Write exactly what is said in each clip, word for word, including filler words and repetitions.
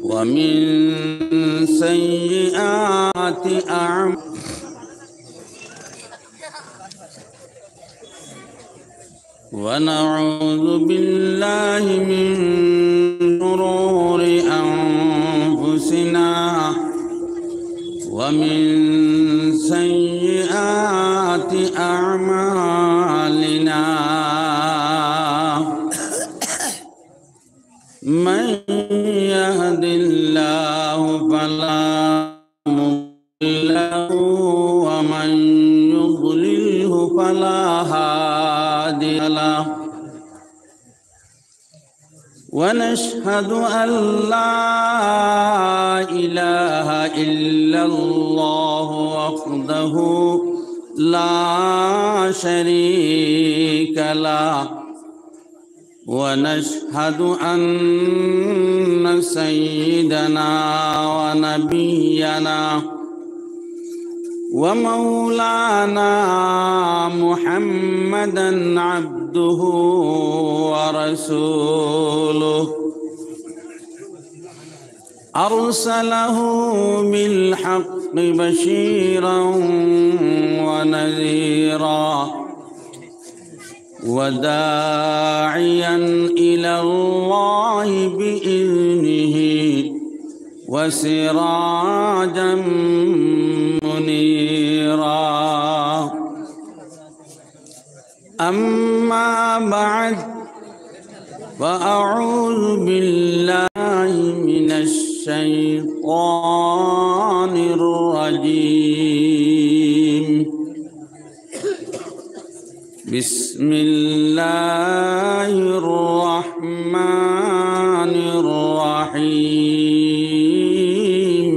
ومن سيئات أعمالنا. ونعوذ بالله من شرور أنفسنا ومن سيئات أعمالنا. من يهد الله فلا مضل له ومن يضلله فلا هادي له. ونشهد أن لا إله إلا الله وحده لا شريك له. ونشهد أن سيدنا ونبينا ومولانا محمدا عبده ورسوله، أرسله بالحق بشيرا ونذيرا، وداعيا إلى الله بإذنه وسراجا منيرا. أما بعد، فأعوذ بالله من الشيطان الرجيم. بسم الله الرحمن الرحيم.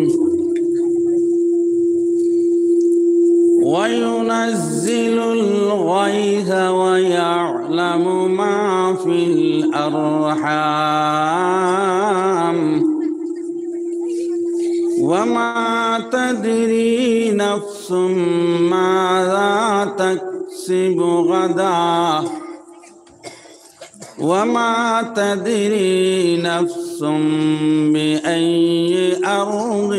وينزل الغيث ويعلم ما في الأرحام. وما تدري نفس ماذا تكسب غدا. وما تدري نفس بأي أرض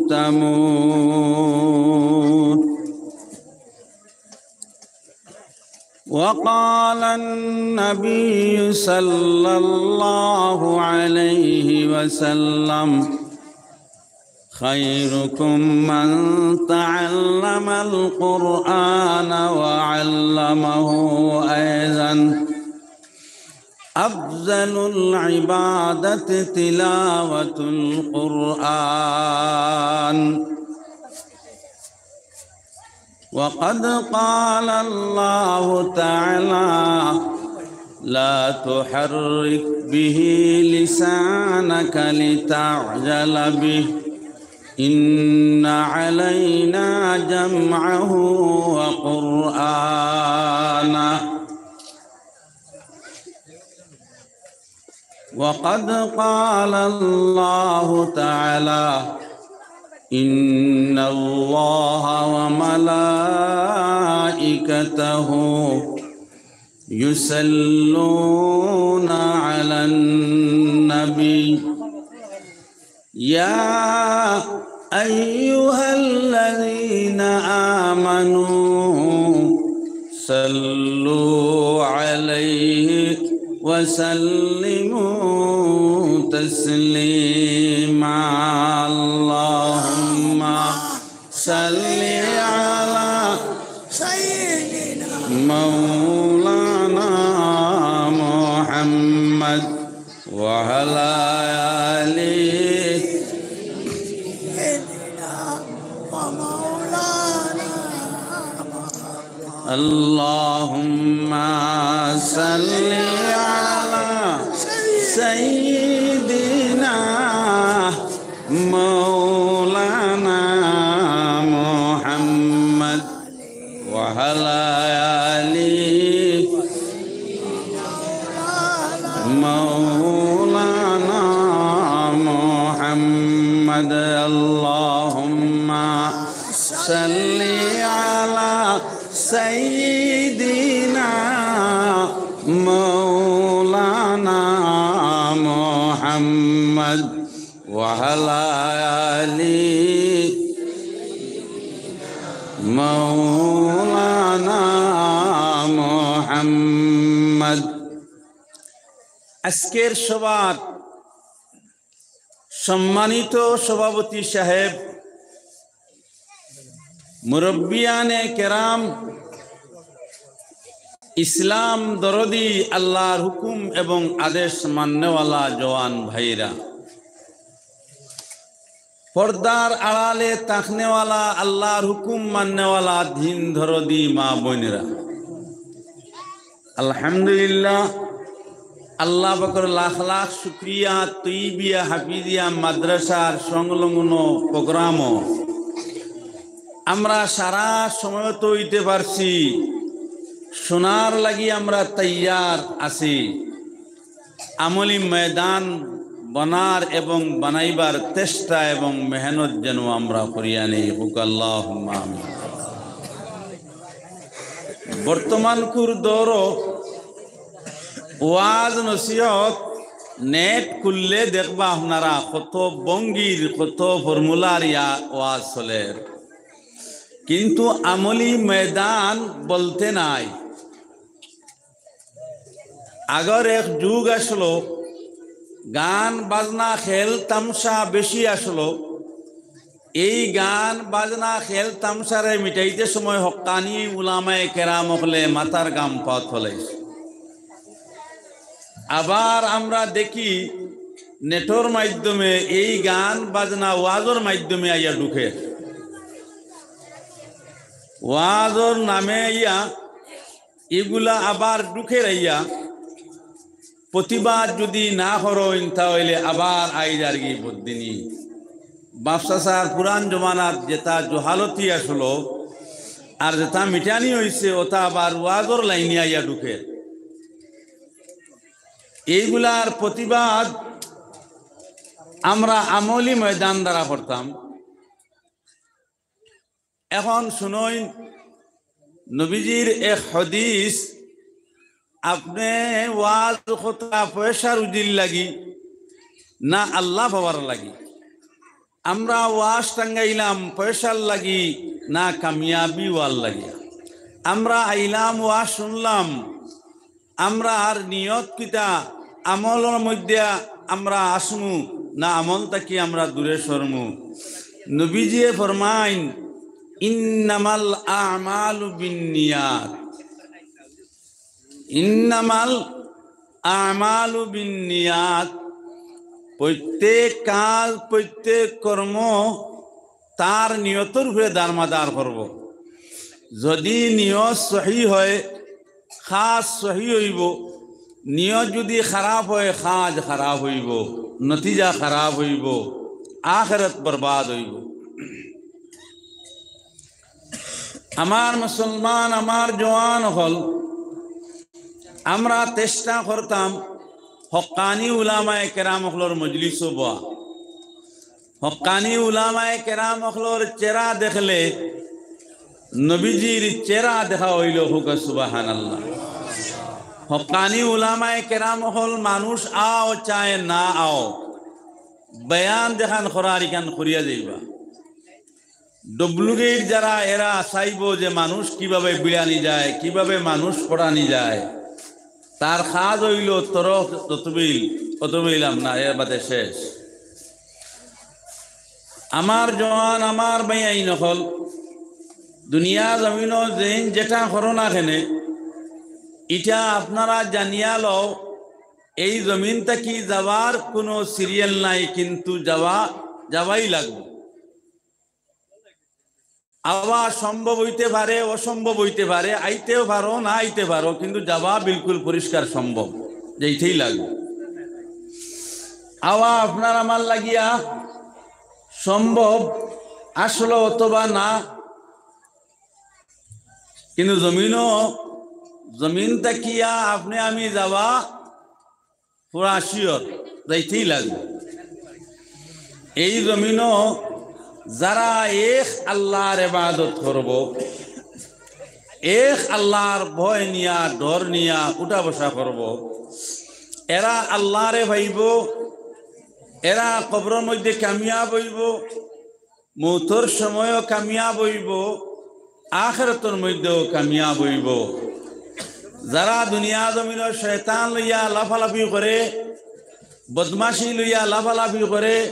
تموت. وقال النبي صلى الله عليه وسلم: خيركم من تعلم القرآن وعلمه. أيضا أفضل العبادة تلاوة القرآن. وقد قال الله تعالى: لا تحرك به لسانك لتعجل به، إن علينا جمعه وقرآنه. وقد قال الله تعالى: إن الله وملائكته يصلون على النبي، يا أيها الذين آمنوا صلوا عليه وسلموا تسليما. اللهم صل على سيدنا مولانا محمد وعلى آل سيدنا ومولانا محمد. اللهم صل على سيدنا مولانا محمد وعلى آل مولانا محمد. اللهم صل على سيدنا مولانا محمد وعلى آل مولانا محمد. আজকের সভার সম্মানিত সভাপতি সাহেব, মুরব্বিয়ানে কেরাম, ইসলাম দরদি, আল্লাহর হুকুম এবং আদেশ মাননেওয়ালা জওয়ান ভাইরা, পর্দার আড়ালে তাকনেওয়ালা আল্লাহর হুকুম মাননেওয়ালা দিন দরদি মা বোনেরা, আলহামদুলিল্লাহ, আল্লাহ পাকর লাখ লাখ শুকরিয়া। তৈবিয়া হাফিজিয়া মাদ্রাসার সংলগ্ন প্রোগ্রামও আমরা সারা সময়ত অইতে পারছি, শোনার লাগি আমরা তৈয়ার আছি। আমলি ময়দান বানার এবং বানাইবার চেষ্টা এবং মেহনত যেন আমরা করিয়া নেই। হোক আল্লাহুম্মা আমিন। বর্তমানকুর দৌরো ওয়াজ নসিহত নেট খুললে দেখবা আপনারা কত ভঙ্গির, কত ফর্মুলার ইয়া ওয়াজ চলের, কিন্তু আমলি ময়দান বলতে নাই। আগর এক যুগ আসলো, গান বাজনা খেল তামশা বেশি আসলো। এই গান বাজনা খেল তামশারে মিটাইতে সময় হক্কানি উলামায়ে কেরাম অকলে মাথার গাম পাত ফলাইছে। আবার আমরা দেখি নেটর মাধ্যমে এই গান বাজনা ওয়াজর মাধ্যমে আইয়া ঢুকে, ওয়াজর নামে আইয়া এগুলা আবার ঢুকে আইয়া প্রতিবাদ যদি না করইন, তা অইলে আবার আইজ আর কি বদিনী বাপসাসার পুরান জমানাত যেটা জহালতি আসলো, আর যেটা মিটানি অইছে, ওটা আবার ওয়াজর লাইনে আইয়া ঢুকে। এইগুলার প্রতিবাদ আমরা আমলি ময়দান দ্বারা করতাম। এখন শুনইন নবীজির এক হাদিস, আপনে ওয়াজ করতা পয়সা রুজির লাগি না আল্লাহ পাওয়ার লাগি? আমরা ওয়াজ টাঙ্গাইলাম পয়সার লাগি না কামিয়াবি ওয়ার লাগি? আমরা আইলাম ওয়াজ শুনলাম, আমরার নিয়ত কিতা? আমলর মধ্যে আমরা আসমু না আমল থাকি আমরা দূরে সরমু? নবীজিয়ে ফরমাইন, "ইন্নামাল আমালু বিন্নিয়াত।" ইন্নামাল আমালু বিন্নিয়াত। প্রত্যেক কাজ, প্রত্যেক কর্ম তার নিয়তর উপরে দারমাদার করব। যদি নিয়ত সহি হয়, কাজ সহি অইবো। নিয়ত যদি খারাপ হয়, কাজ খারাপ অইবো, নতিজা খারাপ অইবো, আখেরাত বরবাদ অইবো। আমার মুসলমান, আমার জওয়ান অকল, আমরা চেষ্টা করতাম হক্কানি উলামায়ে কেরাম অকলর মজলিসো বওয়া। হক্কানি উলামায়ে কেরাম অকলর চেহারা দেখলে নবীজির চেহারা দেখা অইলো। হোক সুবহানাল্লাহ। হক্কানি উলামায়ে কেরাম অকল মানুষ আও চায় না আও, বয়ান যেখান করার ইখান করিয়া যাইবা। Duplicate যারা, এরা চাইবো যে মানুষ কিভাবে বিড়ানি যায়, কিভাবে মানুষ পড়ানি যায়। তার কাজ অইলো তরফ যতবিল, অতবিল আপনার এর বাদে শেষ। আমার জওয়ান, আমার ভাইয়াইন অকল, দুনিয়া জমিনো যেইন যেটা করো না কেনে, ইটা আপনারা জানিয়া লও, এই জমিন থাকি যাওয়ার কোনো serial নাই, কিন্তু যাওয়া, যাওয়াই লাগবো। আওয়া সম্ভব অইতে পারে, অসম্ভব অইতে পারে, আইতেও পারো, না আইতে পারো, কিন্তু যাওয়া বিলকুল পরিষ্কার সম্ভব, যাইতেই লাগবো। আওয়া আপনার আমার লাগিয়া সম্ভব আসলো অথবা না, কিন্তু জমিনো, জমিন থাকিয়া আপনে আমি যাওয়া পুরা sure, যাইতেই লাগবো। এই জমিনো যারা এক আল্লাহর ইবাদত করবো, এক আল্লাহর ভয় নিয়া, ডর নিয়া উঠা বসা করবো, এরা আল্লাহরে পাইবো, এরা কবরর মধ্যে কামিয়াব অইবো, মউতর সময়ও কামিয়াব অইবো, আখেরাতর মধ্যেও কামিয়াব অইবো। যারা দুনিয়া জমিনো শয়তান লইয়া লাফালাফি করে, বদমাশি লইয়া লাফালাফি করে,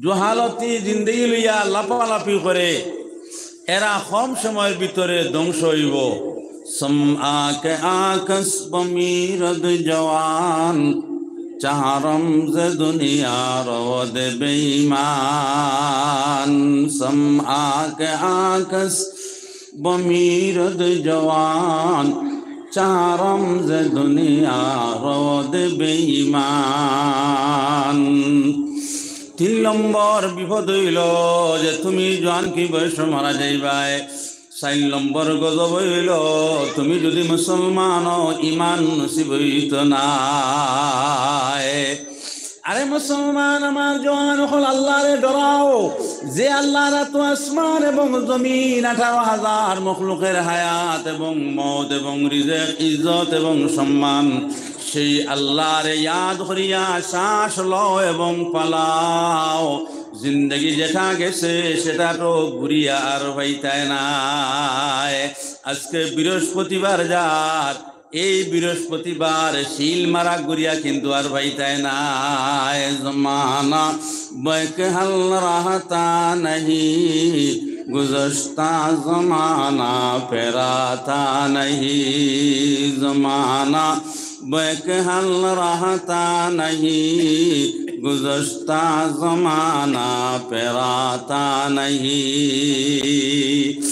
জুহালতি জিন্দেগি লইয়া লাফালাফি করে, এরা কম সময়র ভিতরে ধ্বংস অইবো। سم آ کہ آکس بمیرد جوان، چہرم ز دنیا رود بے ایمان۔ سم آ کہ آکس بمیرد جوان، چہرم ز دنیا رود بے ایمان۔ তিন নম্বর বিপদ অইলো যে তুমি জোয়ানকি বয়সো মারা যাইবায়। চাইর নম্বর গজব অইলো, তুমি যুদি মুসলমান অও, ইমান নসিব অইতো নায়। আরে মুসলমান, আমার জোয়ান অকল, আল্লাহরে ডরাও, যে আল্লাহর আতো আসমান এবং জমিন, আঠারো হাজার মখলুকের হায়াত এবং মউত এবং রিজেক, ইজ্জত এবং সম্মান, সেই আল্লাহরে ইয়াদ করিয়া শ্বাস লও এবং ফালাও। জিন্দেগি যেটা গেছে, সেটা তো ঘুরিয়া আর পাইতায় নায়। আজকে বৃহস্পতিবার যার, এই বৃহস্পতিবার সিল মারা ঘুরিয়া কিন্তু আর পাইতায় নায়। زمانہ بہرحال رہتا نہیں، گزشتہ زمانہ پھر آتا نہیں۔ زمانہ بہرحال رہتا نہیں، گزشتہ زمانہ پھر آتا نہیں۔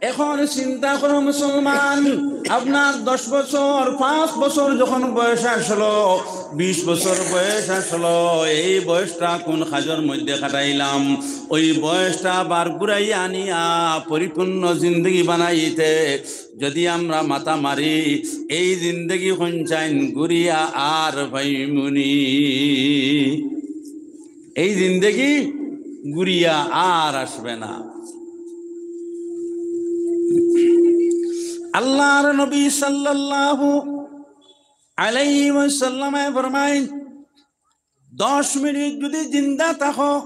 এখন চিন্তা করো মুসলমান, আপনার দশ বছর, পাঁচ বছর যখন বয়স আসলো, বিশ বছর বয়স আসলো, এই বয়সটা কোন কাজর মধ্যে কাটাইলাম, ওই বয়সটা আবার ঘুরাইয়া আনিয়া পরিপূর্ণ জিন্দেগি বানাইতে যদি আমরা মাথা মারি, এই জিন্দেগি কইনচাইন ঘুরিয়া আর পাইমুনি। এই জিন্দেগি ঘুরিয়া আর আসবে না। আল্লাহর নবী সাল্লাল্লাহু আলাইহি ওয়াসাল্লামে ফরমাইন, দশ মিনিট যদি জিন্দা থাকো,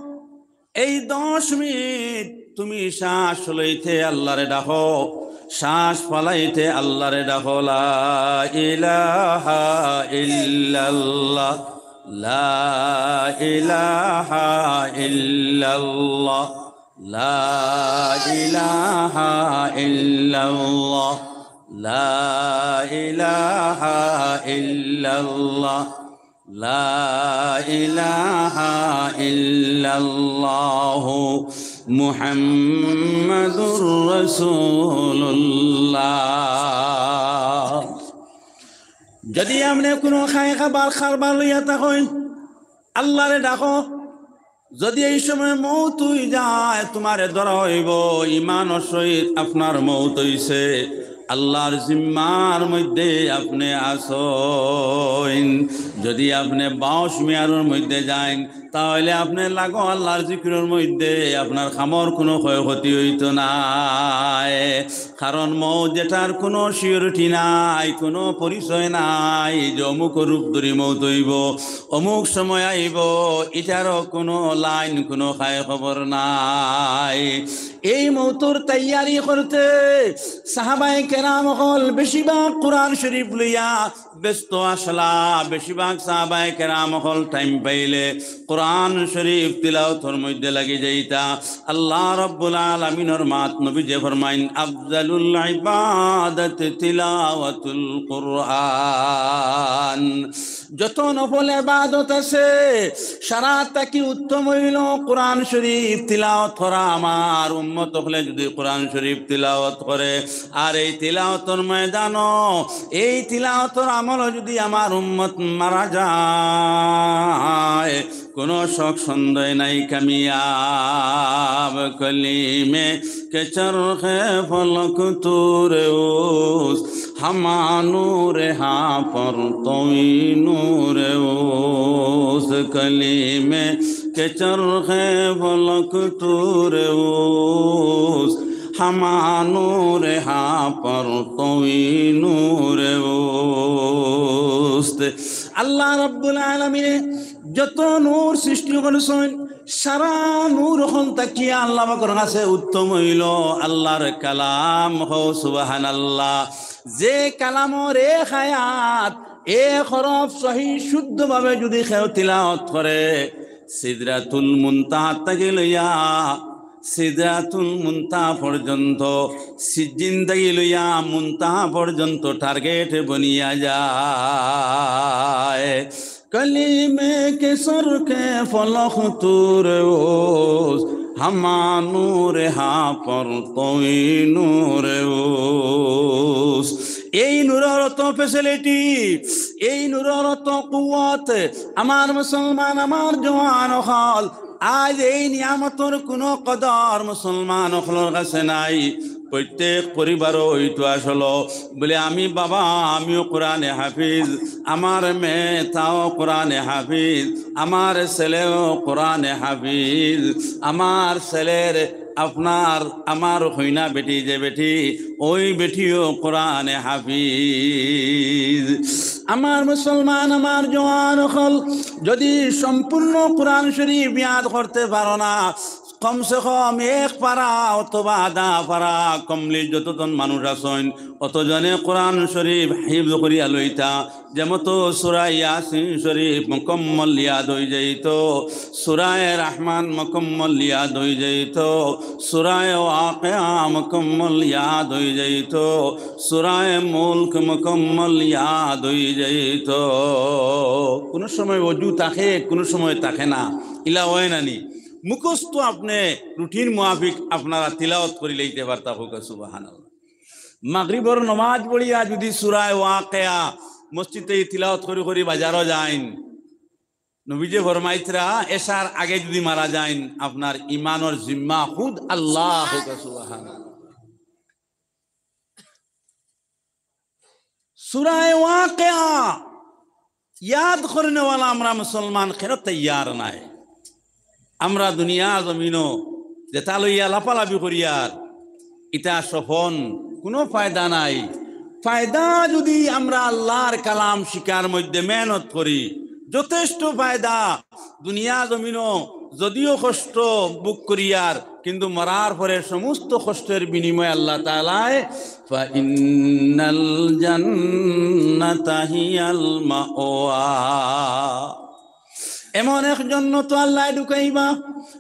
এই দশ মিনিট তুমি শ্বাস লইতে আল্লাহরে ডাকো, শ্বাস ফালাইতে আল্লাহরে ডাকো। লা ইলাহা ইল্লাল্লাহ, লা ইলাহা ইল্লাল্লাহ, লা ইলাহা ইল্লাল্লাহ, লা ইলাহা ইল্লাল্লাহ, লা ইলাহা ইল্লাল্লাহু মুহাম্মাদুর রাসূলুল্লাহ। যদি আপনে কুনু খাই খাবার কারবার লইয়া থাকইন, আল্লাহরে ডাকো। যদি এই সময় মউত অই যায়, তুমারে ধরা অইবো, ইমানর সহিত আপনার মউত অইছে, আল্লাহর জিম্মার মধ্যে আপনে আছইন। যদি আপনে বাউশ মিয়ারর মধ্যে যাইন, তাহলে আপনে লাগো আল্লাহর জিকিরর মধ্যে, আপনার কামর কুনু ক্ষয়ক্ষতি অইতো নায়। কারণ মউত যেটার কুনু surety নাই, কুনু পরিচয় নাই, যে অমুক রূপ ধরি মউত অইবো, অমুক সময় আইবো, ইটারও কুনু লাইন, কুনু খায় খবর নাই। এই মউতর তৈয়ারি করতে সাহাবায়ে কেরাম অকল বেশিরভাগ কোরআন শরীফ লইয়া ব্যস্ত আছলা, বেশিরভাগ সাহাবায়ে কেরাম অকল time পাইলে কোরআন শরীফ তিলাওতর মধ্যে লাগি যাইতা। আল্লাহ রাব্বুল আলামিনর মাত নবীজি ফরমাইন, "আফজালুল ইবাদাত তিলাওয়াতুল কুরআন।" যত নফল ইবাদত আছে, সারা থাকি উত্তম অইলো কোরআন শরীফ তিলাওত করা। আমার উম্মত অকলে যদি কোরআন শরীফ তিলাওত করে, আর এই তিলাওতর ময়দানো, এই তিলাওতর আমলো যদি আমার উম্মত মারা যায়, কুনু শক সন্দেহ নাই কামিয়াব। کلیم کہ چرخ فلک طور اوست، ہما نور ہا پرتوی نور اوست۔ کلیم کہ چرخ فلک طور اوست، ہما نور ہا پرتوی نور اوست۔ আল্লাহ রাব্বুল আলামিনে যত নূর সৃষ্টি করছইন, সারা নূর অকল থাকিয়া আল্লাহ পাকর কাছে উত্তম অইলো আল্লাহর কালাম। কও সুবহানাল্লাহ। যে কালামর এক আয়াত, এক হরফ সহি শুদ্ধভাবে যুদি কেউ তিলাওয়াত করে, সিদরাতুল মুনতাহা থাকি লইয়া সিদরাতুল মুনতাহা পর্যন্ত, সিজ্জিন থাকি লইয়া মুনতাহা পর্যন্ত টার্গেট বনিয়া যায়। کلمے کے سر کے فلک طور اوست، ہما نور ہا پر توی نور اوست۔ এই নূরর অত ফ্যাসিলিটি, এই নূরর অত কুওয়াত। আমার মুসলমান, আমার জওয়ান অকল, আইজ এই নিয়ামতর কুনু কদর মুসলমান অকলর কাছে নাই। প্রত্যেক পরিবারো অইতো আসলো বলে, "আমি বাবা, আমিও কোরআনে হাফিজ, আমার মেয়ে তাও কোরআনে হাফিজ, আমার ছেলেও কোরআনে হাফিজ, আমার ছেলের আপনার, আমার কইনা বেটি যে বেটি, ওই বেটিও কোরআনে হাফিজ।" আমার মুসলমান, আমার জওয়ান অকল, যুদি সম্পূর্ণ কোরআন শরীফ ইয়াদ করতে পারো না, কমসে কম এক পারা অথবা আধা পারা কমলি যতজন মানুষ আছইন, অতজনে কোরআন শরীফ হিফজ করিয়া লইতা। যেমতো সূরা ইয়াসিন শরীফ মুকম্মল ইয়াদ অই যাইতো, সূরায়ে রহমান মুকম্মল ইয়াদ অই যাইতো, সূরায়ে ওয়াকিয়া মুকম্মল ইয়াদ অই যাইতো, সূরায়ে মুলক মুকম্মল ইয়াদ অই যাইতো। কুনু সময় অজু থাকে, কুনু সময় থাকে না, ইলা অয় না নি? মুখস্থ আপনে রুটিন মুয়াফিক আপনারা তিলাওয়াত করি লইতে পারতা, কউক্কা সুবহানাল্লাহ। মাগরিবর নমাজ পড়িয়া যুদি সূরায়ে ওয়াকিয়া মসজিদে তিলাওয়াত করি করি বাজারো যাইন, নবীজি ফরমাইতরা, এশার আগে যুদি মারা যাইন, আপনার ইমানর জিম্মা খুদ আল্লাহ, কউক্কা সুবহানাল্লাহ। সূরায়ে ওয়াকিয়া ইয়াদ করনেওয়ালা আমরা মুসলমান কেন তৈয়ার নায়? আমরা দুনিয়া জমিনো যেটা লইয়া লাফালাফি করিয়ার, ইটা সফন, কুনু ফায়দা নাই। ফায়দা যুদি আমরা আল্লাহর কালাম শিকার মধ্যে মেহনত করি, যথেষ্ট ফায়দা। দুনিয়া জমিনো যদিও কষ্ট ভোগ করিয়ার, কিন্তু মরার পরে সমস্ত কষ্টের বিনিময়ে আল্লাহ তাআলায় فإن الجنة هي المأوى। এমন এক জন্নত আল্লাহ ঢুকাইবা,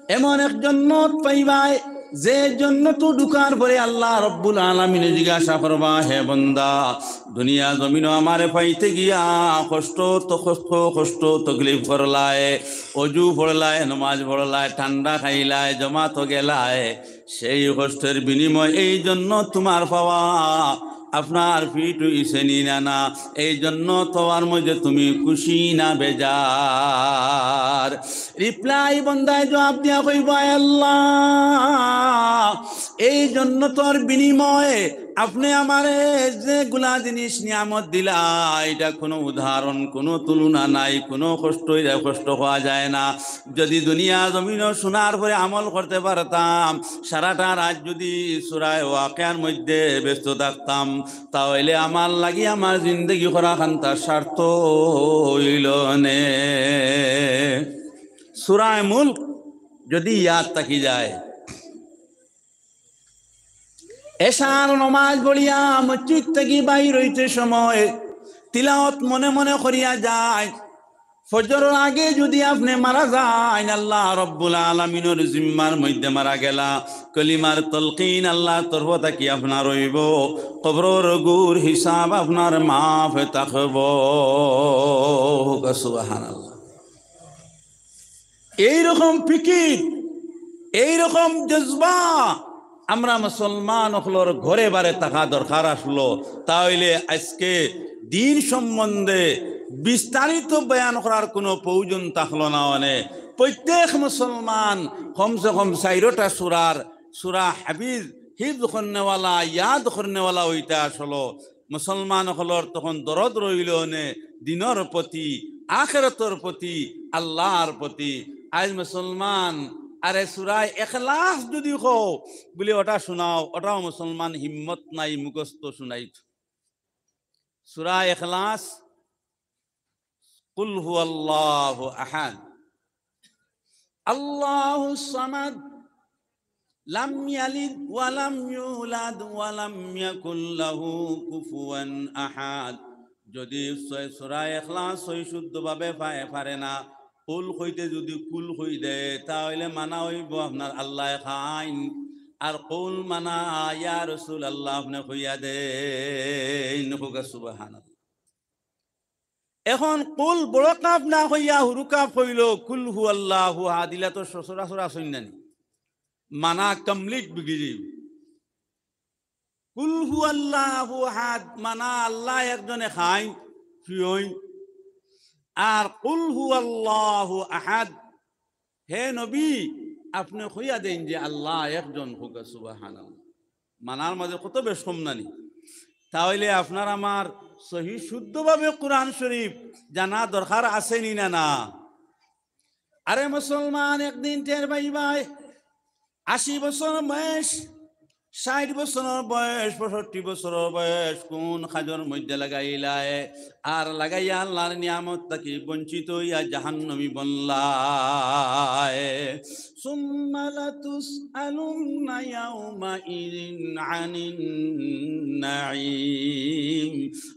এমন এক জন্নত পাইবায়, যে জন্নত ঢুকার পরে আল্লাহ রব্বুল আলামিনে জিজ্ঞাসা করবা, "হে বন্দা, দুনিয়া জমিনো আমারে পাইতে গিয়া কষ্ট তো কষ্ট, কষ্ট তকলিফ করলায়, অজু পড়লায়, নমাজ পড়লায়, ঠান্ডা খাইলায়, জমাতো গেলায়, সেই কষ্টের বিনিময়ে এই জন্নত তুমার পাওয়া, আপনার ফিট অইছে নি না না, এই জন্নত পাওয়ার মধ্যে তুমি খুশি না বেজার?" রিপ্লাই বন্দায় জবাব দিয়া কইবা, "আয় আল্লাহ, এই জন্নতর বিনিময়ে আপনে আমারে যেগুলা জিনিস নিয়ামত দিলা, ইটা কুনু উদাহরণ, কুনু তুলনা নাই, কুনু কষ্ট, ইটা কষ্ট কওয়া যায় না।" যুদি দুনিয়া জমিনো শোনার পরে আমল করতে পারতাম, সারাটা রাত যুদি সূরায়ে ওয়াকিয়ার মধ্যে ব্যস্ত থাকতাম, তাহলে আমার লাগি আমার জিন্দেগি করা খানতা সার্থক অইলো নে। সূরায়ে মুলক যুদি ইয়াদ থাকি যায়, এশার নমাজ পড়িয়া মসজিদ থাকি বাইর অইতে সময় তিলাওয়াত মনে মনে করিয়া যায়। ফজরর আগে যুদি আপনে মারা যাইন, আল্লাহ রব্বুল আলামিনর জিম্মার মধ্যে মারা গেলা, কলিমার তলকিন আল্লাহর তরফ থাকি আপনার অইবো, কবরর গুর হিসাব আপনার মাফ থাকবো। সুবহানাল্লাহ। এইরকম ফিকির, এইরকম জজবা আমরা মুসলমান অকলর ঘরে বারে থাকা দরকার আসলো। তা অইলে আইজকে দিন সম্বন্ধে বিস্তারিত বয়ান করার কুনু প্রয়োজন থাকলো না। অনে প্রত্যেক মুসলমান কমসে কম চাইরোটা সূরার, সূরা হাফিজ, হিফজ করনেওয়ালা, ইয়াদ করনেওয়ালা অইতা আসলো। মুসলমান অকলর তখন দরদ রইলো অনে দিনর প্রতি, আখেরাতর প্রতি, আল্লাহর প্রতি। আইজ মুসলমান, "আরে সূরা ইখলাস যুদি কও," বুলি, "ওটা শুনাও," ওটাও মুসলমান হিম্মত নাই মুখস্থ শুনাইত। সূরা ইখলাস কুল হুয়াল্লাহু আহাদ, আল্লাহুস সামাদ, লাম ইয়ালিদ ওয়া লাম ইউলাদ ওয়া লাম ইয়াকুল লাহু কুফুয়ান আহাদ। যদি সূরা ইখলাস সহি শুদ্ধভাবে পারে না, কুল কইতে যদি কুল কই দেয়, তা অইলে মানা অইবো আপনার আল্লায় খাইন। আর কুল মানা, ইয়া রাসুলাল্লাহ, আপনে কইয়া দেইন। কউক্কা সুবহানাল্লাহ। এখন কুল বড় কাফ না কইয়া হুরু কাফ কইলো, কুল হুয়াল্লাহু আহাদ, ইলা তো সচরাচর আছইন না নি? মানা complete বিগড়ি যাইবো। কুল হুয়াল্লাহু আহাদ, মানা আল্লাহ একজনে খাইন, পিয়ইন। আর কুল হুয়াল্লাহু আহাদ, হে নবী, আপনে কইয়া দেইন যে আল্লাহ একজন। কউক্কা সুবহানাল্লাহ। মানার মাঝে কত বেশ কম না নি? তা অইলে আপনার আমার সহি শুদ্ধভাবে কোরআন শরীফ জানা দরকার আছে নি না, না? আরে মুসলমান, একদিন টের পাইবায়, আশি বছর বয়স, ষাইট বছরর বয়স, পঁয়ষট্টি বছরর বয়স, কুন কাজর মধ্যে লাগাইলায়, আর লাগাইয়া আল্লাহর নিয়ামত থাকি বঞ্চিত অইয়া জাহান্নামী বনলায়। সুম্মা লাতুসআলুন্না ইয়াউমাইযিন আনিন নাঈম।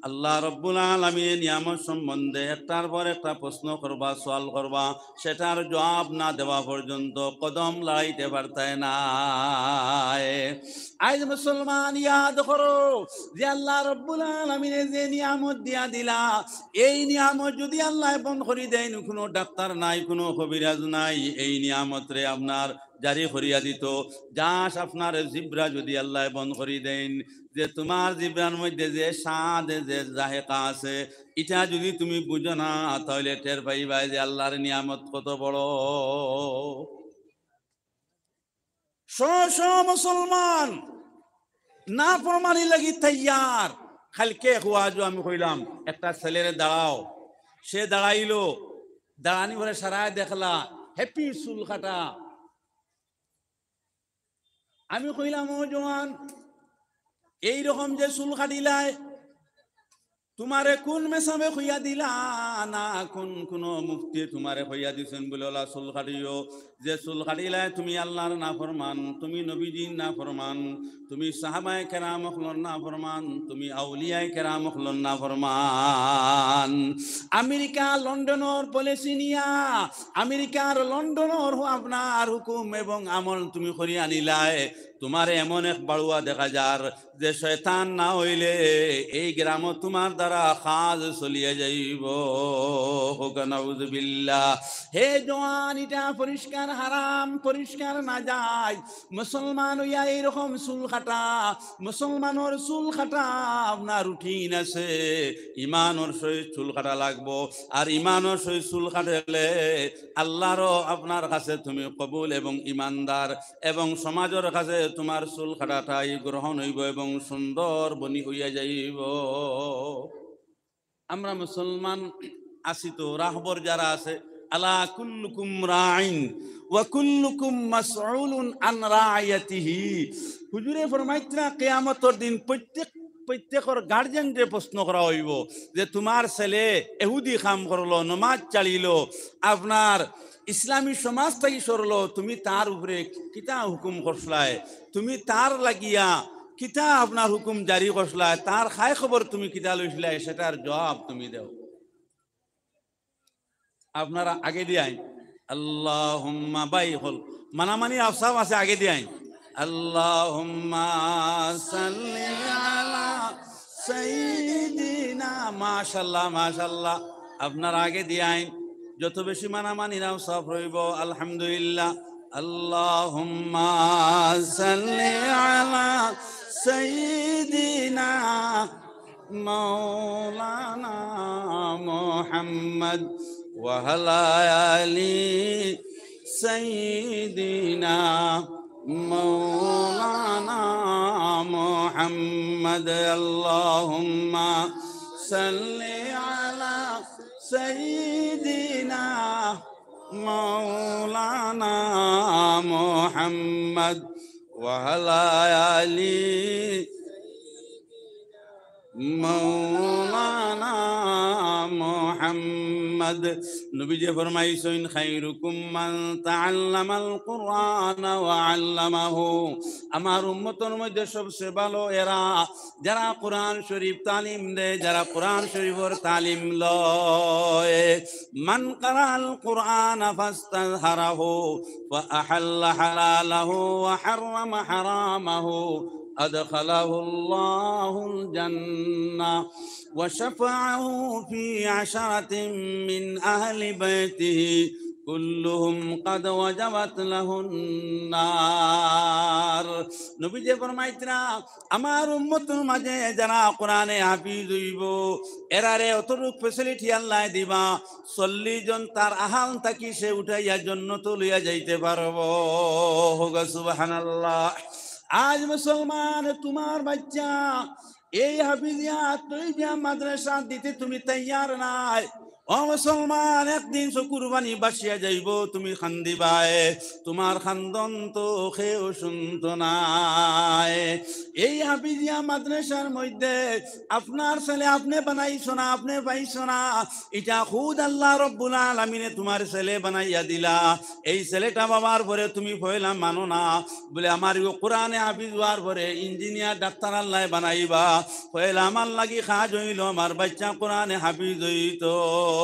আল্লাহ রাব্বুল আলামিনের নিয়ামত সম্বন্ধে একটার পর একটা প্রশ্ন করবা, সওয়াল করবা, সেটার জবাব না দেওয়া পর্যন্ত কদম লড়াইতে পারতায় নায়। আইজ মুসলমান ইয়াদ করো যে আল্লাহ রাব্বুল আলামিনে যে নিয়ামত দিয়া দিলা, এই নিয়ামত যদি আল্লায় বন্ধ করি দেইন, কুনু ডাক্তার নাই, কুনু কবিরাজ নাই, এই নিয়ামতরে আপনার জারি করিয়া দিতো। Just আপনার জিব্রা যদি আল্লায় বন্ধ করি দেইন, যে তুমার জিব্রার মধ্যে যে স্বাদ, যে জাহেকা আছে, ইটা যদি তুমি বুঝো না, তা অইলে টের পাইবায় যে আল্লাহর নিয়ামত কত বড়। শ শ মুসলমান নাফরমানির লাগি তৈয়ার। কাইলকে হুয়াজু আমি কইলাম, একটা ছেলেরে দাঁড়াও, সে দাঁড়াইলো, দাঁড়ানি পরে সারায় দেখলা, happy চুল কাটা। আমি কইলাম, ও জওয়ান, এই রকম যে চুল কাটিলায়, তুমারে কুন মেসাবে কইয়া দিলা না, কুন কুনু মুফতি তুমারে কইয়া দিছইন বুলে অলা চুল কাটিও? যে চুল কাটিলায় তুমি আল্লাহর নাফরমান, তুমি নবীজির নাফরমান, তুমি সাহাবায়ে কেরাম অকলর নাফরমান, তুমি আউলিয়ায়ে কেরাম অকলর নাফরমান। আমেরিকা লন্ডনর পলিসি নিয়া, আমেরিকার লন্ডনর হু-, আপনার হুকুম এবং আমল তুমি করি আনিলায়, তুমারে এমন এক বাড়ুয়া দেখা যার যে শয়তান না অইলে এই গ্রামো তুমার দ্বারা কাজ চলিয়া যাইবো। কউক্কা নাউজুবিল্লাহ। হে জওয়ান, ইটা পরিষ্কার হারাম, পরিষ্কার নাজায়েজ। মুসলমান অইয়া এই রকম চুল কাটা, মুসলমানর চুল কাটা আপনার রুটিন আছে, ইমানর সহিত চুল কাটা লাগবো। আর ইমানর সহিত চুল কাটলে আল্লাহরও আপনার কাছে তুমি কবুল এবং ইমানদার, এবং সমাজর কাছে তুমার চুল কাটাটাই গ্রহণ অইবো এবং সুন্দর বনি অইয়া যাইবো। আমরা মুসলমান আছি তো, রাহবর যারা আছে, আলা কুল্লুকুম রাইন ওয়া কুল্লুকুম মাসউলুন আন রাইয়াতিহি। হুজুরে ফরমাইতরা, কিয়ামতর দিন প্রত্যেক, প্রত্যেকর গার্জিয়ানরে প্রশ্ন করা অইবো যে, তুমার ছেলে এহুদি কাম করলো, নমাজ ছাড়িলো, আপনার ইসলামী সমাজ থাকি সরলো, তুমি তার উপরে কিতা হুকুম করছলায়? তুমি তার লাগিয়া কিতা আপনার হুকুম জারি করছলায়? তার খায় খবর তুমি কিতা লইছলায়? সেটার জবাব তুমি দেও। আপনারা আগেদি আইন। আল্লাহুম্মা বাইহুল। মানামানি আফসাব আছে, আগেদি আইন। আল্লাহুম্মা সাল্লি আলা সাইয়্যিদিনা। মাশাআল্লাহ, মাশাআল্লাহ। আপনারা আগেদি আইন। যত বেশি মানামানি না সব রইব। আলহামদুলিল্লাহ। আল্লাহুম্মা সাল্লি আলা সাইয়্যিদিনা মাওলানা মুহাম্মদ ওয়া আলা আলি সাইয়্যিদিনা মাওলানা মুহাম্মদ। আল্লাহুম্মা সাল্লি আলা সাইয়্যিদিনা মাওলানা মুহাম্মদ ওয়া আলা আলি মাওলানা মুহাম্মদ। নবীজি ফরমাইছইন, "খায়রুকুম মান তাআল্লামাল কুরআনা ওয়া আল্লামাহু।" আমার উম্মতর মধ্যে সবচেয়ে ভালো এরা, যারা কোরআন শরীফ তালিম দেয়, যারা কোরআন শরীফর তালিম লয়। "মান ক্বারাআল কুরআনা ফাস্তাযহারাহু ওয়া আহাল্লা হালালাহু ওয়া হাররামা হারামাহু, আদখালাহুল্লাহুল জান্নাহ ওয়া শাফাআহু ফি আশারাতিন মিন আহলি বাইতিহি কুল্লুহুম ক্বাদ ওয়াজাবাত লাহুন নার।" নবীজি ফরমাইতরা, আমার উম্মতর মাঝে যারা কোরআনে হাফিজ অইবো, এরারে অতটুক facility আল্লায় দিবা, চল্লিশ জন তার আহাল থাকি সে উঠাইয়া জন্নতো লইয়া যাইতে পারবো। হোক সুবহানাল্লাহ। আজ মুসলমান, তুমার বাইচ্চা এই হাফিজিয়া তৈবিয়া মাদ্রাসা দিতে তুমি তৈয়ার নায়। ও মুসলমান, একদিন চকুর পানি ভাসিয়া যাইবো, তুমি কান্দিবায়, তুমার কান্দন তো কেউ শুনতো নায়। এই হাফিজিয়া মাদ্রাসার মধ্যে আপনার ছেলে আপনে বানাইছো না, আপনে পাইছো না, ইটা খুদ আল্লাহ রব্বুল আলামিনে তুমার ছেলে বানাইয়া দিলা। এই ছেলেটা বাবার পরে তুমি পয়লা মানো না, বলে, "আমার ইগু কোরআনে হাফিজ অওয়ার পরে ইঞ্জিনিয়ার, ডাক্তার আল্লায় বানাইবা, পয়লা আমার লাগি কাজ অইলো, আমার বাইচ্চা কোরআনে হাফিজ অইতো,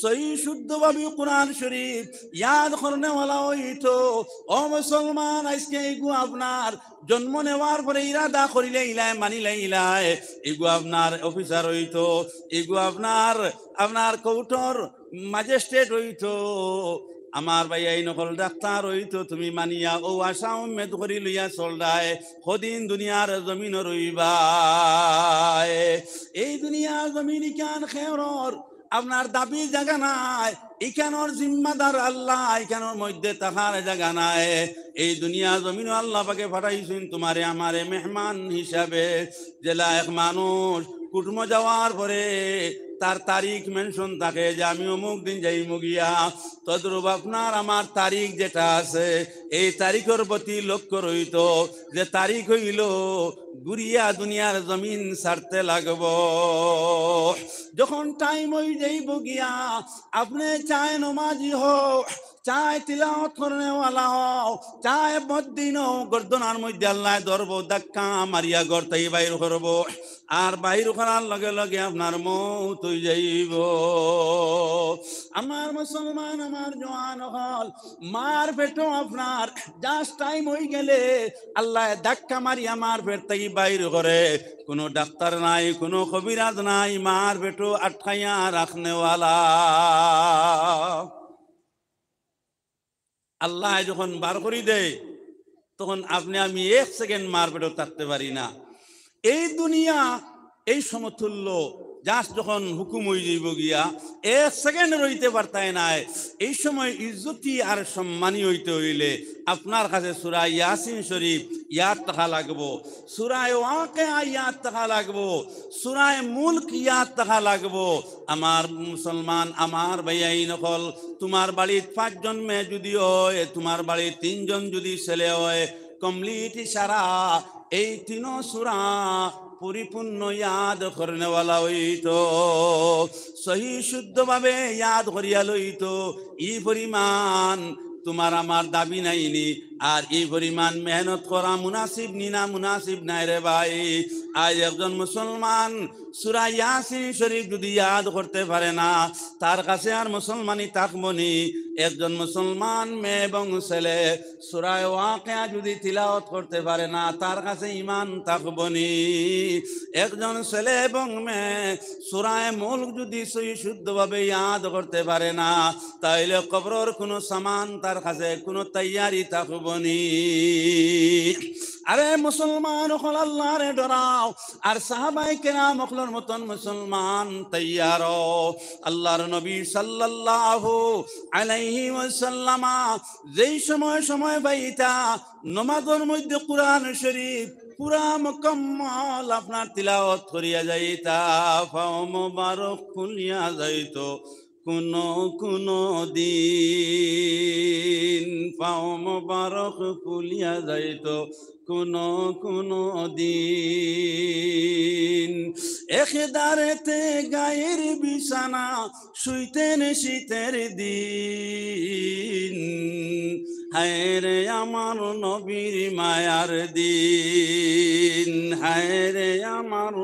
সহি শুদ্ধভাবে কোরআন শরীফ ইয়াদ করনেওয়ালা অইতো।" ও মুসলমান, আইজকে ইগু আপনার জন্ম নেওয়ার পরে ইরাদা করিলাইলায়, মানিলাইলায়, ইগু আপনার অফিসার অইতো, ইগু আপনার, আপনার কোর্টর ম্যাজিস্ট্রেট অইতো, আমার ভাইয়াইন অকল ডাক্তার অইতো, তুমি মানিয়া অউ আশা উম্মেদ করি লইয়া চলরায়, কদিন দুনিয়ার জমিনো রইবায়। এই দুনিয়ার জমিন ইখান কেউরর, আপনার দাবি জাগা নাই, ইখানর জিম্মাদার আল্লাহ, ইখানর মধ্যে থাকার জাগা নাই। এই দুনিয়া জমিনো আল্লাহ পাকে পাঠাইছইন তুমারে আমারে মেহমান হিসাবে। যেলা এক মানুষ কুটুমো যাওয়ার পরে তার তারিখ মেনশন থাকে যে আমি অমুক দিন যাইমু গিয়া, তদ্রূপ আপনার আমার তারিখ যেটা আছে, এই তারিখর প্রতি লক্ষ্য রইতো যে তারিখ অইলো ঘুরিয়া দুনিয়ার জমিন ছাড়তে লাগবো। যখন টাইম অই যাইবো গিয়া, আপনে চায় নমাজি হও, চায় তিলাওয়াত করনেওয়ালা হও, চায় বদ্দিন হও, গর্দনার মধ্যে আল্লায় ধরবো, ধাক্কা মারিয়া ঘর থাকি বাইর করবো। আর বাইর করার লগে লগে আপনার মউত অই যাইবো। আমার মুসলমান, আমার জওয়ান অকল, মার পেটো আপনার just টাইম অই গেলে আল্লায় ধাক্কা মারিয়া মার পেট থাকি বাইর করে। কুনু ডাক্তার নাই, কুনু কবিরাজ নাই, মার পেটো আটকাইয়া রাখনেওয়ালা। আল্লায় যখন বার করি দেয়, তখন আপনে আমি এক সেকেন্ড মার পেটো থাকতে পারি না। এই দুনিয়া এই সমতুল্য, just যখন হুকুম অই যাইবো গিয়া, এক সেকেন্ড রইতে পারতায় নায়। এই সময় ইজ্জতি আর সম্মানী অইতে অইলে আপনার কাছে সূরা ইয়াসিন শরীফ ইয়াদ থাকা লাগবো, সূরা ওয়াকিয়া ইয়াদ থাকা লাগবো, সূরা মুলক ইয়াদ থাকা লাগবো। আমার মুসলমান, আমার ভাইয়াইন অকল, তুমার বাড়িত পাঁচজন মেয়ে যুদি অয়, তুমার বাড়িত তিনজন যুদি ছেলে অয়, complete সারা এই তিনো সূরা পরিপূর্ণ ইয়াদ করনেওয়ালা অইতো, সহি শুদ্ধভাবে ইয়াদ করিয়া লইতো। ই পরিমাণ তুমার আমার দাবি নাইনি, আর ই পরিমাণ মেহনত করা মুনাসিব নি না মুনাসিব নায় রে ভাই। আজ একজন মুসলমান সূরা ইয়াসিন শরীফ যুদি ইয়াদ করতে পারে না, তার কাছে আর মুসলমানি থাকবো নি। একজন মুসলমান মেয়ে এবং ছেলে সূরা ওয়াকিয়া যুদি তিলাওয়াত করতে পারে না, তার কাছে ইমান থাকবো নি। একজন ছেলে এবং মেয়ে সূরা মুলক যুদি সহি শুদ্ধভাবে ইয়াদ করতে পারে না, তাইলে কবরর কুনু সামান তার কাছে কুনু তৈয়ারি থাকবো নি। আরে মুসলমান অকল, আল্লারে ডরাও। আর সাহাবায়ে কেরাম অকলর মতন মুসলমান তৈয়ার অও। আল্লার নবী সাল্লাল্লাহু আলাইহি ওয়াসাল্লামা যেই সময় সময় পাইতা, নমাজর মধ্যে কুরআন শরীফ পুরা মুকাম্মল আপনার তিলাওয়াত করিয়া যাইতা, পাও মোবারক ফুলিয়া যাইতো। কোনো কোনো দিন, পাও মোবারক ফুলিয়া যাইতো কোনো কোনো দিন। এক দারেতে গায়ের বিছানা শুইতেন শীতের দিন। হায় রে আমার নবীর মায়ার দিন, হায় রে আমার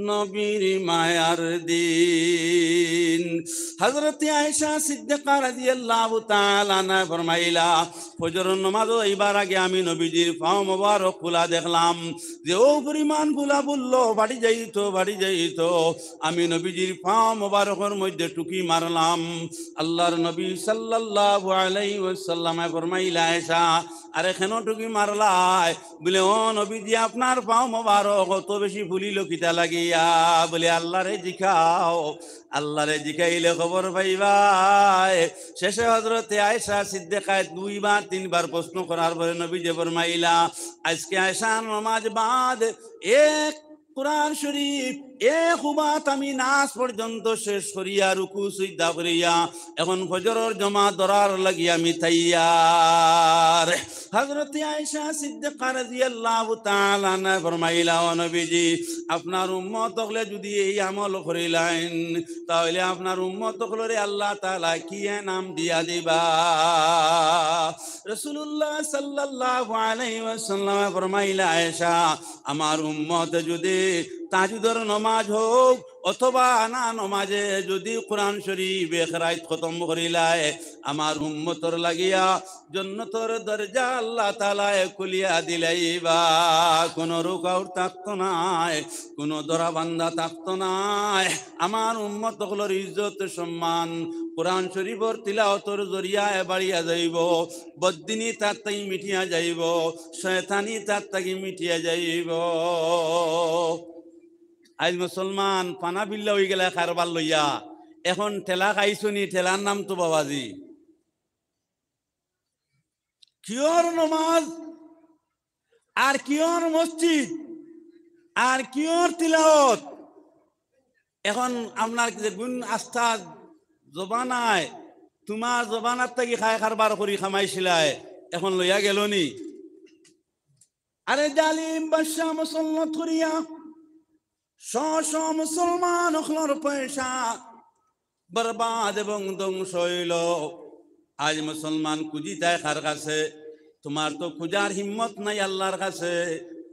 নবীর মায়ার দিন। হযরতে আয়েশা সিদ্দিকা রাদিয়াল্লাহু তাআলা আনহা ফরমাইলা, ফজরর নামাজো আইবার আগে আমি নবীজির পাও মোবারক ফুলা দেখলাম, যে অউ পরিমাণ ফুলা ফুললো, বাড়ি যাইতো, বাড়ি যাইতো। আমি নবীজির পাও মোবারকর মধ্যে টুকি মারলাম। আল্লাহর নবী সাল্লাল্লাহু আলাইহি ওয়াসাল্লামে ফরমাইলা, আয়েশা, আরে কেনে টুকি মারলায়? বলে, ও নবীজি, আপনার পাও মোবারক অত বেশি ফুলিলো কিতা লাগিয়া? বলে, আল্লাহরে জিকাও, আল্লাহরে জিকাইলে খবর পাইবায়। শেষে হযরতে আয়েশা সিদ্দিকায় দুইবার তিনবার প্রশ্ন করার পরে নবীজি ফরমাইলা, আজকে এশার নামাজ বাদ এক কোরআন শরীফ, এক উবাত আমি নাস পর্যন্ত শেষ করিয়া, রুকু সিজদা করিয়া, এখন ফজরর জমা ধরার লাগি আমি তৈয়ার। হযরতে আয়েশা সিদ্দিকা রাদিয়াল্লাহু তাআলা আনহা ফরমাইলা, ও নবীজি, আপনার উম্মত অকলে যুদি এই আমল করিলাইন, তাইলে আপনার উম্মত অকলরে আল্লাহ তাআলায় কি এনাম দিয়া দিবা? রাসূলুল্লাহ সাল্লাল্লাহু আলাইহি ওয়াসাল্লামে ফরমাইলা, আয়েশা, আমার উম্মতে যুদি তাহাজ্জুদর নামাজ হউক অথবা না নামাজে যুদি কোরআন শরীফ এক রাইত খতম করিলায়, আমার উম্মতর লাগিয়া জন্নতর দরজা আল্লাহ তাআলায় খুলিয়া দিলাইবা। কুনু রুকাউট থাকতো নায়, কুনু ধরাবান্ধা থাকতো নায়। আমার উম্মত অকলর ইজ্জত সম্মান কোরআন শরীফর তিলাওয়াতর জরিয়ায় বাড়িয়া যাইবো, বদদিনি তার থাকি মিটিয়া যাইবো, শয়তানি তার থাকি মিটিয়া যাইবো। আইজ মুসলমান পানা বিল্লা অইগেলা কারবার লইয়া, এখন ঠেলা খাইছনি, ঠেলার নাম তো বাবাজি। কিওর নমাজ, আর কিওর মসজিদ, আর কিওর তিলাওত। এখন আপনার যেগুন আস্তা জমানায়, তুমার জমানার থাকি খায় কারবার করি কামাইছিলায়, এখন লইয়া গেলনি। আরে জালিম বাদশা মুসল্লত করিয়া শ শ মুসলমান অকলর পয়সা বরবাদ এবং ধ্বংস অইলো। আইজ মুসলমান খুজিতায় কার কাছে? তুমার তো খুজার হিম্মত নাই আল্লার কাছে।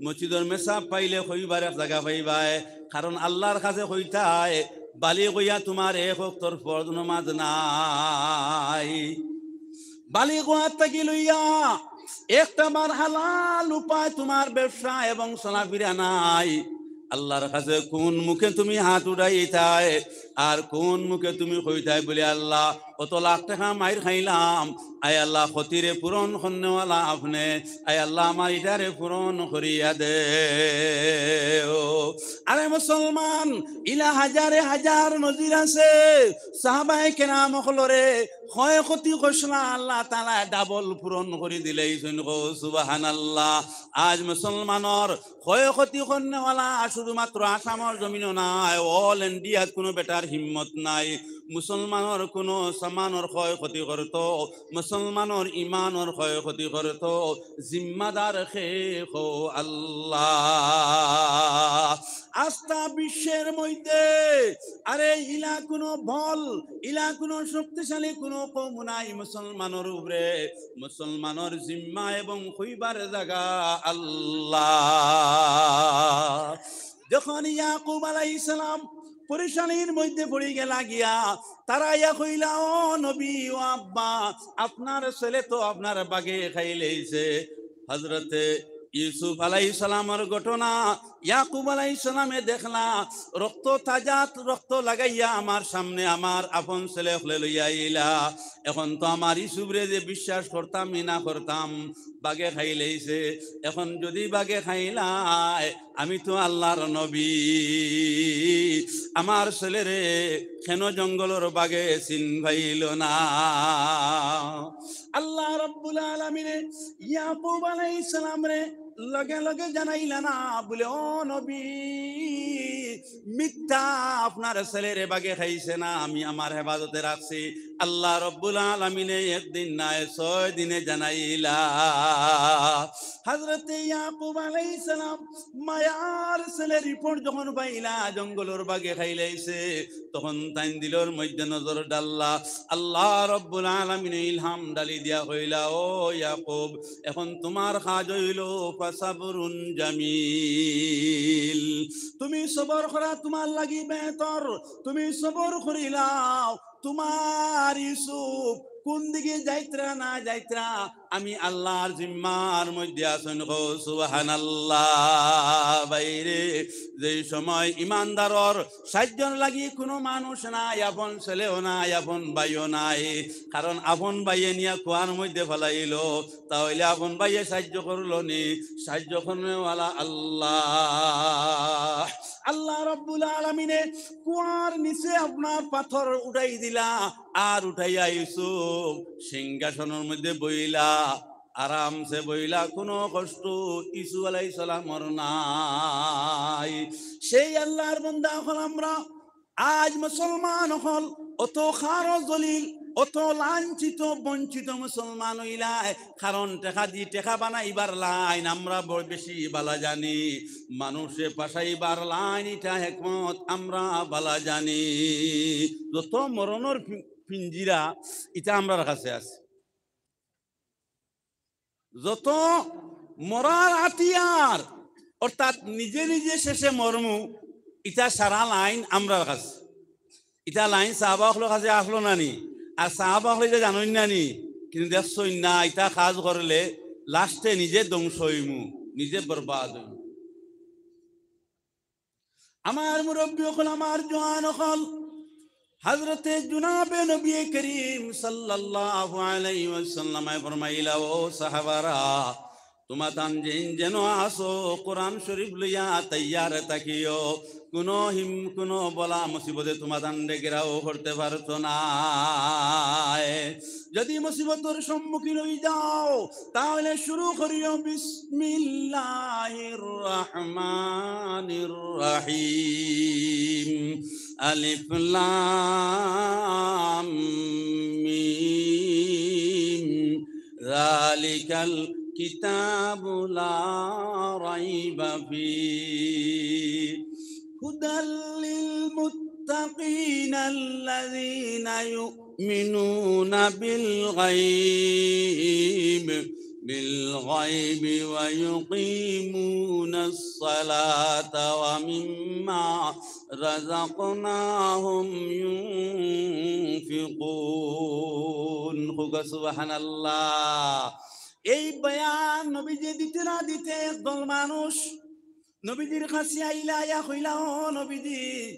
মসজিদর মেসাব পাইলে কইবার এক জাগা পাইবায়, কারণ আল্লার কাছে কইতায়, বালিগ অইয়া তুমার এক ওয়াক্তর ফরজ নমাজ নাই। বালিগ অওয়ার থাকি লইয়া একটা বার হালাল উপায় তুমার ব্যবসা এবং চলাফিরা নাই। আল্লার কাছে কুন মুখে তুমি হাত উঠাইতায় আর কুন মুখে তুমি কইতায় বলে, আল্লাহ, অত লাখ টেকা মাইর খাইলাম, আয় আল্লাহ, ক্ষতিরে পূরণ করনেওয়ালা আপনে, আয় আল্লাহ, আমার ইটারে পূরণ করিয়া দেও। আরে মুসলমান, ইলা হাজারে হাজার নজির আছে। সাহাবায়ে কেরাম অকলরে ক্ষয় ক্ষতি করছলা, আল্লাহ তাআলায় ডাবল পূরণ করি দিলাইছইন। কও সুবহানাল্লাহ। আইজ মুসলমানর ক্ষয় ক্ষতি করনেওয়ালা শুধুমাত্র আসামর জমিনো নায়, all ইন্ডিয়াত কুনু বেটার হিম্মত নাই মুসলমানর কুনু সামানর ক্ষয় ক্ষতি করতো, মুসলমানর ইমানর ক্ষয় ক্ষতি করতো। জিম্মাদার কে? কও আল্লাহ। আস্তা বিশ্বের মধ্যে আরে ইলা কুনু বল, ইলা কুনু শক্তিশালী কুনু কওম নাই মুসলমানর উপরে। মুসলমানর জিম্মা এবং কইবার জাগা আল্লাহ। যখন ইয়াকুব আলাইহিস সালাম পরেশানির মধ্যে পড়ি গেলা গিয়া, তারা আইয়া কইলা, ও নবী, ও আব্বা, আপনার ছেলে তো আপনার বাঘে খাইলাইছে। হযরতে ইউসুফ আলাইহিস সালামর ঘটনা, ইয়াকুব আলাইহিস সালামে দেখলা, রক্ত, তাজা রক্ত লাগাইয়া আমার সামনে আমার আপন ছেলে অকলে লইয়া আইলা। এখন তো আমার ইউসুফরে যে বিশ্বাস করতাম নি না করতাম, বাঘে খাইলাইছে। এখন যুদি বাঘে খাইলায়, আমি তো আল্লাহর নবী, আমার ছেলেরে কেন জঙ্গলর বাঘে চিন পাইল না? আল্লাহ রাব্বুল আলামিনে ইয়াকুব আলাইহিস সালামরে লগে লগে জানাইলা না, বলে, "ও নবী, মিথ্যা, আপনার ছেলেরে বাঘে খাইছে না, আমি আমার হেফাজতে রাখছি।" আল্লাহ রাব্বুল আলামিনে একদিন নায়, ছয় দিনে জানাইলা। হযরতে ইয়াকুব আলাইহিস সালাম মায়ার ছেলের রিপোর্ট যখন পাইলা, জঙ্গলর বাঘে খাইলাইছে, তখন তাইন দিলর মধ্যে নজর ডাললা। আল্লাহ রাব্বুল আলামিনে ইলহাম ডালি দিয়া কইলা, "ও ইয়াকুব, এখন তুমার কাজ অইলো ফাসাবরুন জামিল। তুমি সবর করা তুমার লাগি বেহতর। তুমি সবর করিলাও। তুমার ইউসুফ কুন দিকে যাইতরা না যাইতরা, আমি আল্লাহর জিম্মার মধ্যে আছইন।" কও সুবহানাল্লাহ। বাইরে, যেই সময় ইমানদারর সাহায্যর লাগি কুনু মানুষ নাই, আপন ছেলেও নাই, আপন ভাইও নাই, কারণ আপন ভাইয়ে নিয়া কুয়ার মধ্যে ফালাইলো, তাইলে আপন ভাইয়ে সাহায্য করলো নি? সাহায্য করনেওয়ালা আল্লাহ। আল্লাহ রাব্বুল আলামিনে কুয়ার নিচে আপনার পাথর উঠাই দিলা, আর উঠাইয়া ইউসুফ সিংহাসনর মধ্যে বইলা, আরামসে বইলা, কুনু কষ্ট ইউসুফ আলাইহিস সালামর নাই। সেই আল্লাহর বান্দা অকল আমরা। আজ মুসলমান অকল অত খারো জলিল, অত লাঞ্ছিত বঞ্চিত মুসলমান অইলায়, কারণ টেকা দি টেকা বানাইবার লাইন আমরা বড় বেশি বালা জানি, মানুষে ফাসাইবার লাইন ইটা হেকমত আমরা বালা জানি। যত মরণর পি-, পিঞ্জিরা, ইটা আমরার কাছে আছে। যত মরার হাতিয়ার, অর্থাৎ নিজে নিজে শেষে মরমু, ইটা সারা লাইন আমরার কাছে। ইটা লাইন সাহাবা অকলর কাছে আছলো না নি? আর সাহাবা অকলে ইটা জানইন না নি? কিন্তু দেখছইন না, ইটা কাজ করলে লাস্টে নিজে ধ্বংস অইমু, নিজে বরবাদ অইমু। আমার মুরব্বি অকল, আমার জোয়ান অকল, হযরতে জনাবে নবী করিম সাল্লাল্লাহু আলাইহি ওয়াসাল্লামে ফরমাইলা, "ও সাহাবারা, তুমাতান যেইন যেন আছো, কোরআন শরীফ লইয়া তৈয়ার থাকিও। কুনু হিম-, কুনু বালা মুসিবতে তুমাতানরে ঘেরাও করতে পারতো নায়। যদি মুসিবতর সম্মুখীন অই যাও, তাইলে শুরু করিও বিসমিল্লাহির রহমানির রহিম। আলিফ লাম মিম। যালিকাল কিতাবু লা রাইবা ফিহি। হুদাল লিল মুত্তাকিন আল্লাযীনা ইউ-" يؤمنون بالغيب، بالغيب ويقيمون الصلاة ومما رزقناهم ينفقون। কউক্কা সুবহানাল্লাহ। এই বয়ান নবীজি দিতে না দিতে একদল মানুষ নবীজির কাছে আইলা, আইয়া কইলা, "ও নবীজি,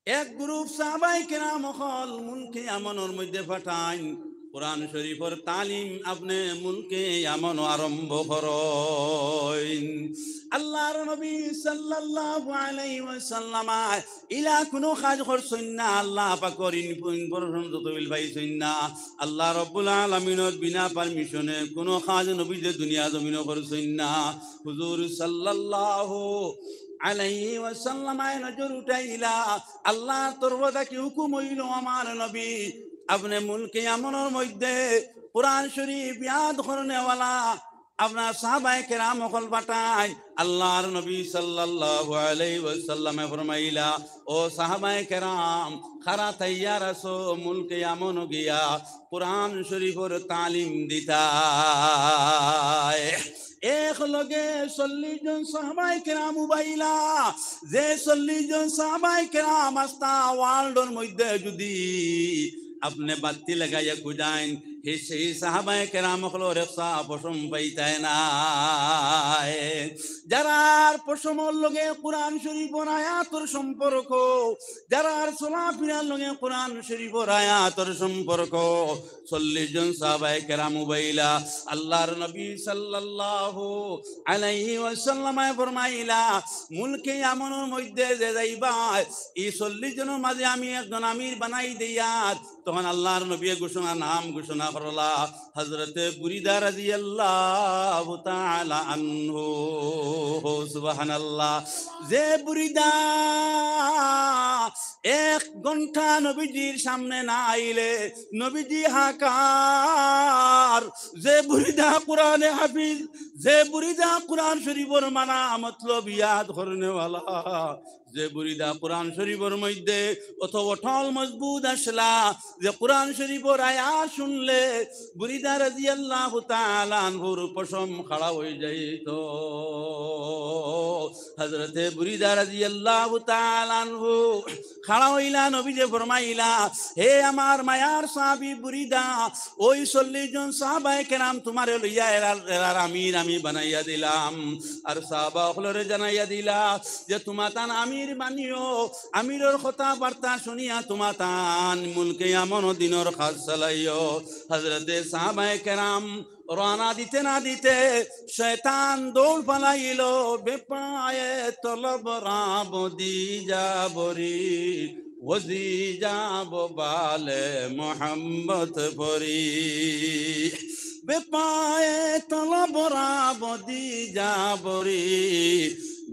এক গ্রুপ সাহাবায়ে কেরাম অকল মুলকে ইয়ামনর মধ্যে পাঠাইন, কোরআন শরীফর তালিম আপনে মুলকে ইয়ামনো আরম্ভ করইন।" আল্লাহর নবী সাল্লাল্লাহু আলাইহি ওয়াসাল্লাম ইলা কুনু কাজ করছইন না, আল্লাহ পাকর ইন-, ইনফরমেশন তথ্য পাইছইন না, আল্লাহ রাব্বুল আলামিনর বিনা পারমিশনে কুনু কাজ নবীজিয়ে দুনিয়া জমিনো করছইন না। হুজুর সাল্লাল্লাহু আলাইহি ওয়াসাল্লামে নজর উঠাইলা, আল্লাহর তরফ থাকি হুকুম অইলো, আমার নবী, আপনে মুলকে ইয়ামনর মধ্যে কোরআন শরীফ ইয়াদ করনেওয়ালা আপনার সাহাবায়ে কেরাম অকল পাঠাইন। আল্লাহর নবী সাল্লাল্লাহু আলাইহি ওয়াসাল্লামে ফরমাইলা, "ও সাহাবায়ে কেরাম, কারা তৈয়ার আছো মুলকে ইয়ামনো গিয়া কোরআন শরীফর তালিম দিতায়?" এক লগে চল্লিশ জন সাহাবায়ে কেরাম উবাইলা, যে চল্লিশ জন সাহাবায়ে কেরাম আস্তা ওয়ার্ল্ডর মধ্যে যদি আপনে বাত্তি লাগাইয়া খুজাইন, হে সেই সাহাবায়ে কেরাম অকলর এক চা পশম পাইতায় নায়। যারার পশমর লগে কোরআন শরীফর আয়াতর সম্পর্ক, যারার চলাফিরার লগে কোরআন শরীফর আয়াতর সম্পর্ক, চল্লিশ জন সাহাবায়ে কেরাম উবাইলা আল্লাহর নবী সাল্লাল্লাহু আলাইহি ওয়াসাল্লামে ফরমাইলা, মুলকে ইয়ামনর মধ্যে যে যাইবা, ই চল্লিশ জনর মাঝে আমি একজন আমির বানাই দিয়ার। তখন আল্লাহর নবীয়ে ঘোষণা, নাম ঘোষণা করলা হযরতে বুরিদা রাদিয়াল্লাহু তাআলা আনহু। সুবহানাল্লাহ। যে বুরিদা এক ঘন্টা নবীজির সামনে না আইলে নবীজি হাকার, যে বুরিদা কোরআনে হাফিজ, যে বুরিদা কোরআন শরীফর মানা মতলব ইয়াদ করনেওয়ালা, যে বুরিদা কোরআন শরীফর মধ্যে অত অটল মজবুত আছলা, যে কোরআন শরীফর আয়াত শুনলে বুরিদা রাদিয়াল্লাহু তাআলা আনহুর পশম খাড়া অই যাইত। হযরতে বুরিদা রাদিয়াল্লাহু তাআলা আনহু খাড়া অইলা, নবীজিয়ে ফরমাইলা, হে আমার মায়ার সাহাবী বুরিদা, ওই চল্লিশ জন সাহাবায়ে কেরাম তুমারে লইয়া এরার, এরার আমির আমি বানাইয়া দিলাম। আর সাহাবা অকলরে জানাইয়া দিলা যে তুমাতান আমির বানিও, আমিরর কথাবার্তা শুনিয়া তুমাতান মুলকে ইয়ামন দিনর কাজ চালাইও। হযরতে সাহাবায়ে কেরাম রওয়ানা দিতে না দিতে শয়তান দৌড় ফালাইল, বেপায়ে তলব রাব দি যাবরি, ওজি যাব বালে মোহাম্মদ পরি। বেপায়ে তলব রাব দি যাবরি,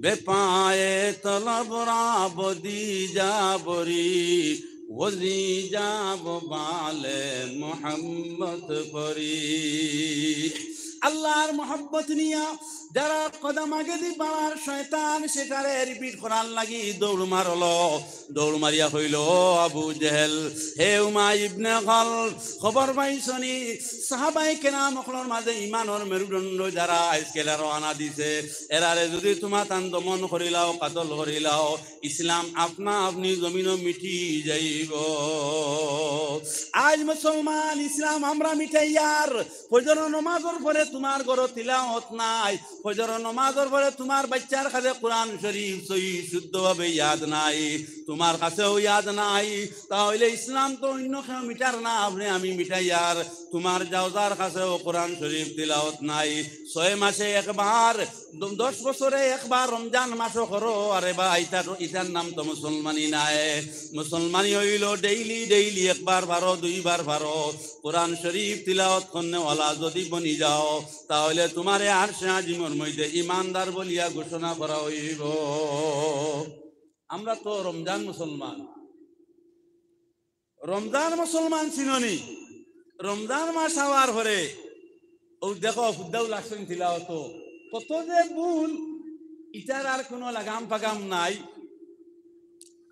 বেপায়ে তলব রাব দি যাবরি, ওজি যাব বালে মোহাম্মদ পরি। আল্লাহর মোহাব্বত নিয়া যারা কদম আগেদি বাড়ার শয়তান সেটারে রিপিট করার লাগি দৌড় মারলো। দৌড় মারিয়া কইল, "ও আবু জেহেল, হে উমাই ইবনে খালফ, খবর পাইছনি? সাহাবায়ে কেরাম অকলর মাঝে ইমানর মেরুদণ্ড যারা আইজকাইল রওয়ানা দিছে, এরারে যুদি তুমাতান দমন করিলাও, কাতল করিলাও, ইসলাম আপনা আপনি জমিনো মিটি যাইব।" আইজ মুসলমান ইসলাম আমরা মিটাইয়ার, ফজর নমাজর পরে তুমার ঘরো তিলাওত নাই, ফজর নমাজর পরে তুমার বাইচ্চার কাছে কোরআন শরীফ সহি শুদ্ধভাবে ইয়াদ নাই, তুমার কাছেও ইয়াদ নাই, তা অইলে ইসলাম তো অইন্য কেউ মিটার না, আপনে আমি মিটাইয়ার। তুমার জাওজার কাছেও কোরআন শরীফ তিলাওত নাই, ছয় মাসে একবার, দ-, দশ বছরে একবার রমজান মাসো করো, আরে বা ইটার, ইটার নাম তো মুসলমানি নায়। মুসলমানি অইলো ডেইলি, ডেইলি একবার পারো, দুইবার পারো, কোরআন শরীফ তিলাওত করনেওয়ালা যুদি বনি যাও, তা অইলে তুমারে আরশে আজিমর মধ্যে ইমানদার বলিয়া ঘোষণা করা অইব। আমরা তো রমজান মুসলমান, রমজান মুসলমান চিননি, রমজান মাস আওয়ার পরে অউ দেখো হুদ্দাউ লাগছইন তিলাওতো, কত যে ভুল, ইটার আর কুনু লাগাম পাগাম নাই।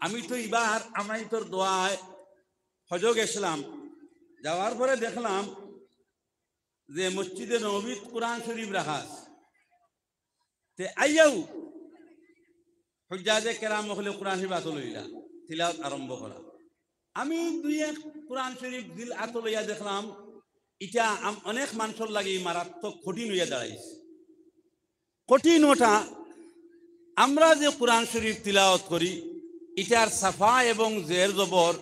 আমি তো ইবার আমাইন্তর দোয়ায় হজো গেছলাম, যাওয়ার পরে দেখলাম যে মসজিদে নববীত কোরআন শরীফ রাখা আছে। তে আইয়াউ হুজ্জাজে কেরাম অকলে কোরআন শরীফ আতো লইলা, তিলাওত আরম্ভ করা। আমি দুই এক কোরআন শরীফ দিল আতো লইয়া দেখলাম, ইটা আম-, অনেক মানষর লাগি মারাত্মক কঠিন অইয়া দাঁড়াইছে। কঠিন ওটা, আমরা যে কোরআন শরীফ তিলাওত করি, ইটার সাফা এবং জের জবর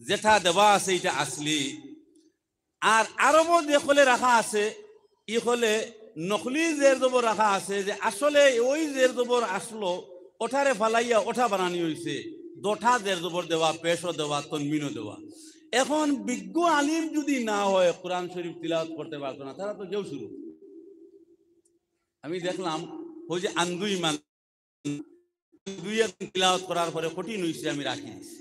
যেটা দেওয়া আছে, ইটা আসলি। আর আরবো যে কলে রাখা আছে, ই কলে নকলি জের জবর রাখা আছে, যে আসলে ওই জের জবর আসলো, ওটারে ফালাইয়া ওটা বানানি অইছে, দুটা জের জবর দেওয়া, পেশও দেওয়া, তনবিনও দেওয়া। এখন বিজ্ঞ আলিম যুদি না হয়, কোরআন শরীফ তিলাওত করতে পারতো না, তারা তো কেউ শুরু। আমি দেখলাম, ওই যে আন্দু ইমান, দুই একদিন তিলাওত করার পরে কঠিন অইছে, আমি রাখি দিছি।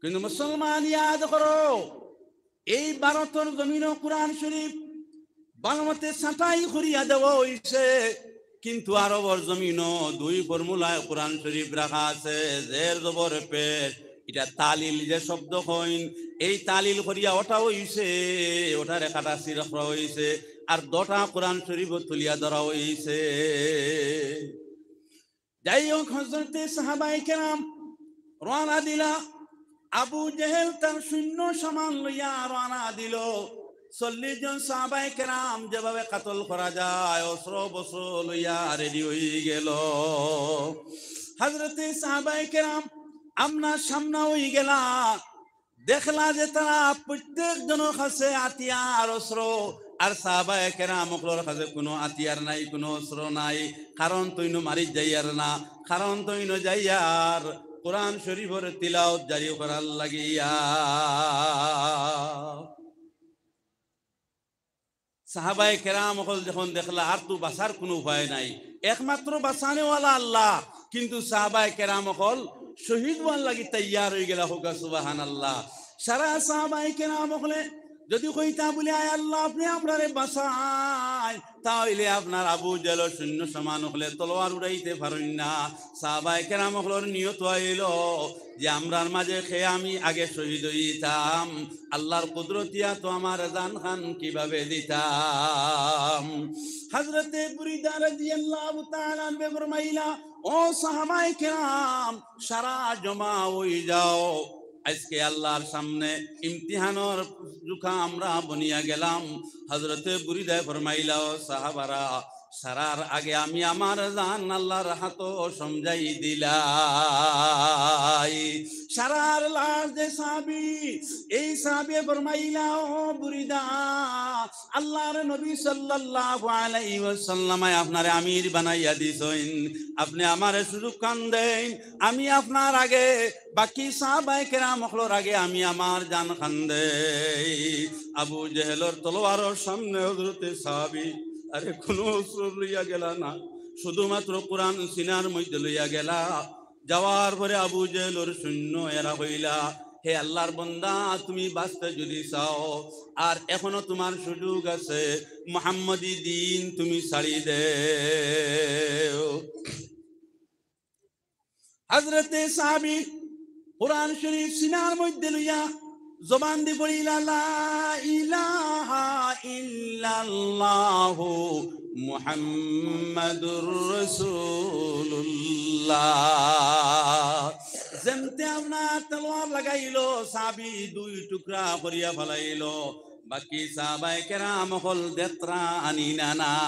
কিন্তু মুসলমান, ইয়াদ করো, এই ভারতর জমিনো কোরআন শরীফ ভালা মতে ছাঁটাই করিয়া দেওয়া অইছে, কিন্তু আরবর জমিনো দুই ফর্মুলায় কোরআন শরীফ রাখা আছে, জের জবর পেশ। ইটা তালিল যে শব্দ কইন, এই তালিল করিয়া ওটা অইছে, ওটারে কাটা ছিঁড়া করা অইছে, আর দুটা কোরআন শরীফও তুলিয়া ধরা অইছে। যাই হোক, হযরতে সাহাবায়ে কেরাম রওয়ানা দিলা, আবু জেহেল তার সৈন্য সামান লইয়া রওয়ানা দিল। চল্লিশ জন সাহাবায়ে কেরাম যেভাবে কাতল করা যায়, অস্ত্র বস্ত্র লইয়া রেডি হয়ে গেল। হযরতে সাহাবায়ে কেরাম আমনা সামনা হয়ে গেলা, দেখলা যে তারা প্রত্যেক জনের কাছে হাতিয়ার অস্ত্র, আর সাহাবায়ে কেরাম অকলর কাছে কোনো হাতিয়ার নাই, কোনো অস্ত্র নাই। কারণ তইন মারিত যাইয়ার না, কারণ তইন যাইয়ার কোরআন শরীফর তিলাওত জারি করার লাগিয়া। সাহাবায়ে কেরাম অকল যখন দেখলা আর তো বাঁচার কোনো উপায় নাই, একমাত্র বাঁচানেওয়ালা আল্লাহ, কিন্তু সাহাবায়ে কেরাম অকল শহীদ হওয়ার লাগি তৈয়ার হয়ে গেলা। হোক সুবহানাল্লাহ। সারা সাহাবায়ে কেরাম অকলে যদি কইতা বলে, "আয় আল্লাহ, আপনি আমরারে বাঁচাই," তাহলে আপনার আবু জেহেলর সৈন্য সামান অকলে তলোয়ার উড়াইতে পারইন না। সাহাবায়ে কেরাম অকলর নিয়ত হইল যে, "আমরার মাঝে খে আমি আগে শহীদ হইতাম, আল্লাহর কুদরতিয়া তো আমার জান খান কিভাবে দিতাম।" হযরতে বুরিদা রাদিয়াল্লাহু তাআলা আনহু ফরমাইলা, "ও সাহাবায়ে কেরাম, সারা জমা হয়ে যাও, আজকে আল্লাহর সামনে ইমতিহানর জুখা আমরা বনিয়া গেলাম।" হযরতে বুরিদায় ফরমাইলা, "ও সাহাবারা, সারার আগে আমি আমার জান আল্লাহর হাতো সমঝাই দিলাই।" সারার লাশ যে সাহাবি, এই সাহাবি ফরমাইলা, "ও বুরিদা, আল্লাহর নবী সাল্লাল্লাহু আলাইহি ওয়াসাল্লামে আপনারে আমির বানাইয়া দিছইন, আপনি আমারে সুযোগ খান দেইন, আমি আপনার আগে, বাকি সাহাবায়ে কেরাম অকলর আগে আমি আমার জান খান দেই।" আবু জেহেলর তলোয়ারর সামনে হযরতে সাহাবি আরে কোনো অস্ত্র লইয়া গেলা না, শুধুমাত্র কোরআন সিনার মধ্যে লইয়া গেলা। যাওয়ার পরে আবু জেহেলর সৈন্য এরা কইলা, "হে আল্লাহর বান্দা, তুমি বাঁচতে যদি চাও, আর এখনো তোমার সুযোগ আছে, মুহাম্মদী দিন তুমি ছাড়ি দেও।" হযরতে সাহাবি কোরআন শরীফ সিনার মধ্যে লইয়া জবান দি পড়িলা, "লা ইলাহা ইল্লাল্লাহু মুহাম্মাদুর রাসূলুল্লাহ।" যেমতে আপনার তলোয়ার লাগাইল, সাহাবি দুই টুকরা করিয়া ফালাইল, বাকি সাহাবায়ে কেরাম অকল দেখরা আনি না না।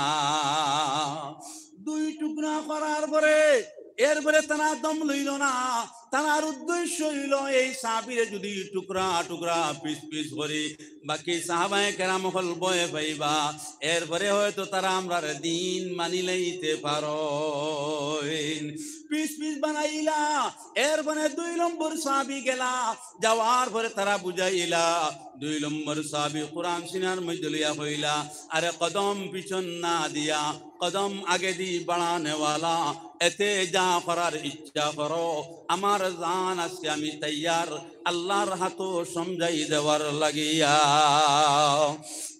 দুই টুকরা করার পরে, এরপরে তারা দম লইল না। তারার উদ্দেশ্য হইল, এই সাহাবিরে যদি টুকরা টুকরা পিস পিস করি, বাকি সাহাবায়ে কেরাম অকল ভয় পাইবা, এরপরে হয়তো তারা আমরার দিন মানি লইতে পারইন। পিস পিস বানাইলা, এরপরে দুই নম্বর সাহাবি গেলা, যাওয়ার পরে তারা বুঝাইলা, দুই নম্বর সাহাবি কোরআন সিনার মধ্যে লইয়া কইলা, আরে কদম পিছন না দিয়া, কদম আগেদি বাড়ানেওয়ালা, এতে যা করার ইচ্ছা করো, আমার জান আজকে আমি তৈয়ার, আল্লাহর হাতো সমঝাই দেওয়ার লাগিয়া।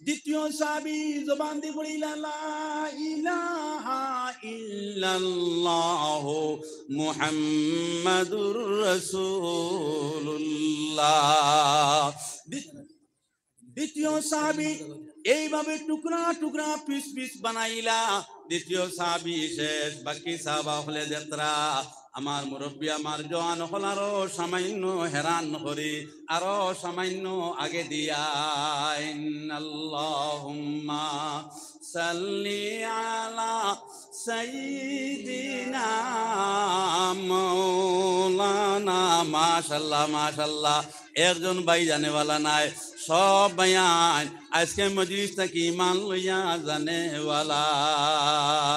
দ্বিতীয় সাহাবি জবান দি পড়িলা, "লা ইলাহা ইল্লাল্লাহু মুহাম্মাদুর রাসূলুল্লাহ।" দ্বি-, দ্বিতীয় সাহাবি এইভাবে টুকরা টুকরা পিস পিস বানাইলা। দ্বিতীয় সাহাবি শেষ, বাকি সাহাবা অকলে দেখরা, আমার মুরব্বি, আমার জওয়ান অকল আরো সামান্য হেরান করি, আরো সামান্য আগে দিয়া। আল্লাহুম্মা সাল্লি আলা সাইয়্যিদিনা মাওলানা। মাশাআল্লাহ, মাশাআল্লাহ। একজন ভাই জানেওয়ালা নাই, সব ভাইয়াইন আজকে মজলিস থাকি ইমান লইয়া জানেওয়ালা।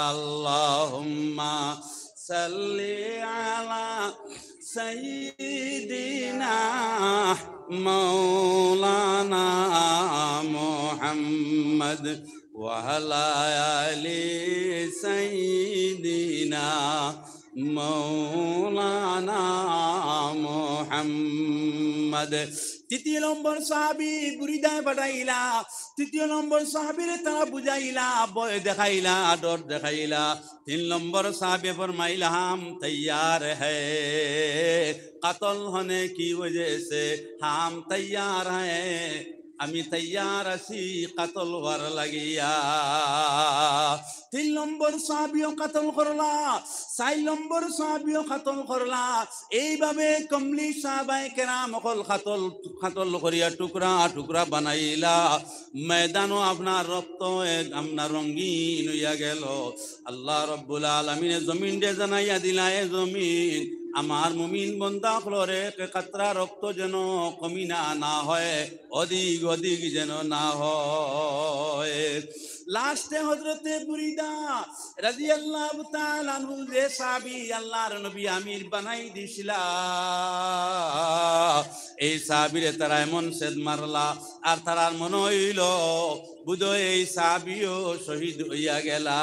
আল্লাহুম্মা সাল্লি আলা সাইয়্যিদিনা মাওলানা মুহাম্মদ ওয়া আলা আলি সাইয়্যিদিনা মাওলানা মুহাম্মদ। তৃতীয় নম্বর সাহাবি বুরিদায় পাঠাইলা। তৃতীয় নম্বর সাহাবিরে তারা বুঝাইলা, ভয় দেখাইলা, ডর দেখাইলা। তিন নম্বর সাহাবি ফরমাইলা, "হাম তৈয়ার হ্যায়, কতল হোনে কি ওয়াজহ সে হাম তৈয়ার হ্যায়।" আমি তৈয়ার আছি কাতল অওয়ার লাগিয়া। তিন নম্বর সাহাবিও কাতল করলা, চাইর নম্বর সাহাবিও কাতল করলা। এইভাবে কমলি সাহাবায়ে কেরাম অকল কাতল, কাতল করিয়া টুকরা টুকরা বানাইলা। ময়দানও আপনার রক্তে আপনার রঙিন অইয়া গেল। আল্লাহ রব্বুল আলামিনে জমিনরে জানাইয়া দিলা, এ জমিন, আমার মুমিন বন্দা অকলর এক কাতরা রক্ত যেন কমি না, না হয়, অধিক অধিক যেন না হয়। লাস্টে হযরতে বুরাইদা রাদিয়াল্লাহু তাআলা আনহু, যে সাহাবী আল্লাহর নবী আমির বানাই দিছিলা, এই সাহাবীরে তারা এমন ছেদ মারলা, আর তারার মনো অইলো বুধয় এই সাহাবীও শহীদ অইয়া গেলা।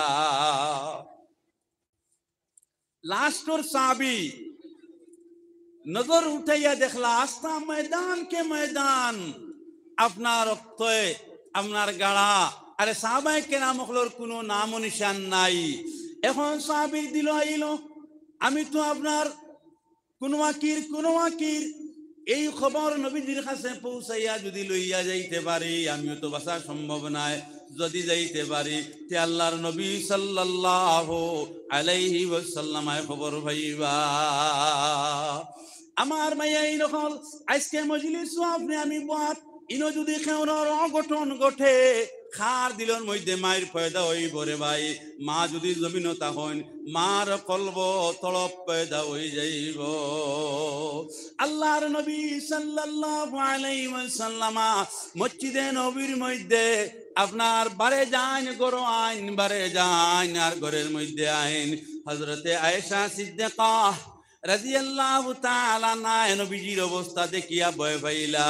লাস্টর সাহাবী নজর উঠাইয়া দেখলা, আস্তা ময়দান কে ময়দান আপনার রক্তে, আপনার গাড়া। আরে সাহাবায়ে কেরাম অকলর কুনু নামো নিশান নাই। এখন সাহাবীর দিলো আইলো, আমি তো আপনার কুনু আকির, কুনু আকির, এই খবর নবীজির কাছে পৌঁছাইয়া যুদি লইয়া যাইতে পারি, আমিও তো বাঁচা সম্ভব নায়। যুদি যাইতে পারি, তে আল্লাহর নবী সাল্লাল্লাহু আলাইহি ওয়াসাল্লামে খবর পাইবা। আমার ভাইয়াইন অকল, আইজকে মজলিসো আপনে আমি বওয়াত, ইনো যুদি কেউরর অঘটন ঘটে, কার দিলর মধ্যে মাইর পয়দা অইবো রে ভাই? মা যুদি জমিনো থাকইন, মার কলবো তড়প পয়দা অই যাইবো। আল্লাহর নবী সাল্লাল্লাহু আলাইহি ওয়াসাল্লামা মসজিদে নবীর মধ্যে আপনার বারে যাইন, ঘরো আইন, বারে যাইন, আর ঘরর মধ্যে আইন। হযরতে আয়েশা সিদ্দিকা রাদিয়াল্লাহু তাআলা আনহা নবীজির অবস্থা দেখিয়া ভয় পাইলা।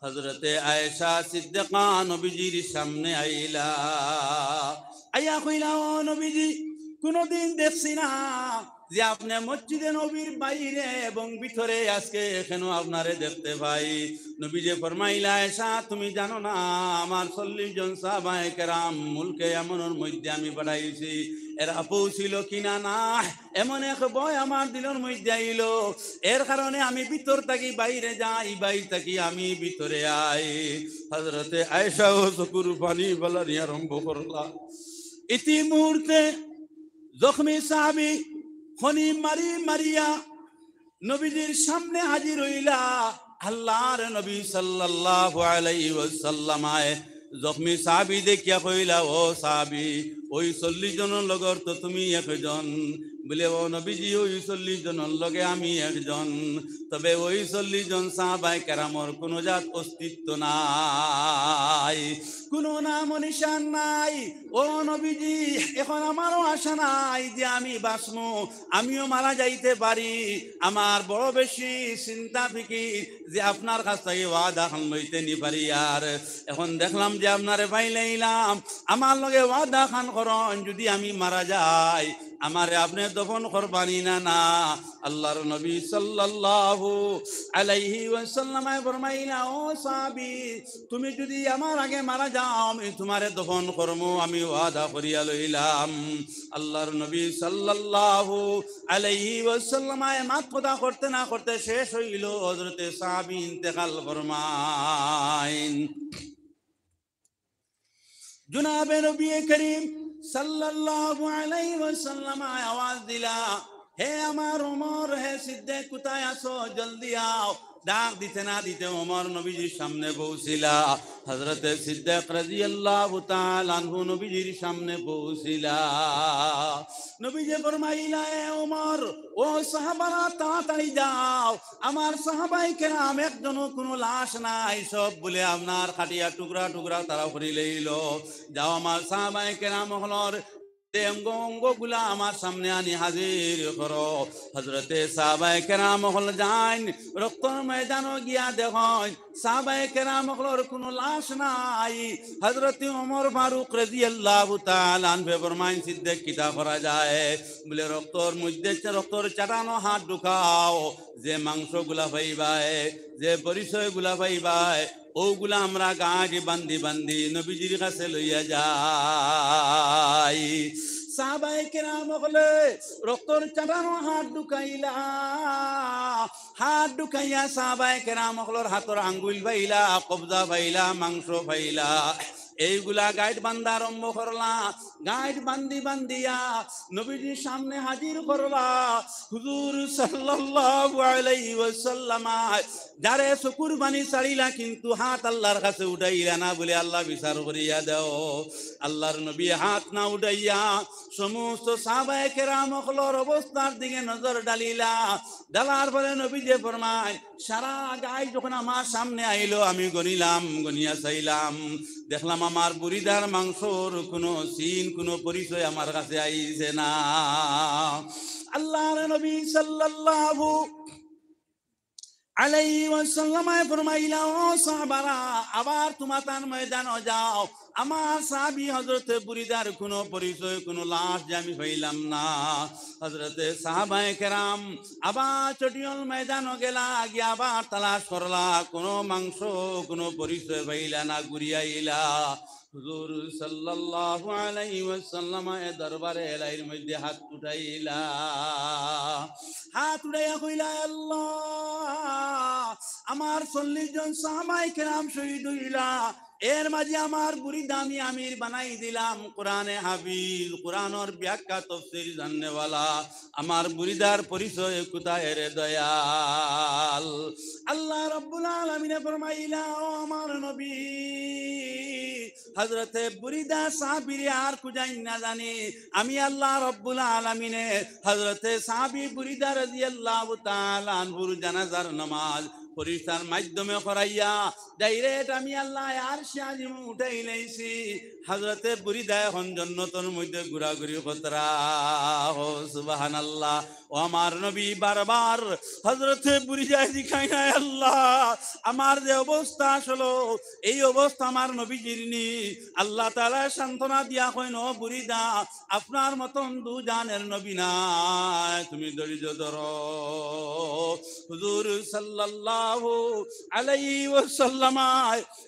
হযরতে আয়েশা সিদ্দিকা নবীজির সামনে আইলা, আইয়া কইলা, ও নবীজি, কুনুদিন দেখছি না যে আপনে মসজিদে নবীর বাইরে এবং ভিতরে, আইজকে কেনো আপনারে দেখতে পাই। নবীজি ফরমাইলা, আয়েশা, তুমি জানো না, আমার চল্লিশ জন সাহাবায়ে কেরাম মুলকে ইয়ামনর মধ্যে আমি পাঠাইছি, এরা পৌঁছিল কিনা না, এমন এক ভয় আমার দিলর মধ্যে আইলো, এর কারণে আমি ভিতর থাকি বাইরে যাই, বাইর থাকি আমি ভিতরে আই। হযরতে আয়েশাও চকুর পানি ফালানি আরম্ভ করলা। ইতি মুহূর্তে জখমি সাহাবী খনি মারি মারিয়া নবীজির সামনে হাজির অইলা। আল্লাহর নবী সাল্লাল্লাহু আলাইহি ওয়াসাল্লামে জখমি সাহাবী দেখিয়া কইলা, ও সাহাবী, ওই চল্লিশ জনর লগর তো তুমি একজন। বলে, ও নবীজি, ওই চল্লিশ জনর লগে আমি একজন। তবে ওই চল্লিশ জন সাহাবায়ে কেরামর কুনু জাত অস্তিত্ব নাই, কুনু নামো নিশান নাই। ও নবীজি, এখন আমারও আশা নাই যে আমি বাঁচমু, আমিও মারা যাইতে পারি। আমার বড় বেশি চিন্তা ফিকির যে আপনার কাছ থাকি ওয়াদা খান লইতে নি পারি। আর এখন দেখলাম যে আপনারে পাইলাইলাম, আমার লগে ওয়াদা খান করইন, যুদি আমি মারা যাই, আমারে আপনে দফন করবা নি না? না। আল্লাহর নবী সাল্লাল্লাহু আলাইহি ওয়াসাল্লামে ফরমাইলা, ও সাহাবী, তুমি যুদি আমার আগে মারা যাও, আমি তুমারে দফন করমু, আমি ওয়াদা করিয়া লইলাম। আল্লাহর নবী সাল্লাল্লাহু আলাইহি ওয়াসাল্লামে মাত কথা করতে না করতে শেষ অইলো, হযরতে সাহাবী ইন্তেকাল ফরমাইন। জনাবে নবী করিম সাল্লাল্লাহু আলাইহি ওয়াসাল্লামে আওয়াজ দিলা, হে আমার ওমর, হে সিদ্দিক, কোথায় আছো? জলদি আও। ডাক দিতে না দিতে ওমর নবীজির সামনে পৌঁছিলা। হযরতে সিদ্দিক রাদিয়াল্লাহু তাআলা আনহু নবীজির সামনে পৌঁছিলা। নবীজি ফরমাইলা, এ ওমর, ও সাহাবারা, তাড়াতাড়ি যাও, আমার সাহাবায়ে কেরাম একজনও কুনু লাশ নাই, সব বুলে আপনার কাটিয়া টুকরা টুকরা তারা করিলাইলো। যাও, আমার সাহাবায়ে কেরাম অকলর অঙ্গ অঙ্গ গুলা আমার সামনে আনি হাজির করো। হযরতে সাহাবায়ে কেরাম অকল যাইন, রক্তর ময়দানো গিয়া দেখইন, সাহাবায়ে কেরাম অকলর কুনু লাশ নাই। হযরতে ওমর ফারুক রাদিয়াল্লাহু তাআলা আনহু ফরমাইন, সিদ্দিক, কিতা করা যায়? বুলে, রক্তর মধ্যে, রক্তর চাটানো হাত ঢুকাও, যে মাংস গুলা পাইবায়, যে পরিচয় গুলা পাইবায়, অগুলা আমরা গাঁটে বান্ধি বান্ধি নবীজির কাছে লইয়া যাই। সাহাবায়ে কেরাম অকলে রক্তর চাটানো হাত ঢুকাইলা, হাত ঢুকাইয়া সাহাবায়ে কেরাম অকলর হাতর আঙ্গুল পাইলা, কবজা পাইলা, মাংস পাইলা। এইগুলা গাইট বান্ধা আরম্ভ করলা। গাইট বান্ধি বান্ধিয়া নবীজির সামনে হাজির করলা। হুজুর সাল্লাল্লাহু আলাইহি ওয়াসাল্লাম যারে চকুর পানি ছাড়িলা, কিন্তু হাত আল্লাহর কাছে উঠাইলা না, বলে, "আল্লাহ, বিচার করিয়া দেও।" আল্লাহর নবী হাত না উঠাইয়া সমস্ত সাহাবায়ে কেরাম অকলর অবস্থার দিকে নজর ডালিলা। ডালার পরে নবীজিয়ে ফরমাইন, "সারা গাইট যখন আমার সামনে আইলো, আমি গনিলাম, গনিয়া চাইলাম, দেখলাম আমার বুরিদার মাংসর কোনো চিন, কোনো পরিচয় আমার কাছে আইছে না।" আল্লাহর নবী সাল্লাল্লাহু আলাইহি ওয়াসাল্লামে ফরমাইলা, "ও সাহাবারা, আবার তুমাতান ময়দানো যাও। আমার সাহাবী হযরতে বুরিদার কোনো পরিচয়, কোনো লাশ যে আমি পাইলাম না।" হযরতে সাহাবায়ে কেরাম আবার চটিয়ল ময়দানো গেলা, গিয়া আবার তালাশ করলা, কোনো মাংস, কোনো পরিচয় পাইলা না, ঘুরিয়া আইলা। হুজুর সাল্লাল্লাহু আলাইহি ওয়াসাল্লাম এ দরবারে এলাইর মধ্যে হাত উঠাইলা, হাত উঠাইয়া কইলা, "আল্লাহ, আমার চল্লিশ জন সাহাবায়ে কেরাম শহীদ অইলা, এর মাঝে আমার বুরিদা আমি আমির বানাই দিলাম, কোরআনে হাফিজ, কোরআনর ব্যাখ্যা তফসির জাননেওয়ালা, আমার বুরিদার পরিচয় কোথায় রে দয়াল?" আল্লাহ রাব্বুল আলামিনে ফরমাইলা, "ও আমার নবী, হযরতে বুরিদা সাহাবীরে আর খুজাইন না জানি, আমি আল্লাহ রাব্বুল আলামিনে হযরতে সাহাবী বুরিদা রাদিয়াল্লাহু তাআলা আনহুর জানাজার নামাজ ফিরিস্তার মাধ্যমে করাইয়া direct আমি আল্লাহ আরশে আজিমো উঠাই লাইছি।" হযরতে বুরিদা এখন জন্নতর মধ্যে ঘুরাঘুরি করতরা। ও সুবহানাল্লাহ। ও আমার নবী বারবার হযরতে বুরিদায় জিকাইন, "আয় আল্লাহ, আমার যে অবস্থা আসলো, এই অবস্থা আমার নবীজির নি।" আল্লাহ তাআলা সান্ত্বনা দিয়া কইন, "ও বুরিদা, আপনার মতন দুজানের নবী নাই, তুমি ধৈর্য ধরো।" হুজুর সাল্লাল্লাহু আলাইহি ওয়াসাল্লাম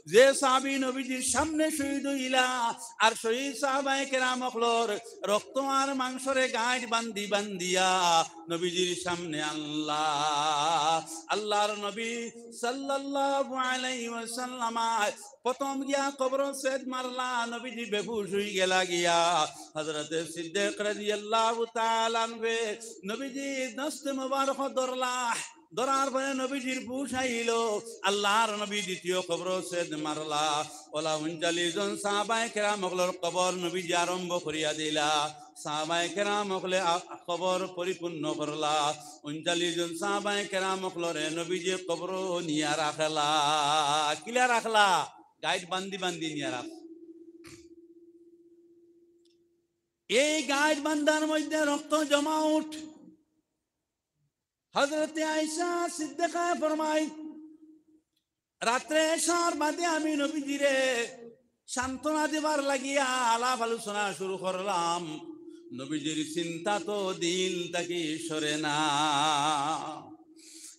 যে সাহাবী নবীজির সামনে শহীদ অইলা, আর শহীদ সাহাবায়ে কেরাম অকলর রক্ত আর মাংসরে গাইট বান্ধি বান্ধিয়া নবীজির সামনে আনলা। আল্লাহর নবী সাল্লাল্লাহু আলাইহি ওয়াসাল্লাম প্রথম গিয়া কবরো ছেদ মারলা, নবীজি বেহুশ অই গেলা গিয়া। হযরতে সিদ্দিক রাদিয়াল্লাহু তাআলা আনহু নবীজির দস্তে মোবারক ধরলা, ধরার পরে নবীজির হুশ আইলো। আল্লাহর নবী দ্বিতীয় কবরো ছেদ মারলা। অলা ঊনচল্লিশ জন সাহাবায়ে কেরাম অকলর কবর নবীজি আরম্ভ করিয়া দিলা। সাহাবায়ে কেরাম অকলে আ-, কবর পরিপূর্ণ করলা। ঊনচল্লিশ জন সাহাবায়ে কেরাম অকলরে নবীজি কবরো নিয়া রাখলা। কিলা রাখলা? গাইট বান্ধি বান্ধি নিয়া রাখ। এই গাইট বান্ধার মধ্যে রক্ত জমাট। হযরতে আয়েশা সিদ্দিকায় ফরমাইন, রাত্রে এশার বাদে আমি নবীজিরে সান্ত্বনা দিবার লাগিয়া আলাপ আলোচনা শুরু করলাম। নবীজির চিন্তা তো দিন থাকি সরে না।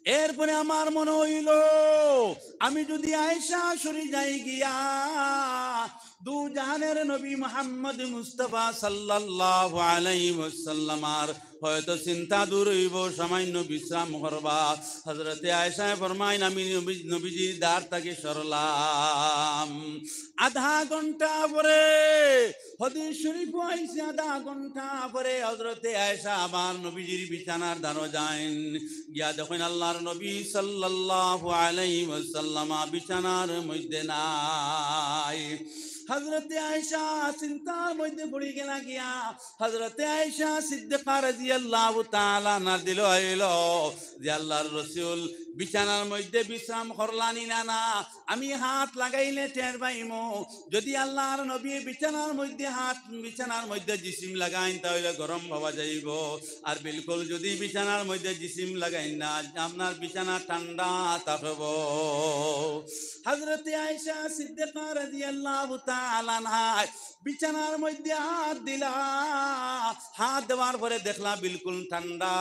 এরপরে আমার মনে অইলো, আমি যদি আয়েশা সরি যাই গিয়া, দুজানের নবী মুহাম্মদ মুস্তাফা সাল্লাল্লাহু আলাইহি ওয়াসাল্লামর হয়তো চিন্তা দূর অইবো, সামান্য বিশ্রাম করবা। হযরতে আয়েশায় ফরমাইন, আমি নবী-, নবীজির দ্বার থাকি সরলাম। আধা ঘন্টা পরে, হাদিস শরীফো আইছে, আধা ঘন্টা পরে হযরতে আয়েশা আবার নবীজির বিছানার দ্বারো যাইন। গিয়া দেখইন আল্লাহর নবী সাল্লাল্লাহু আলাইহি ওয়াসাল্লাম বিছানার মধ্যে নাই। হযরতে আয়েশা চিন্তার মধ্যে পড়ি গেলা গিয়া। হযরতে আয়েশা সিদ্দিকা রাদিয়াল্লাহু তাআলা আনহার দিলো আইলো যে আল্লাহর রসুল বিছানার মধ্যে বিশ্রাম করলা নি না? না, আমি হাত লাগাইলে টের পাইমু। যদি আল্লাহর নবী বিছানার মধ্যে হাত, বিছানার মধ্যে জিসিম লাগাইন, তাইলে গরম পাওয়া যাইবো। আর বিলকুল যদি বিছানার মধ্যে জিসিম লাগাইন না, আপনার বিছানা ঠান্ডা থাকবো। হযরতে আয়েশা সিদ্দিকা রাদিয়াল্লাহু তাআলা আনহা বিছানার মধ্যে হাত দিলা, হাত দেওয়ার পরে দেখলা বিলকুল ঠান্ডা।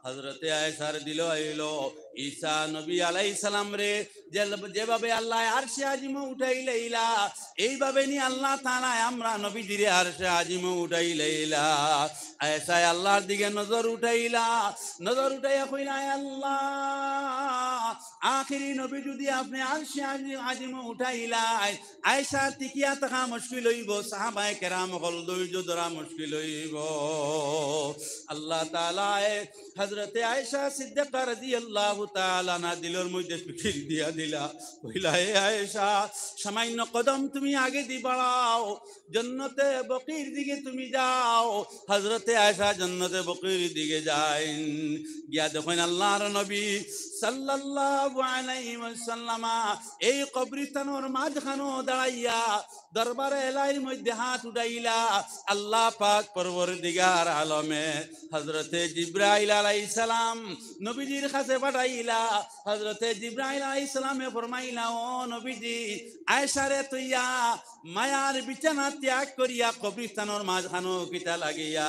হযরতে আয়েশার দিলো আইলো, ঈসা নবী আলাইহিস সালামরে যে, যেভাবে আল্লায় আরশে আজিমো উঠাইলাইলা, এইভাবে নি আল্লাহ তাআলায় আমরার নবীজিরে আরশে আজিমো উঠাইলাইলা। আয়েশায় আল্লাহর দিকে নজর উঠাইলা, নজর উঠাইয়া কইলা, "আয় আল্লাহ, আখেরি নবী যুদি আপনে আরশে আজি-, আজিমো উঠাইলাইন, আয়েশা টিকিয়া থাকা মুশকিল অইবো, সাহাবায়ে কেরাম অকল ধৈর্য ধরা মুশকিল অইবো।" আল্লাহ তাআলায় হযরতে আয়েশা সিদ্দিকা রাদিয়াল্লাহু তাআলা আনহার দিলর মধ্যে ফিকির দিয়া দিলা। কইলা, "হে আয়েশা, সামান্য কদম তুমি আগেদি বাড়াও, জন্নতে বকির দিকে তুমি যাও।" হযরতে আয়েশা জন্নতে বকির দিকে যাইন। গিয়া দেখইন আল্লাহর নবী সাল্লাল্লাহু আলাইহি ওয়াসাল্লামা এই কবরস্থানর মাঝখানো দাঁড়াইয়া দরবারে এলাহির মধ্যে হাত উঠাইলা। আল্লাহ পাক পরওয়ারদিগার আলমে হযরতে জিব্রাইল আলাইহিস সালাম নবীজির কাছে পাঠাইলা। হযরতে জিব্রাইল আলাইহিস সালামে ফরমাইলা, "ও নবীজি, আয়েশারে থইয়া মায়ার বিছানা ত্যাগ করিয়া কবরস্থানর মাঝখানো কিতা লাগিয়া?"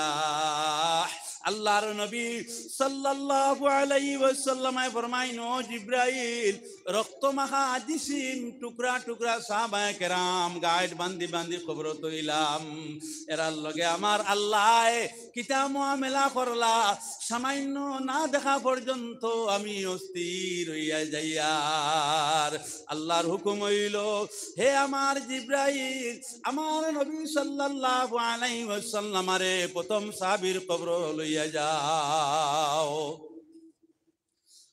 আল্লাহর নবী সাল্লাল্লাহু আলাইহি ওয়াসাল্লামে ফরমাইন, "ও জিব্রাইল, রক্ত মাখা জিসিম, টুকরা টুকরা সাহাবায়ে কেরাম, গাইট বান্ধি বান্ধি কবরো থইলাম। এরার লগে আমার আল্লায় কিতা মুআমেলা করলা, সামান্য না দেখা পর্যন্ত আমি অস্থির অইয়া যাইয়ার।" আল্লাহর হুকুম অইলো, "হে আমার জিব্রাইল, আমার নবী সাল্লাল্লাহু আলাইহি ওয়াসাল্লামরে প্রথম সাহাবীর কবরো লইয়া যাও।"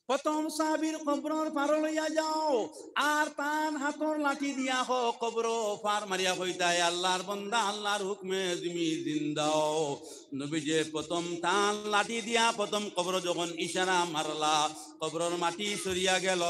প্রথম সাহাবীর কবরর পারো লইয়া যাও, আর তান হাতর লাঠি দিয়া কও, কবরো পার মারিয়া কইতা, "হে আল্লাহর বন্দা, আল্লাহর হুকুমে তুমি জিন্দাও।" নবীজিয়ে প্রথম তান লাঠি দিয়া প্রথম কবরো যখন ইশারা মারলা, কবরর মাটি সরিয়া গেল।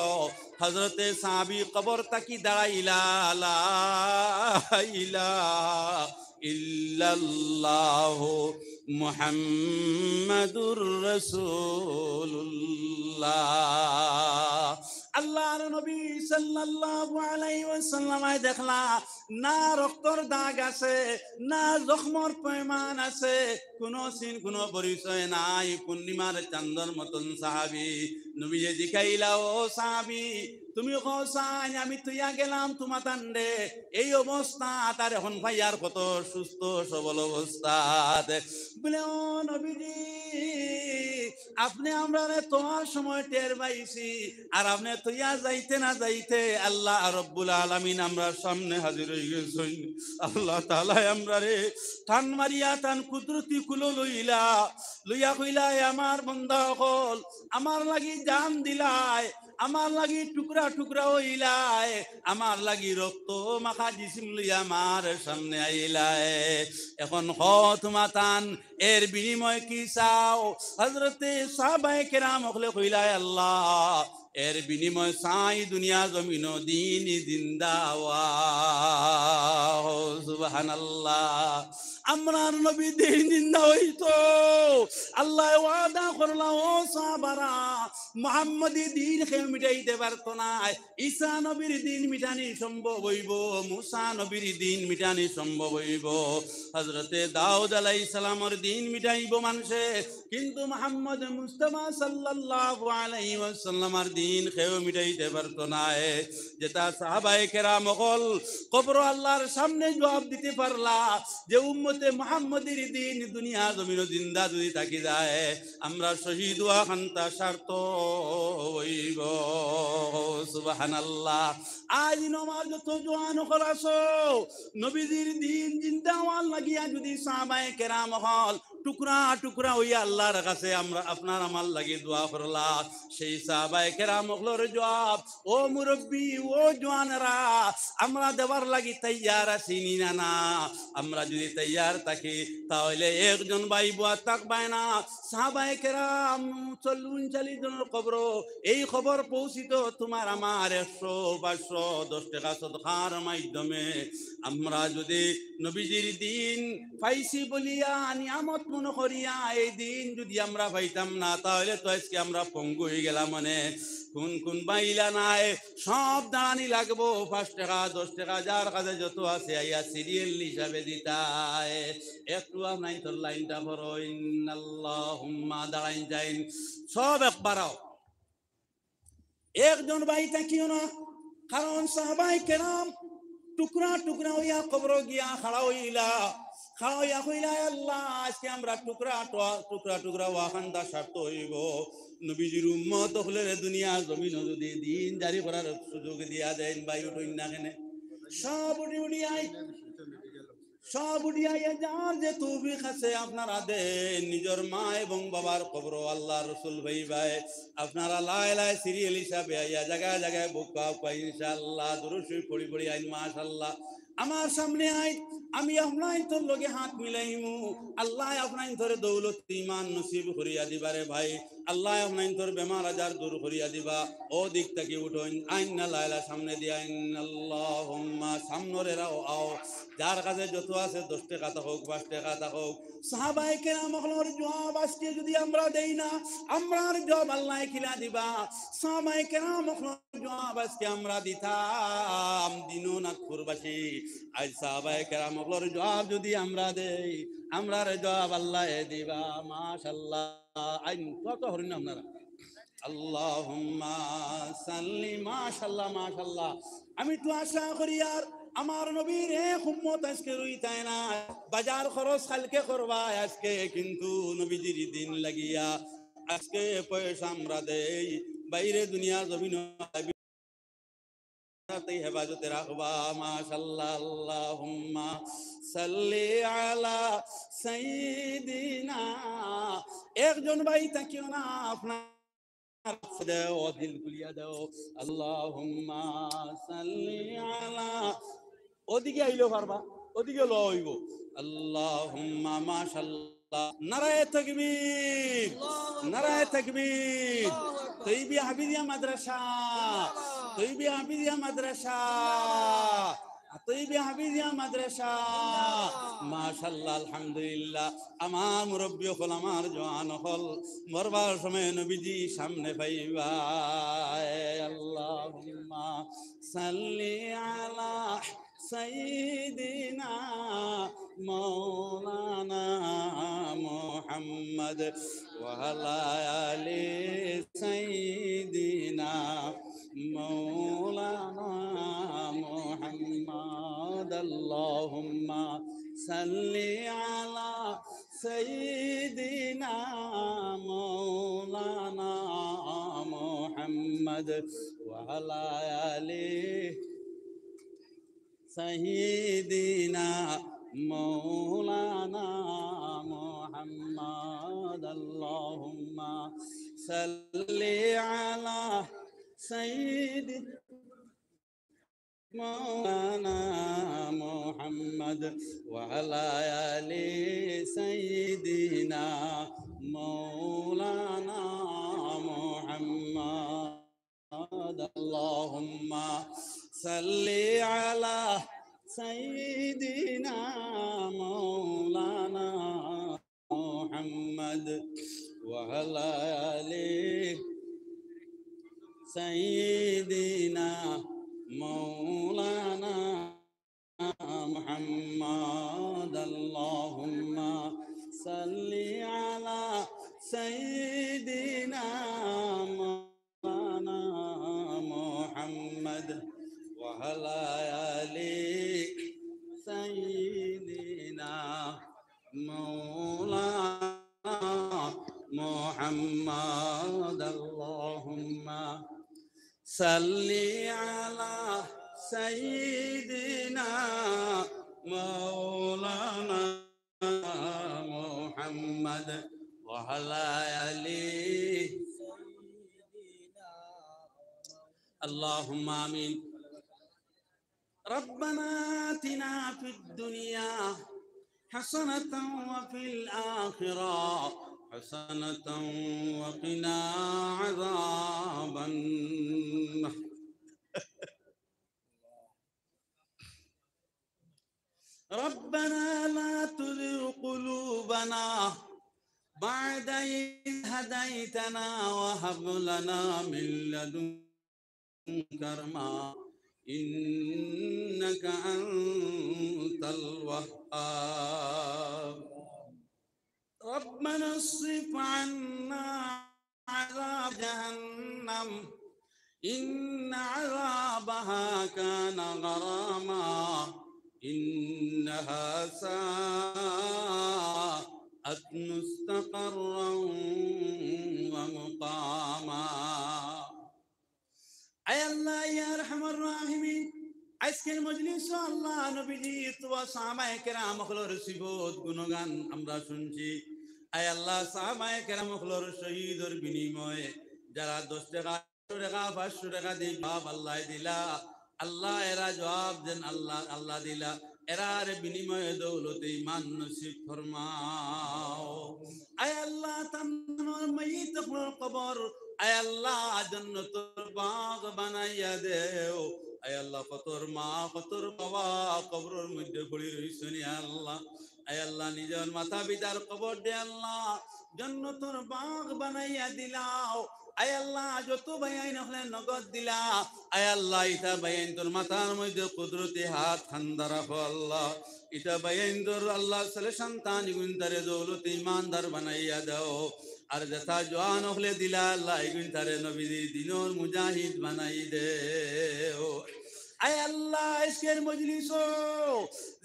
হযরতে সাহাবী কবর থাকি দাঁড়াইলা, লা ইলাহা ইল্লাল্লাহু মুহাম্মাদুর রাসূলুল্লাহ। আল্লাহর নবী সাল্লাল্লাহু আলাইহি ওয়াসাল্লামে দেখলা, না রক্তর দাগ আছে, না জখমর পরিমাণ আছে, কোনো চিন, কোনো পরিচয় নাই। পূর্ণিমার চান্দর মতন সাহাবী। নবীয়ে জিকাইলা, "ও সাহাবী, তুমি কও চাইন, আমি থইয়া গেলাম তুমাতানরে এই অবস্থাত, আর এখন পাইয়ার কত সুস্থ সবল অবস্থাত।" বলে, "ও নবীজি, আপনে আমরারে থওয়ার সময় টের পাইছি, আর আপনে থইয়া যাইতে না যাইতে আল্লাহ রব্বুল আলামিন আমরার সামনে হাজির অইগেছইন।" আল্লাহ তাআলায় আমরারে টান মারিয়া তান কুদরতি কুলো লইলা, লইয়া কইলা, "হে আমার বন্দা অকল, আমার লাগি জান দিলায়, আমার লাগি টুকরা টুকরা অইলায়, আমার লাগি রক্ত মাখা জিসিম লইয়া আমার সামনে আইলায়। এখন কও তুমাতান, এর বিনিময়ে কি চাও?" হযরতে সাহাবায়ে কেরাম অকলে কইলা, "হে আল্লাহ, এর বিনিময়ে চাই দুনিয়া জমিনো দ্বীন জিন্দা অওয়া।" সুবহানাল্লাহ। আমরার নবী দ্বীন জিন্দা অইতো। আল্লায় ওয়াদা করলা, ও সাহাবারা, মুহাম্মদী দ্বীন কেউ মিটাইতে পারতো নায়। ঈসা নবীর দ্বীন মিটানি সম্ভব অইবো, মুসা নবীর দ্বীন মিটানি সম্ভব অইবো, হযরতে দাউদ আলাইহিস সালামর দ্বীন মিটাইবো মানষে, কিন্তু মুহাম্মদ মুস্তাফা সাল্লাল্লাহু আলাইহি ওয়াসাল্লামর দ্বীন কেউ মিটাইতে পারতো নায়। যেটা সাহাবায়ে কেরাম অকল কবরো আল্লাহর সামনে জুয়াব দিতে পারলা যে উম্মতে মুহাম্মদীর দ্বীন দুনিয়া জমিনো জিন্দা যুদি থাকি যায়, আমরা শহীদ অওয়া খানতা সার্থক অইবো। সুবহানাল্লাহ। আইজ নমাজ যত জোয়ান অকল আছো, নবীজির দ্বীন জিন্দা অওয়ার লাগিয়া যুদি সাহাবায়ে কেরাম অকল টুকরা টুকরা অইয়া আল্লাহর কাছে আমরা, আপনার আমার লাগি দোয়া করলা, সেই সাহাবায়ে কেরাম অকলর জুয়াব, ও মুরব্বি, ও জোয়ানরা, আমরা দেবার লাগি তৈয়ার আছি নি না? না, আমরা যুদি তৈয়ার থাকি, তাইলে একজন ভাই বওয়া থাকবায় না। সাহাবায়ে কেরাম চল্লিশ ঊনচল্লিশ জনর কবরো, এই খবর পৌঁছিতো তুমার আমার একশো, পাঁচশো, দশ টেকা সদকার মাধ্যমে। আমরা যুদি নবীজির দ্বীন পাইছি বলিয়া নিয়ামত মনো করিয়া এই দ্বীন যুদি আমরা পাইতাম না, তাইলে তো আইজকে আমরা পঙ্গু অইগেলাম। মানে, কুন কুন বাইলা নাই, সব দাঁড়ানি লাগবো, পাঁচ টেকা, দশ টেকা, যার কাছে যত আছে, আইয়া সিরিয়াল হিসাবে দিতায়। একটু আপনাইন তোর লাইনটা করো, ইন্নাল্লাহুম্মা দাঁড়াইন যাইন, সব একবার আও। একজন ভাই থাকিও না, কারণ সাহাবায়ে কেরাম টুকরা টুকরা অইয়া কবরো গিয়া খাড়া অইলা, খাড়া অইয়া কইলা, "আল্লাহ, আজকে আমরা টুকরা টো-, টুকরা টুকরা অওয়া খান্দা সার্থক অইবো।" নবীজির উম্মত অকলরে দুনিয়ার জমিনো যদি দিন জারি করার সুযোগ দিয়া দেইন, ভাই উঠইন না কেনে? সব উঠি উঠি আই, সব উঠি আইয়া যার যে তৌফিক আছে আপনারা দেইন। নিজর মা এবং বাবার কবরো আল্লাহর রসুল ভাই ভাই, আপনারা লায় লায় সিরিয়াল হিসাবে আইয়া জাগায় জাগায় বুকা বুকা ইনশাআল্লাহ দুরুদ শরীফ পড়ি পড়ি আইন। মাশাআল্লাহ। আমার সামনে আইন, আমি আপনাইনতর লগে হাত মিলাইমু। আল্লাহ আপনাইনতরে দৌলত ইমান নসিব করিয়া দিবা রে ভাই। আল্লাহ আপনাইনতর বেমার আজার দূর করিয়া দিবা। অউ দিক থাকি উঠইন, আইন না লায় লায় সামনে দিয়া আইন। আল্লাহুম্মা, সামনরে রাও আও। যার কাছে যত আছে, দশ টেকা থাকউক, পাঁচ টেকা থাকউক, সাহাবায়ে কেরাম অকলর জুয়াব আজকে যদি আমরা দেই না, আমরার জুয়াব আল্লায় কিলা দিবা? সাহাবায়ে কেরাম অকলর জুয়াব আজকে আমরা দিতাম দিনো নাগপুরবাসী। আইজ সাহাবায়ে কেরাম অকলর জুয়াব যদি আমরা দেই, আমরার জুয়াব আল্লায় দিবা। মাশাআল্লাহ। আইন কত হরিণ আপনারা। আল্লাহুম্মা সাল্লি, মাশাআল্লাহ, মাশাআল্লাহ। আমি তো আশা করি আর আমার নবীর এক উম্মত আজকে রইতায় না। বাজার খরচ কালকে করবা, আজকে কিন্তু নবীজির দিন লাগিয়া আজকে পয়সা আমরা দেই। বাইরে দুনিয়া জমিন তাই হেফাজতে রাখবা। মাশাআল্লাহ। আল্লাহুম্মা সাল্লি আলা সাইয়্যিদিনা। একজন ভাই থাকিও না, আপনার দেও, দিল খুলিয়া দেও। আল্লাহুম্মা সাল্লি আলা, ওদিকে আইলেও পারবা, ওদিকে লওয়া অইবো। আল্লাহুম্মা, মাশাআল্লাহ। নারায়ে তাকবীর, নারায়ে তাকবীর। তৈবী হাফিজিয়া মাদ্রাসা, তৈবী হাফিজিয়া মাদ্রাসা, তৈবী হাফিজিয়া মাদ্রাসা। মাশাআল্লাহ, আলহামদুলিল্লাহ। আমার মুরব্বি অকল, আমার জওয়ান অকল, মরবার সময় নবীজি সামনে পাইবা। আল্লাহুম্মা সাল্লি আলা سيدنا مولانا محمد وعلى آل سيدنا مولانا محمد. اللهم صل على سيدنا مولانا محمد وعلى آل سيدنا مولانا محمد. اللهم صل على سيدنا مولانا محمد وعلى آل سيدنا مولانا محمد. اللهم صل على سيدنا مولانا محمد وعلى آل سيدنا مولانا محمد. اللهم صل على سيدنا مولانا محمد وعلى آل سيدنا مولانا محمد. اللهم صل على سيدنا مولانا محمد وعلى آل سيدنا. اللهم آمين. ربنا آتنا في الدنيا حسنة وفي الآخرة حسنة وقنا عذاب النار. ربنا لا تزغ قلوبنا بعد إذ هديتنا وهب لنا من لدنك رحمة إنك أنت الوهاب. ربنا اصرف عنا عذاب جهنم إن عذابها كان غراما إنها ساءت مستقرا ومقاما. আয় আল্লাহ, ইয়া আরহামার রাহিমিন, আজকের মজলিসো আল্লাহ নবীজি অথবা সাহাবায়ে কেরাম অকলর সিফত গুণগান আমরা শুনছি। আয় আল্লাহ, সাহাবায়ে কেরাম অকলর শহীদর বিনিময়ে যারা দশ টেকা, একশো টেকা, পাঁচশো টেকা দি জবাব আল্লাহ দিলা, আল্লাহ এরা জবাব দেন, আল্লাহ, আল্লাহ দিলা, এরার বিনিময়ে দৌলতে ইমান নসিব ফরমাও। আয় আল্লাহ, তান মাইয়িত অকলর কবর, আয় আল্লাহ, জান্নাতর বাগ বানাইয়া দেও। আয় আল্লাহ, কতর মা, কতর বাবা কবরর মধ্যে পড়ি রইছইন, ইয়া আল্লাহ। আয় আল্লাহ, নিজর মাতা পিতার কবর দে আল্লাহ, জান্নাতর বাগ বানাইয়া দিলাও। আয় আল্লাহ, যত ভাইয়াইন অকলে নগদ দিলা, আয় আল্লাহ, ইতা ভাইয়াইন্তর মাথার মধ্যে কুদরতি হাত খান্দা রাখো আল্লাহ। ইতা ভাইয়াইন্তর আল্লাহ ছেলে সন্তান ইগুইনতারে দৌলতে ইমানদার বানাইয়া দেও। আর যেতা জোয়ান অকলে দিলা আল্লাহ, ইগুইনতারে নবীজির দিনর মুজাহিদ বানাই দেও। আয় আল্লাহ, আজকের মজলিসো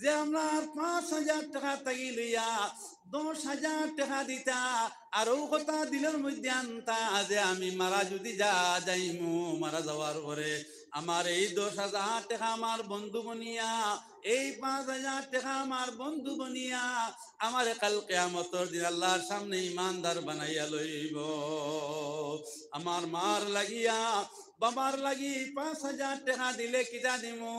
যে আমরার পাঁচ হাজার টেকা থাকি লইয়া দশ হাজার টেকা দিতা, আর অউ কথা দিলর মধ্যে আনতা যে আমি মারা যুদি যা যাইমু, মারা যাওয়ার পরে আমার এই দশ হাজার টেকা আমার বন্ধু বনিয়া, এই পাঁচ হাজার টেকা আমার বন্ধু বনিয়া আমারে কাল কিয়ামতর দিন আল্লাহর সামনে ইমানদার বানাইয়া লইবো। আমার মার লাগিয়া, বাবার লাগি পাঁচ হাজার টেকা দিলে কিতা দিমু?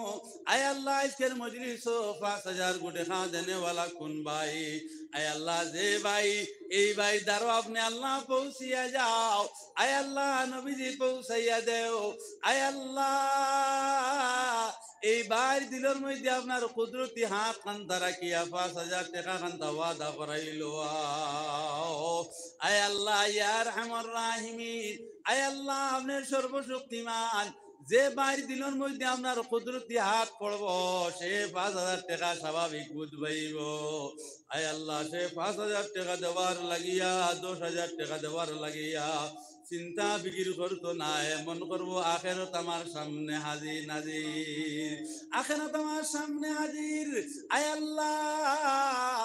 আয় আল্লাহ, আজকের মজলিসো পাঁচ হাজার গু টেকা দেনেওয়ালা কুন ভাই? আয় আল্লাহ, যে ভাই, এই ভাই দ্বারো আপনে আল্লাহ পৌঁছিয়া যাও। আয় আল্লাহ, নবীজি পৌঁছাইয়া দেও। আয় আল্লাহ, এই ভাইর দিলর মধ্যে আপনার কুদরতি হাত খান্তা রাখিয়া পাঁচ হাজার টেকা খান্তা ওয়াদা করাইলো। আয় আল্লাহ, ইয়া আরহামার রাহিমিন, আয় আল্লাহ, আপনে সর্বশক্তিমান, যে ভাইর দিলর মধ্যে আপনার কুদরতি হাত পড়বো, সে পাঁচ হাজার টেকা স্বাভাবিক বুঝ পাইবো। আয় আল্লাহ, সে পাঁচ হাজার টেকা দেওয়ার লাগিয়া, দশ হাজার টেকা দেওয়ার লাগিয়া চিন্তা ফিকির করতো নায়, মন করবো আখেরাত আমার সামনে হাজির নাজির, আখেরাত আমার সামনে হাজির। আয় আল্লাহ,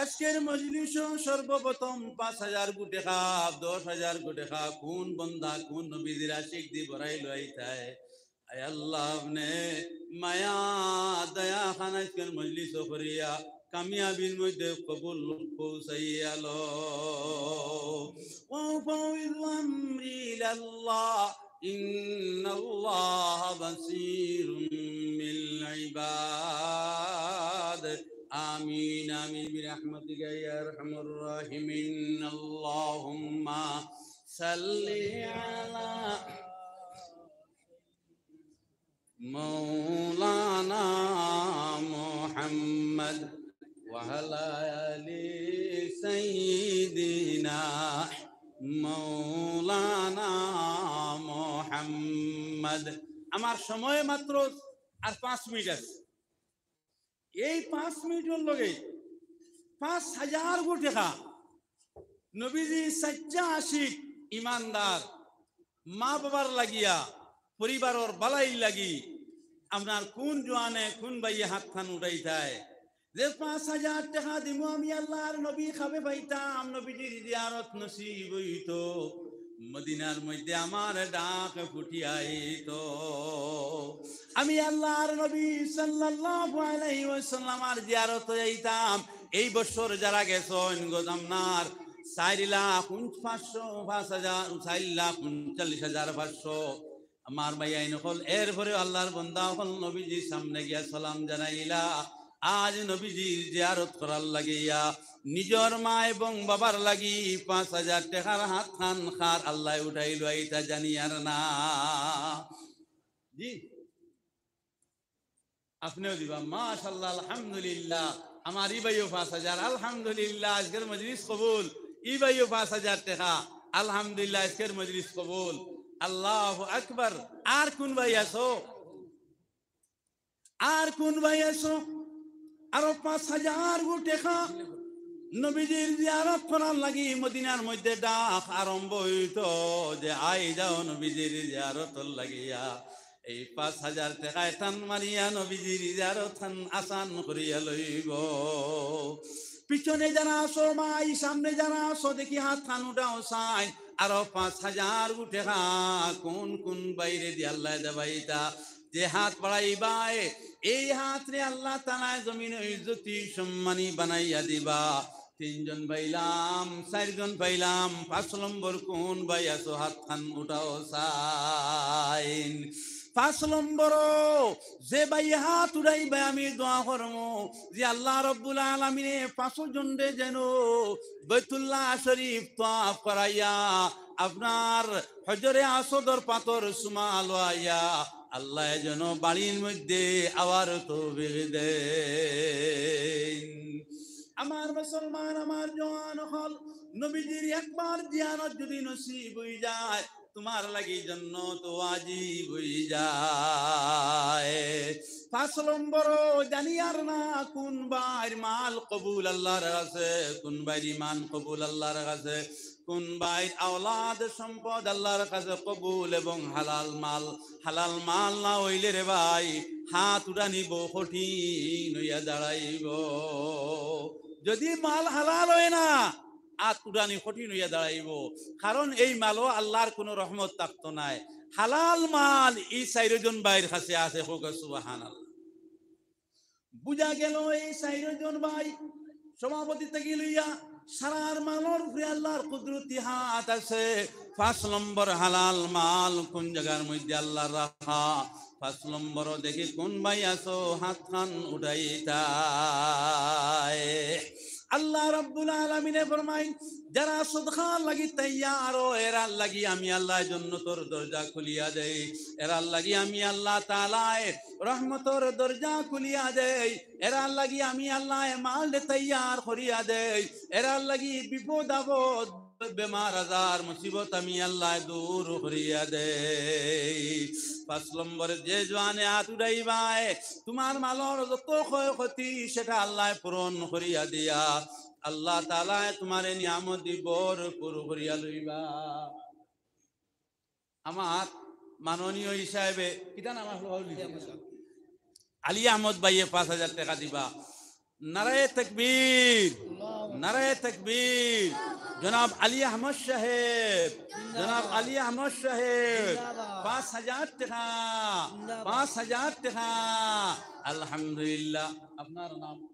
আজকের মজলিসো সর্বপ্রথম পাঁচ হাজার গু টেকা, দশ হাজার গু টেকা কুন বন্দা, কুন নবীজির আশিক দি ভরাইলো ইতায়। আয় আল্লাহ, আপনে মায়া দয়া খান আজকের মজলিসো করিয়া কামিয়াবির মধ্যে কবুল পৌঁছাইয়া লও। وأفوض أمري إلى الله إن الله بصير بالعباد. آمين، آمين برحمتك يا أرحم الراحمين. اللهم صل على مولانا محمد وعلى آل سيدنا مولانا محمد। আমার সময় মাত্র আর পাঁচ মিনিট আছে। এই পাঁচ মিনিটর লগে পাঁচ হাজার গু টেকা নবীজি সাচ্চা আশিক ইমানদার মা বাবার লাগিয়া, পরিবারর বালাইর লাগি, আপনার কুন জোয়ানে, কুন ভাইয়ে হাত খান উঠাইতায়? যে পাঁচ হাজার টেকা দিমু আমি আল্লাহর নবী খাবে পাইতাম, নবীজির জিয়ারত নসিব অইতো, মদিনার মধ্যে আমার ডাক ফুটি আইতো, আমি আল্লাহর নবী সাল্লাল্লাহু আলাইহি ওয়াসাল্লামর জিয়ারত অইতাম। এই বছর যারা গেছইন গো, আপনার চাইর লাখ উন-, পাঁচশো, পাঁচ হাজার, চাইর লাখ ঊনচল্লিশ হাজার পাঁচশো। আমার ভাইয়াইন অকল, এরপরে আল্লাহর বন্দা অকল নবীজির সামনে গিয়া সালাম জানাইলা। আজ নবীজির জিয়ারত করার লাগিয়া নিজর মা এবং বাবার লাগি পাঁচ হাজার টেকার হাত খান খার আল্লায় উঠাইলো, ইতা জানিয়ার না। জি, আপনেও দিবা, মাশাআল্লাহ, আলহামদুলিল্লাহ। আমার ই ভাইও পাঁচ হাজার, আলহামদুলিল্লাহ, আজকের মজলিস কবুল। ই ভাইও পাঁচ হাজার টেকা, আলহামদুলিল্লাহ, আজকের মজলিস কবুল। আল্লাহু আকবার। আর কুন ভাই আছো? আর কুন ভাই আছো? আরো পাঁচ হাজার গু টেকা। নবীজির জিয়ারত করার লাগি মদিনার মধ্যে ডাক আরম্ভ অইতো যে, "আই যাও নবীজির জিয়ারতর লাগিয়া।" এই পাঁচ হাজার টেকায় টান মারিয়া নবীজির জিয়ারত খান আসান করিয়া লইব। পিছনে যারা আছো ভাই, সামনে যারা আছো, দেখি হাত খান উঠাও চাই। আরো পাঁচ হাজার টেকা কোন কোন ভাইরে দি আল্লায় দেবাইতা? যে হাত বাড়াইবায়, এই হাতরে আল্লাহ তাআলায় জমিনো ইজ্জতি সম্মানী বানাইয়া দিবা। তিনজন পাইলাম, চাইরজন পাইলাম, পাঁচ নম্বর কোন ভাই আছো? হাত খান উঠাও চাইন। পাঁচ নম্বর, যে ভাই হাত উঠাইবায়, আমি দোয়া করমু যে আল্লাহ রব্বুল আলামিনে পাঁচও জনরে যেন বাইতুল্লাহ শরীফ তওয়াফ করাইয়া আপনার হজরে আসওদর পাথর চুমা লওয়াইয়া আল্লায় যেন বাড়ির মধ্যে আবার তৌফিক দেইন। আমার মুসলমান, আমার জওয়ান অকল, নবীজির একবার জিয়ারত যদি নসিব অই যায়, তুমার লাগি জন্নত ওয়াজিব অই যায়। পাঁচ নম্বর, জানিয়ার না কোন ভাইর মাল কবুল আল্লাহর কাছে, কোন ভাইর ইমান কবুল আল্লাহর কাছে, কোন ভাইর আওলাদ সম্পদ আল্লাহর কাছে কবুল এবং হালাল মাল। হালাল মাল না অইলে রে ভাই, হাত উঠানি বড় কঠিন অইয়া দাঁড়াইব। যদি মাল হালাল অয় না, হাত উঠানি কঠিন অইয়া দাঁড়াইব। কারণ এই মালও আল্লাহর কোনো রহমত থাকতো নায়। হালাল মাল ই চাইরজন ভাইর কাছে আছে, কউক্কা সুবহানাল্লাহ। বুঝা গেল এই চাইরজন ভাই সভাপতি থাকি লইয়া সারার মালর উপরে আল্লাহর কুদরতি হাত আছে। পাঁচ নম্বর হালাল মাল কোন জাগার মধ্যে আল্লাহর রাখা? পাঁচ নম্বর দেখি কোন ভাই আছো, হাত খান উঠাইতায়। আল্লাহ রাব্বুল আলামিনে ফরমাইন, যারা সদকার লাগি তৈয়ার অয়, এরার লাগি আমি আল্লায় জন্নতর দরজা খুলিয়া দেই, এরার লাগি আমি আল্লাহ তাআলায় রহমতর দরজা খুলিয়া দেই, এরার লাগি আমি আল্লায় মালরে তৈয়ার করিয়া দেই, এরার লাগি বিপদ আপদ, বেমার আজার, মুসিবত আমি আল্লায় দূর করিয়া দেই। পাঁচ নম্বরে যে জোয়ানে হাত উঠাইবায়, তুমার মালর যত ক্ষয় ক্ষতি সেটা আল্লায় পূরণ করিয়া দিয়া, আল্লাহ তাআলায় তুমারে নিয়ামত দি ভরপুর করিয়া লইবা। আমার মাননীয় ই সাহেবে, কিতা নাম আসলো বাউলি? আলী আহমদ ভাইয়ে পাঁচ হাজার টেকা দিবা। নারায়ে তাকবীর, নারায়ে তাকবীর। জনাব আলী আহমদ সাহেব, জনাব আলী আহমদ সাহেব, পাঁচ হাজার টেকা, পাঁচ হাজার টেকা। আলহামদুলিল্লাহ। আপনার নাম?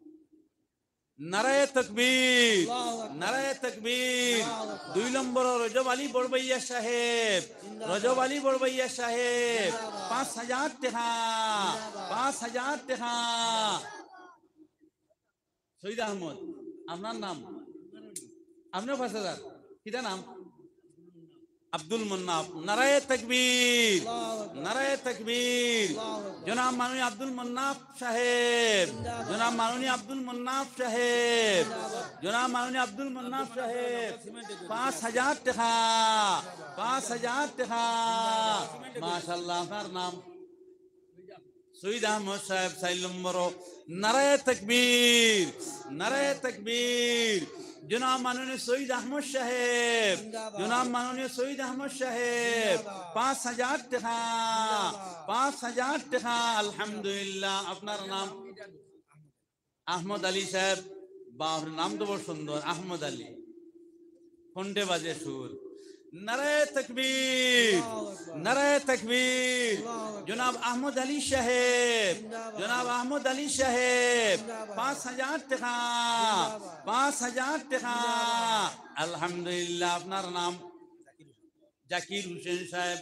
নারায়ে তাকবীর, আল্লাহু আকবার। নারায়ে তাকবীর। আল্লাহু আকবার। দুই নম্বর রজব আলী বড়ভাইয়া সাহেব, জিন্দাবাদ। রজব আলী বড়ভাইয়া সাহেব, জিন্দাবাদ। পাঁচ হাজার টেকা, জিন্দাবাদ। পাঁচ হাজার টেকা। সৈয়দ আহমদ, আপনার নাম? আপনিও পাঁচ হাজার। কিতা নাম? আব্দুল মন্নাফ। নারায়ে তাকবীর, আল্লাহু আকবার। নারায়ে তাকবীর। আল্লাহু আকবার। জনাব মাননীয় আব্দুল মন্নাফ সাহেব, জিন্দাবাদ। জনাব মাননীয় আব্দুল মন্নাফ সাহেব, জিন্দাবাদ। জনাব মাননীয় আব্দুল মন্নাফ সাহেব, পাঁচ হাজার টেকা, পাঁচ হাজার টেকা। মাশাআল্লাহ, আপনার নাম? সৈয়দ আহমদ সাহেব, চাইর নম্বর। নারায়ে তাকবীর, নারায়ে তাকবীর। জনাব মাননীয় সৈয়দ আহমদ সাহেব, জিন্দাবাদ। জনাব মাননীয় সৈয়দ আহমদ সাহেব, জিন্দাবাদ। পাঁচ হাজার টেকা, জিন্দাবাদ। পাঁচ হাজার টেকা। আলহামদুলিল্লাহ। আপনার নাম? আহমদ আলী সাহেব। বাপরে, নাম তো বড় সুন্দর, আহমদ আলী। কণ্ঠে বাজে সুর। নারায়ে তাকবীর, আল্লাহু আকবার। নারায়ে তাকবীর। আল্লাহু আকবার। জনাব আহমদ আলী সাহেব, জিন্দাবাদ। জনাব আহমদ আলী সাহেব, জিন্দাবাদ। পাঁচ হাজার টেকা, জিন্দাবাদ। পাঁচ হাজার টেকা। জিন্দাবাদ। আলহামদুলিল্লাহ। আপনার নাম? জাকির হোসেন সাহেব।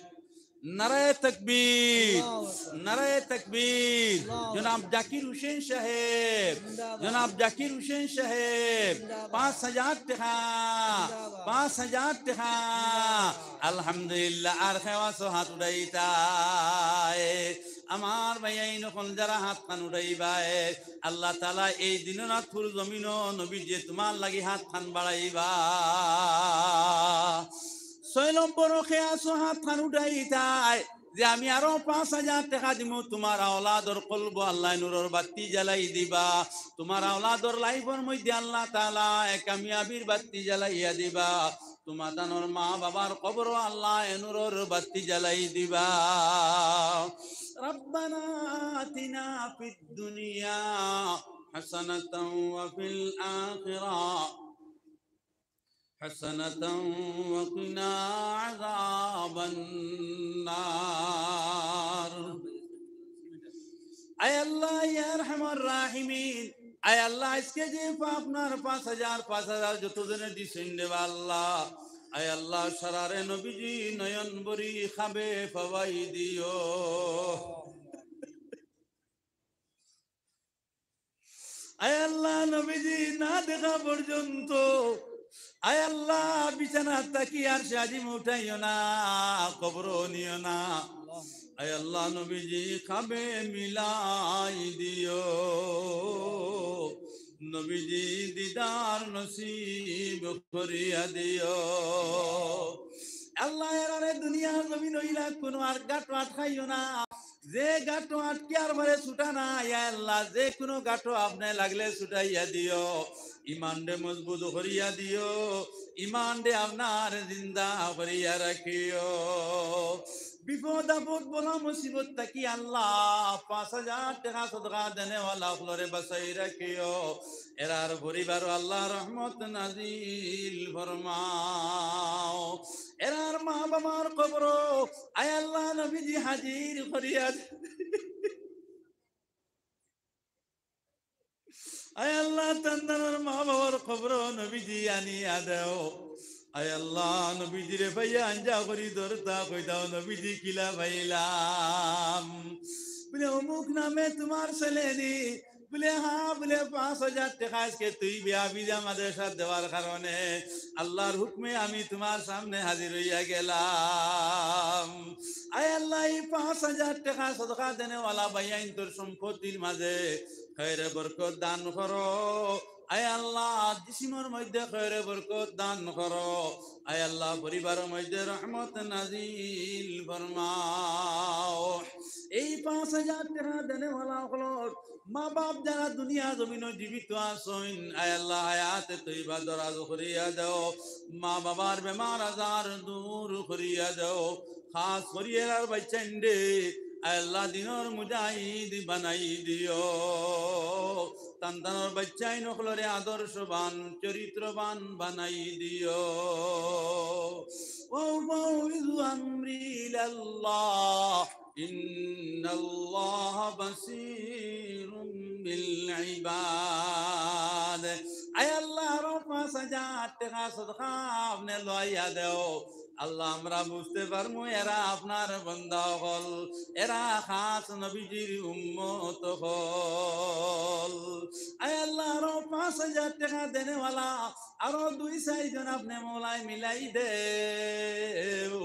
নারায়ে তাকবীর, আল্লাহু আকবার। নারায়ে তাকবীর। আল্লাহু আকবার। জনাব জাকির হোসেন সাহেব, জিন্দাবাদ। জনাব জাকির হোসেন সাহেব, জিন্দাবাদ। পাঁচ হাজার টেকা, জিন্দাবাদ। পাঁচ হাজার টেকা। জিন্দাবাদ। আলহামদুলিল্লাহ। আর কেউ আছো হাত উঠাইতায়? আমার ভাইয়াইন অকল যারা হাত খান উঠাইবায়, আল্লাহ তাআলা এই দিন রাত ফুল জমিনো নবীজিয়ে তুমার লাগি হাত খান বাড়াইবা। ছয় নম্বর কে আছো হাত খান উঠাইতায়? যে আমি আরো পাঁচ হাজার টেকা দিমু, তুমার আওলাদর কলবো আল্লায় নূরর বাত্তি জ্বালাই দিবা, তুমার আওলাদর লাইফর মধ্যে আল্লাহ তাআলায় কামিয়াবির বাত্তি জ্বালাইয়া দিবা, তুমাতানর মা বাবার কবরো আল্লায় নূরর বাত্তি জ্বালাই দিবা। ربنا آتنا في الدنيا حسنة وفي الآخرة حسنة وقنا عذاب النار। আয় আল্লাহ, ইয়া আরহামার রাহিমিন, আয় আল্লাহ, আইজকে যে আপনার পাঁচ হাজার, পাঁচ হাজার যত জনে দিছইন রে বা আল্লাহ, আয় আল্লাহ, সারারে নবীজি নয়ন ভরি খাবে পাবাই দিও। আয় আল্লাহ, নবীজি না দেখা পর্যন্ত, আয় আল্লাহ, বিছানা থাকি আরশে আজিম উঠাইও না, কবরো নিও না। আয় আল্লাহ, নবীজি খাবে মিলাই দিও, নবীজি দিদার নসিব করিয়া দিও। আল্লাহ, এরারে দুনিয়ার জমিন অইলা কুনু আর গাটো আটকাইও না। যে গাটো আটকিয়ার পরে ছুটা না, ইয়া আল্লাহ, যে কুনু গাটো আপনে লাগলে ছুটাইয়া দিও, ইমানরে মজবুত করিয়া দিও, ইমানরে আপনার জিন্দা করিয়া রাখিও। বিপদ আপদ বলা মুসিবত থাকি আল্লাহ, পাঁচ হাজার টেকা সদকা দেনেওয়ালা অকলরে বাঁচাই রাখিও। এরার পরিবারো আল্লাহ রহমত নাজিল ফরমাও। এরার মা বাবার কবরো, আয় আল্লাহ, নবীজি হাজির করিয়া দে-, আয় আল্লাহ, তান্দানোর মা বাবার কবরো নবীজি আনিয়া দেও। আয় আল্লাহ, নবীজিরে পাইয়া আঞ্জা করি দরতা কই দাও, নবীজি কিলা পাইলাম। বলে, অমুক নামে তুমার ছেলে নি? বলে, হ্যাঁ। বলে, পাঁচ হাজার টেকা আইজকে তুই বিয়া ভিসা মাদ্রাসাত দেওয়ার কারণে আল্লাহর হুকুমে আমি তুমার সামনে হাজির অইয়া গেলাম। আয় আল্লাহ, ই পাঁচ হাজার টেকা সদকা দেনেওয়ালা ভাইয়াইন্তর সম্পত্তির মাঝে খয়রে বরকত দান করো। আয় আল্লাহ, জিসিমর মধ্যে খয়রে বরকত দান করো। আয় আল্লাহ, পরিবারর মধ্যে রহমত নাজিল ফরমাও। এই পাঁচ হাজার টেকা দেনেওয়ালা অকলর মা বাপ যারা দুনিয়া জমিনো জীবিত আছইন, আয় আল্লাহ, হায়াতে তৈবা দরাজ করিয়া দেও, মা বাবার বেমার আজার দূর করিয়া দেও। খাস করি এরার বাইচ্চাইনরে, আয় আল্লাহ, দিনর মুজাহিদ বানাই দিও। তান্দানোর বাইচ্চাইন অকলরে আদর্শবান, চরিত্রবান বানাই দিও। وأفوض أمري إلى الله إن الله بصير بالعباد। আয় আল্লাহ, আরো পাঁচ হাজার টেকা সদকা আপনে লইয়া দেও। আল্লাহ, আমরা বুঝতে পারমু এরা আপনার বান্দা অকল, এরা খাস নবীজির উম্মত অকল। আয় আল্লাহ, আরো পাঁচ হাজার টেকা দেনেওয়ালা আরো দুই চাইরজন আপনে মৌলায় মিলাই দেও।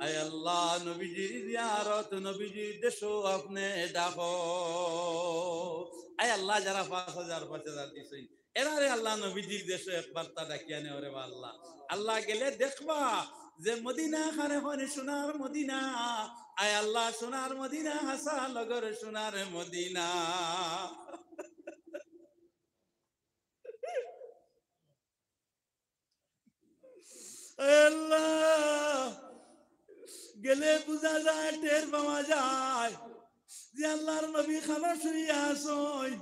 আয় আল্লাহ, নবীজির জিয়ারত, নবীজির দেশো আপনে ডাকো। আয় আল্লাহ, যারা পাঁচ হাজার, পাঁচ হাজার দিছইন, এরারে আল্লাহ নবীজির দেশো একবারতা ডাকিয়া নেও রে বা আল্লাহ। আল্লাহ গেলে দেখবা যে মদিনা কারে কইন সোনার মদিনা। আয় আল্লাহ, সোনার মদিনা, হাছা লগর সোনার মদিনা। আয় আল্লাহ, গেলে বুঝা যায়, টের পাওয়া যায় যে আল্লাহর নবী খানা শুইয়া আছইন।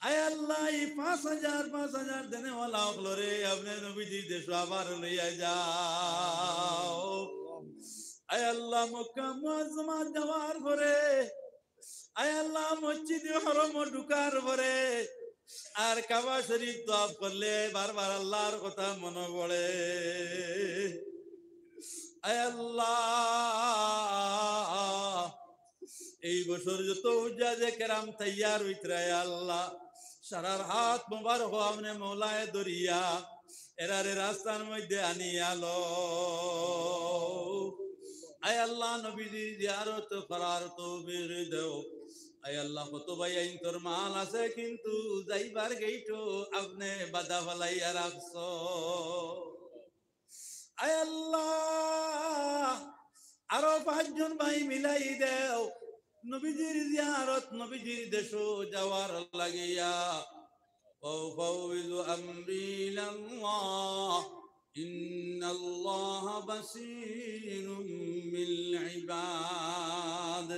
আয় আল্লাহ, ই পাঁচ হাজার, পাঁচ হাজার দেনেওয়ালা অকলরে আপনে নবীজির দেশো আবার লইয়া যাও। আয় আল্লাহ, মক্কা মুআজ্জামাত যাওয়ার পরে, আয় আল্লাহ, মসজিদে হরমো ঢুকার পরে আর কাবা শরীফ তওয়াফ করলে বারবার আল্লাহর কথা মনো পড়ে। আয় আল্লাহ, এই বছর যত হুজ্জাজে কেরাম তৈয়ার অইতরা, আয় আল্লাহ, সারার হাত মোবারক আপনে মৌলায় ধরিয়া এরারে রাস্তার মধ্যে আনিয়া লও। আয় আল্লাহ, নবীজির জিয়ারত করার তৌফিক দেও। আয় আল্লাহ, কত ভাইয়াইন্তর মাল আছে, কিন্তু যাইবার গেইটো আপনে বাধা ফালাইয়া রাখছো। আয় আল্লাহ, আরো পাঁচজন ভাই মিলাই দেও নবীজির জিয়ারত, নবীজির দেশো যাওয়ার লাগিয়া। وأفوض أمري إلى الله إن الله بصير بالعباد.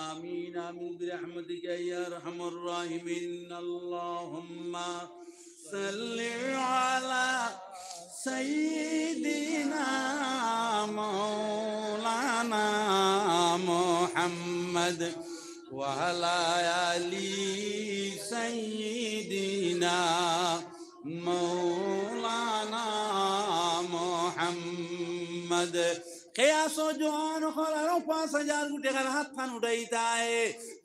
آمين، آمين برحمتك يا أرحم الراحمين. اللهم صل على سيدنا مولانا محمد وعلى آل سيدنا مولانا محمد. কে আছো জোয়ান অকল, আরো পাঁচ হাজার গু টেকার হাত খান উঠাইতায়।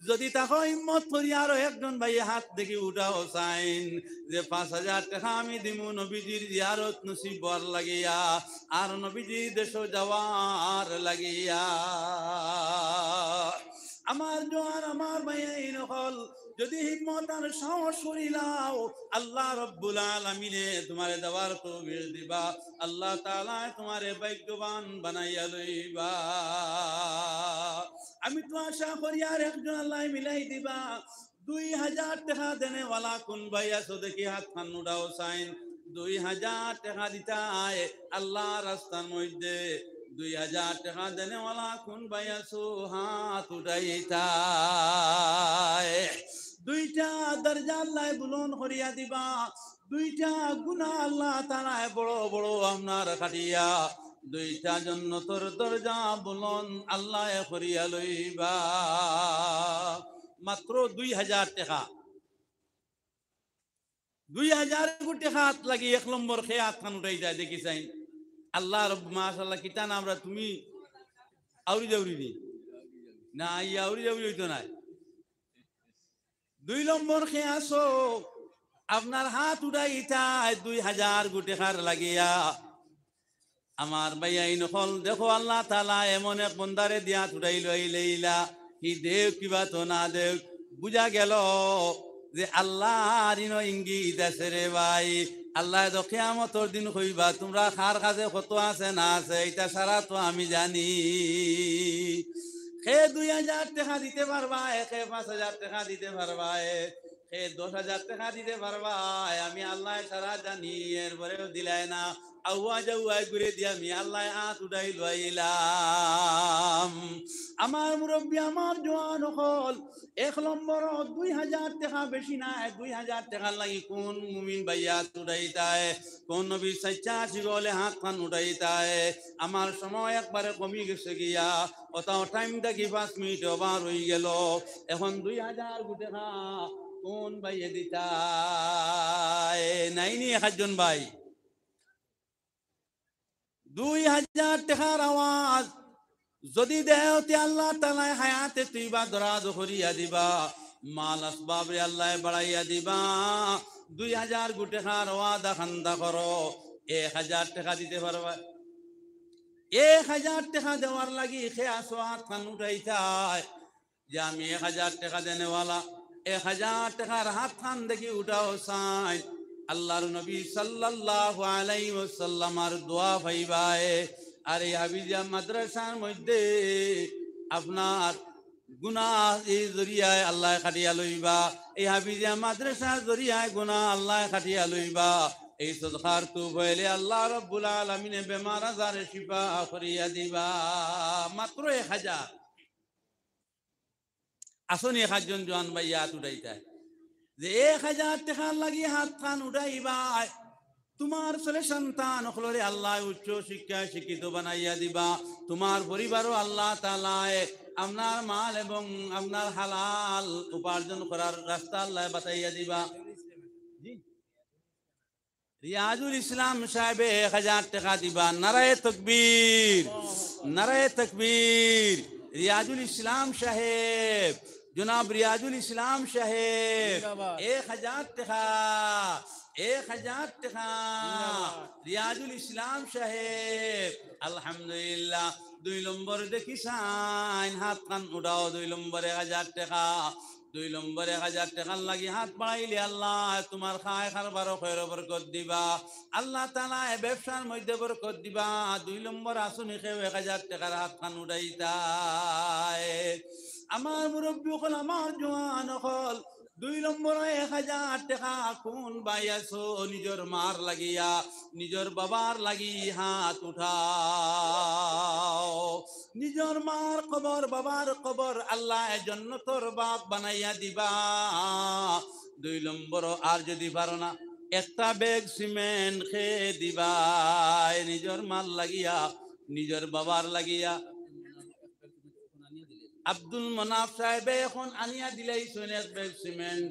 যদি থাকো হিম্মত করি আরো একজন ভাইয়ে হাত দেখি উঠাও চাইন, যে পাঁচ হাজার টেকা আমি দিমু নবীজির জিয়ারত নসিব অওয়ার লাগিয়া, আর নবীজির দেশো যাওয়ার লাগিয়া। আমার জোয়ান, আমার ভাইয়াইন অকল, যদি হিম্মত আর সাহস করিলাও, আল্লাহ রব্বুল আলামিনে তুমারে দেওয়ার তৌফিক দিবা, আল্লাহ তাআলায় তুমারে ভাগ্যবান বানাইয়া লইবা। আমি তো আশা করি আর একজন আল্লায় মিলাই দিবা। দুই হাজার টেকা দেনেওয়ালা কুন ভাই আছো দেখি হাত খান উঠাও চাইন। দুই হাজার টেকা দিতায় আল্লার রাস্তার মধ্যে। দুই হাজার টেকা দেনেওয়ালা কুন ভাই আছো হাত উঠাইতায়। দুইটা দরজা আল্লায় বুলন্দ করিয়া দিবা। দুইটা গুনা আল্লাহ তাআলায় বড় বড় আপনার কাটিয়া দুইটা জন্নতর দরজা বুলন্দ আল্লায় করিয়া লইবা। মাত্র দুই হাজার টেকা, দুই হাজার গু টেকা হাত লাগি এক নম্বর কে হাত খান উঠাইতায় দেখি চাইন। আল্লাহ রব, মাশাআল্লাহ, কিতা নাম রা তুমি? আউরি যাউরি নি? না, ইয়া আউরি যাউরি অইতো নায়। দুই নম্বর কে আছো, আপনার হাত উঠাইতায় দুই হাজার গু টেকার লাগিয়া। আমার ভাইয়াইন অকল, দেখো আল্লাহ তাআলায় এমন এক বন্দারে দিয়া তুড়াইল আইলাইলা, হি দেউক কিবা তো না দেউক, বুঝা গেল যে আল্লার ইনো ইঙ্গিত আছে রে ভাই। আল্লায় তো কিয়ামতর দিন কইবা, তুমরা কার কাছে কত আছে না আছে, ইতা সারা তো আমি জানি। কে দুই হাজার টেকা দিতে পারবায়, কে পাঁচ হাজার টেকা দিতে পারবায়, কে দশ হাজার টেকা দিতে পারবায়, আমি আল্লায় সারা জানি। এরপরেও দিলায় না, আউয়া যাউয়া ঘুরে দিয়া আমি আল্লায় হাত উঠাইল আইলাম। আমার মুরব্বি, আমার জোয়ান অকল, এক নম্বর দুই হাজার টেকা বেশি নায়, দুই হাজার টেকার লাগি কুন মুমিন ভাইয়ে হাত উঠাইতায়, কুন নবীর সাইচ্চা আশিক অকলে হাত খান উঠাইতায়। আমার সময় একবারে কমি গেছে গিয়া, অতাও টাইম থাকি পাঁচ মিনিট ওভার অই গেল। এখন দুই হাজার গু টেকা কুন ভাইয়ে দিতায়? নাইনি একজন ভাই? দুই হাজার টেকার আওয়াজ যদি দেও তে আল্লাহ তাআলায় হায়াতে তৈবা দরাজ করিয়া দিবা, মাল আসবাব রে আল্লায় বাড়াইয়া দিবা। দুই হাজার গু টেকার ওয়াদা খান্দা করো, এক হাজার টেকা দিতে পারবায়? এক হাজার টেকা দেওয়ার লাগি কে আছো হাত খান উঠাইতায়? যে আমি এক হাজার টেকা দেনেওয়ালা, এক হাজার টেকার হাত খান দেখি উঠাও চাইন। আল্লার নবী সাল্লাল্লাহু আলাইহি ওয়াসাল্লামর দোয়া পাইবায়। আর এই হাফিজিয়া মাদ্রাসার মধ্যে আপনার গুনা এই জরিয়ায় আল্লায় কাটিয়া লইবা, এই হাফিজিয়া মাদ্রাসার জরিয়ায় গুনা আল্লায় কাটিয়া লইবা। এই সদকার তুফাইলে আল্লাহ রব্বুল আলামিনে বেমার আজারে শিফা করিয়া দিবা। মাত্র এক হাজার। আছনি একজন জোয়ান ভাইয়ে হাত উঠাইতায় যে এক হাজার টেকার লাগি হাত খান উঠাইবায়। তুমার ছেলে সন্তান অকলরে আল্লায় উচ্চ শিক্ষায় শিক্ষিত বানাইয়া দিবা। তুমার পরিবারও আল্লাহ তাআলায় আপনার মাল এবং আপনার হালাল উপার্জন করার রাস্তা আল্লায় বাতাইয়া দিবা। জি। রিয়াজুল ইসলাম সাহেবে এক হাজার টেকা দিবা। নারায়ে তকবীর, নারায়ে তকবীর। রিয়াজুল ইসলাম সাহেব জনাব রিয়াজুল ইসলাম সাহেব, জিন্দাবাদ। এক হাজার টেকা, এক হাজার টেকা। জিন্দাবাদ। রিয়াজুল ইসলাম সাহেব, আলহামদুলিল্লাহ। দুই নম্বর দেখি চাইন, হাতখান উঠাও, দুই নম্বর এক হাজার টেকা। দুই নম্বর এক হাজার টেকার লাগি হাত বাড়াইলে আল্লায় তুমার খায় কারবারো খয়র বরকত দিবা। আল্লাহ তাআলায় ব্যবসার মধ্যে বরকত দিবা। দুই নম্বর আছইন নি কেউ এক হাজার টেকার হাতখান উঠাইতায়? আমার মুরব্বি অকল, আমার জোয়ান অকল, দুই নম্বর এক হাজার টেকা কুন ভাই আছো, নিজর মার লাগিয়া, নিজর বাবার লাগি হাত উঠাও। নিজর মার কবর, বাবার কবর আল্লায় জন্নতর বাগ বানাইয়া দিবা। দুই নম্বর, আর যুদি পারো না, একটা ব্যাগ সিমেন্ট কে দিবায়, নিজর মার লাগিয়া, নিজর বাবার লাগিয়া। আব্দুল মনাফ সাহেবে অখন আনিয়া দিলাইছইন এক ব্যাগ সিমেন্ট।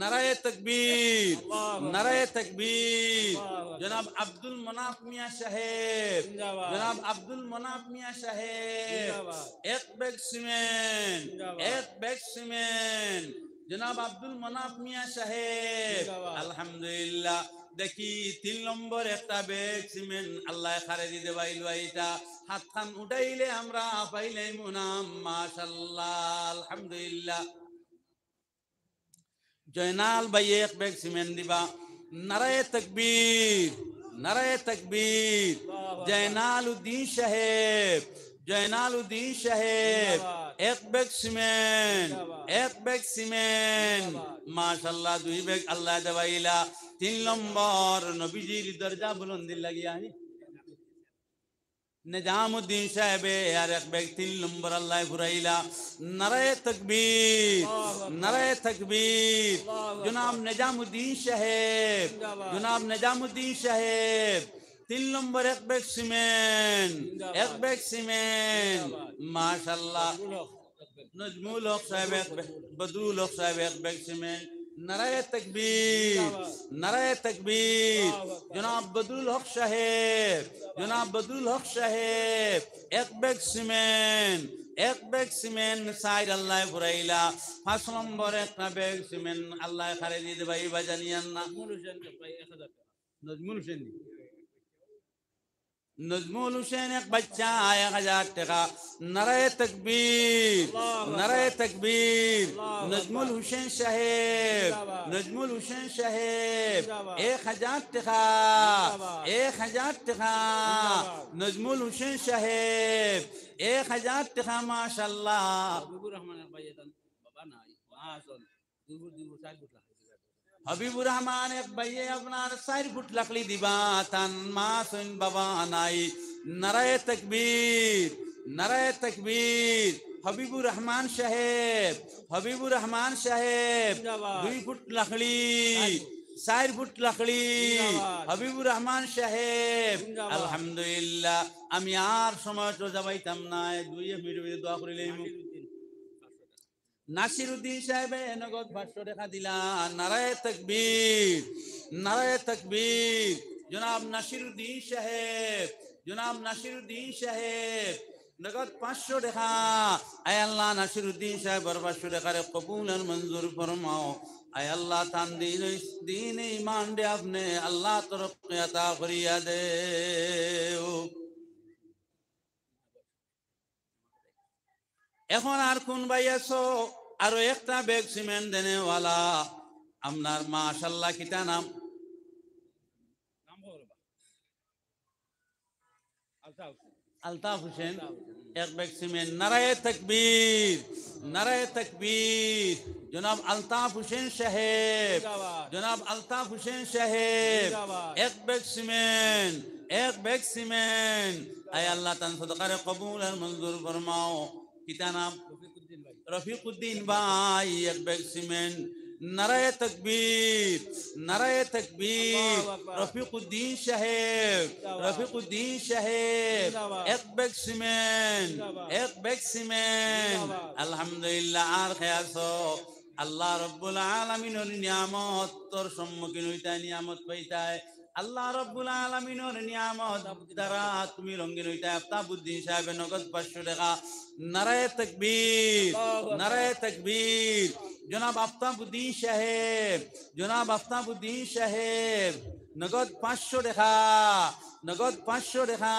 নারায়ে তাকবীর, আল্লাহু আকবার। নারায়ে তাকবীর। আল্লাহু আকবার। জনাব আব্দুল মনাফ মিয়া সাহেব, জিন্দাবাদ। জনাব আব্দুল মনাফ মিয়া সাহেব, জিন্দাবাদ। এক ব্যাগ সিমেন্ট, জিন্দাবাদ। এক ব্যাগ সিমেন্ট। জনাব আব্দুল মনাফ মিয়া সাহেব, জিন্দাবাদ। আলহামদুলিল্লাহ। দেখি তিন নম্বর একটা ব্যাগ সিমেন্ট আল্লায় কারে দি দেবাইলা, ইটা হাতখান উঠাইলে আমরা পাইলাইমু না। মাশাআল্লাহ, আলহামদুলিল্লাহ। জয়নাল ভাইয়ে এক ব্যাগ সিমেন্ট দিবা। নারায়ে তাকবীর, নারায়ে তাকবীর। আল্লাহু আকবার। জয়নাল উদ্দিন সাহেব, জয়নাল উদ্দিন সাহেব, জিন্দাবাদ। এক ব্যাগ সিমেন্ট, জিন্দাবাদ। এক ব্যাগ সিমেন্ট। জিন্দাবাদ। মাশাআল্লাহ, দুই ব্যাগ আল্লায় দেবাইলা। তিন নম্বর নবীজির দরজা বুলন্দির লাগিয়া আনি। নিজামুদ্দিন সাহেবে আর এক ব্যাগ তিন নম্বর আল্লায় ফুরাইলা। নারায়ে তাকবীর, আল্লাহু আকবার। নারায়ে তাকবীর। আল্লাহু আকবার। জনাব নিজামুদ্দিন সাহেব, জিন্দাবাদ। জনাব নিজামুদ্দিন সাহেব, তিন নম্বর এক ব্যাগ সিমেন্ট, জিন্দাবাদ। এক ব্যাগ সিমেন্ট। জিন্দাবাদ। মাশাআল্লাহ। বদরুল হক। নজমুল হক সাহেব এক ব্যাগ, বদরুল হক সাহেব এক ব্যাগ সিমেন্ট। নারায়ে তাকবীর, জিন্দাবাদ। নারায়ে তাকবীর। আল্লাহু আকবার। জনাব বদরুল হক সাহেব, জনাব বদরুল হক সাহেব, এক ব্যাগ সিমেন্ট, এক ব্যাগ সিমেন্ট, চাইর আল্লায় ফুরাইলা। পাঁচ নম্বর একটা ব্যাগ সিমেন্ট আল্লায় কারে দি দেবাইবা জানিয়ার না। নজমুল হোসেন ভাই, এক হাজার টাকা। নজমুল হোসেন। নজমুল হোসেন এক বাইচ্চা, এক হাজার টেকা। নারায়ে তাকবীর, আল্লাহু আকবার। নারায়ে তাকবীর। আল্লাহু আকবার। নজমুল হোসেন সাহেব, জিন্দাবাদ। নজমুল হোসেন সাহেব, জিন্দাবাদ। এক হাজার টেকা, জিন্দাবাদ। এক হাজার টেকা। জিন্দাবাদ। নজমুল হোসেন সাহেব, এক হাজার টেকা, মাশাআল্লাহ। হাবিবুর রহমান এক ভাই, এখান বাবা নাই, মা আছইন। হাবিবুর রহমান এক ভাইয়ে আপনার চাইর ফুট লাকড়ি দিবা, তান মা আছইন, বাবা নাই। নারায়ে তাকবীর, নারায়ে তাকবীর। হাবিবুর রহমান সাহেব, হাবিবুর রহমান সাহেব, জিন্দাবাদ। দুই ফুট লাকড়ি, চাইর ফুট লাকড়ি। জিন্দাবাদ। হাবিবুর রহমান সাহেব, জিন্দাবাদ। আলহামদুলিল্লাহ। আমি আর সময় তো যাবাইতাম না, দুই এক মিনিট দোয়া করিলাইমু। নাসিরুদ্দিন সাহেবে নগদ পাঁচশো টেকা দিলা। নারায়ে তাকবীর, নারায়ে তাকবীর। জনাব নাসিরুদ্দিন সাহেব, জনাব নাসিরুদ্দিন সাহেব, নগদ পাঁচশো টেকা। আয় আল্লাহ, নাসিরুদ্দিন সাহেবর পাঁচশো টেকারে কবুল আর মঞ্জুর ফরমাও। আয় আল্লাহ, তান দিন, দিন ইমানরে আপনে আল্লাহ তরক্কি আতা করিয়া দেও। এখন আর কুন ভাই আছো? আরো একটা ব্যাগ সিমেন্ট দেনেওয়ালা। আপনার মাশাআল্লাহ, কিতা নাম? আলতাফ হোসেন। এক ব্যাগ সিমেন্ট। নারায়ে তাকবীর, নারায়ে তাকবীর। জনাব আলতাফ হোসেন সাহেব, জিন্দাবাদ। জনাব আলতাফ হোসেন সাহেব, জিন্দাবাদ। এক ব্যাগ সিমেন্ট, এক ব্যাগ সিমেন্ট। আয় আল্লাহ, তান সদকারে কবুল আর মঞ্জুর ফরমাও। কিতা নাম? রফিকুদ্দিন ভাই। রফিকুদ্দিন ভাই, এক ব্যাগ সিমেন্ট। নারায়ে তাকবীর, নারায়ে তাকবীর। আল্লাহু আকবার। রফিকুদ্দিন সাহেব, জিন্দাবাদ। রফিকুদ্দিন সাহেব, জিন্দাবাদ। এক ব্যাগ সিমেন্ট, জিন্দাবাদ। এক ব্যাগ সিমেন্ট। জিন্দাবাদ। আলহামদুলিল্লাহ। আর কে আছো? আল্লাহ রব্বুল আলামিনর নিয়ামতর সম্মুখীন অইতায়, নিয়ামত পাইতায়। আল্লাহ রব্বুল আলামিনর নিয়ামত দ্বারা তুমি রঙিন অইতায়। আফতাবউদ্দিন সাহেবে নগদ পাঁচশো টেকা। নারায়ে তাকবীর, নারায়ে তাকবীর। জনাব আফতাবউদ্দিন সাহেব, জনাব আফতাবউদ্দিন সাহেব, নগদ পাঁচশো টেকা, নগদ পাঁচশো টেকা।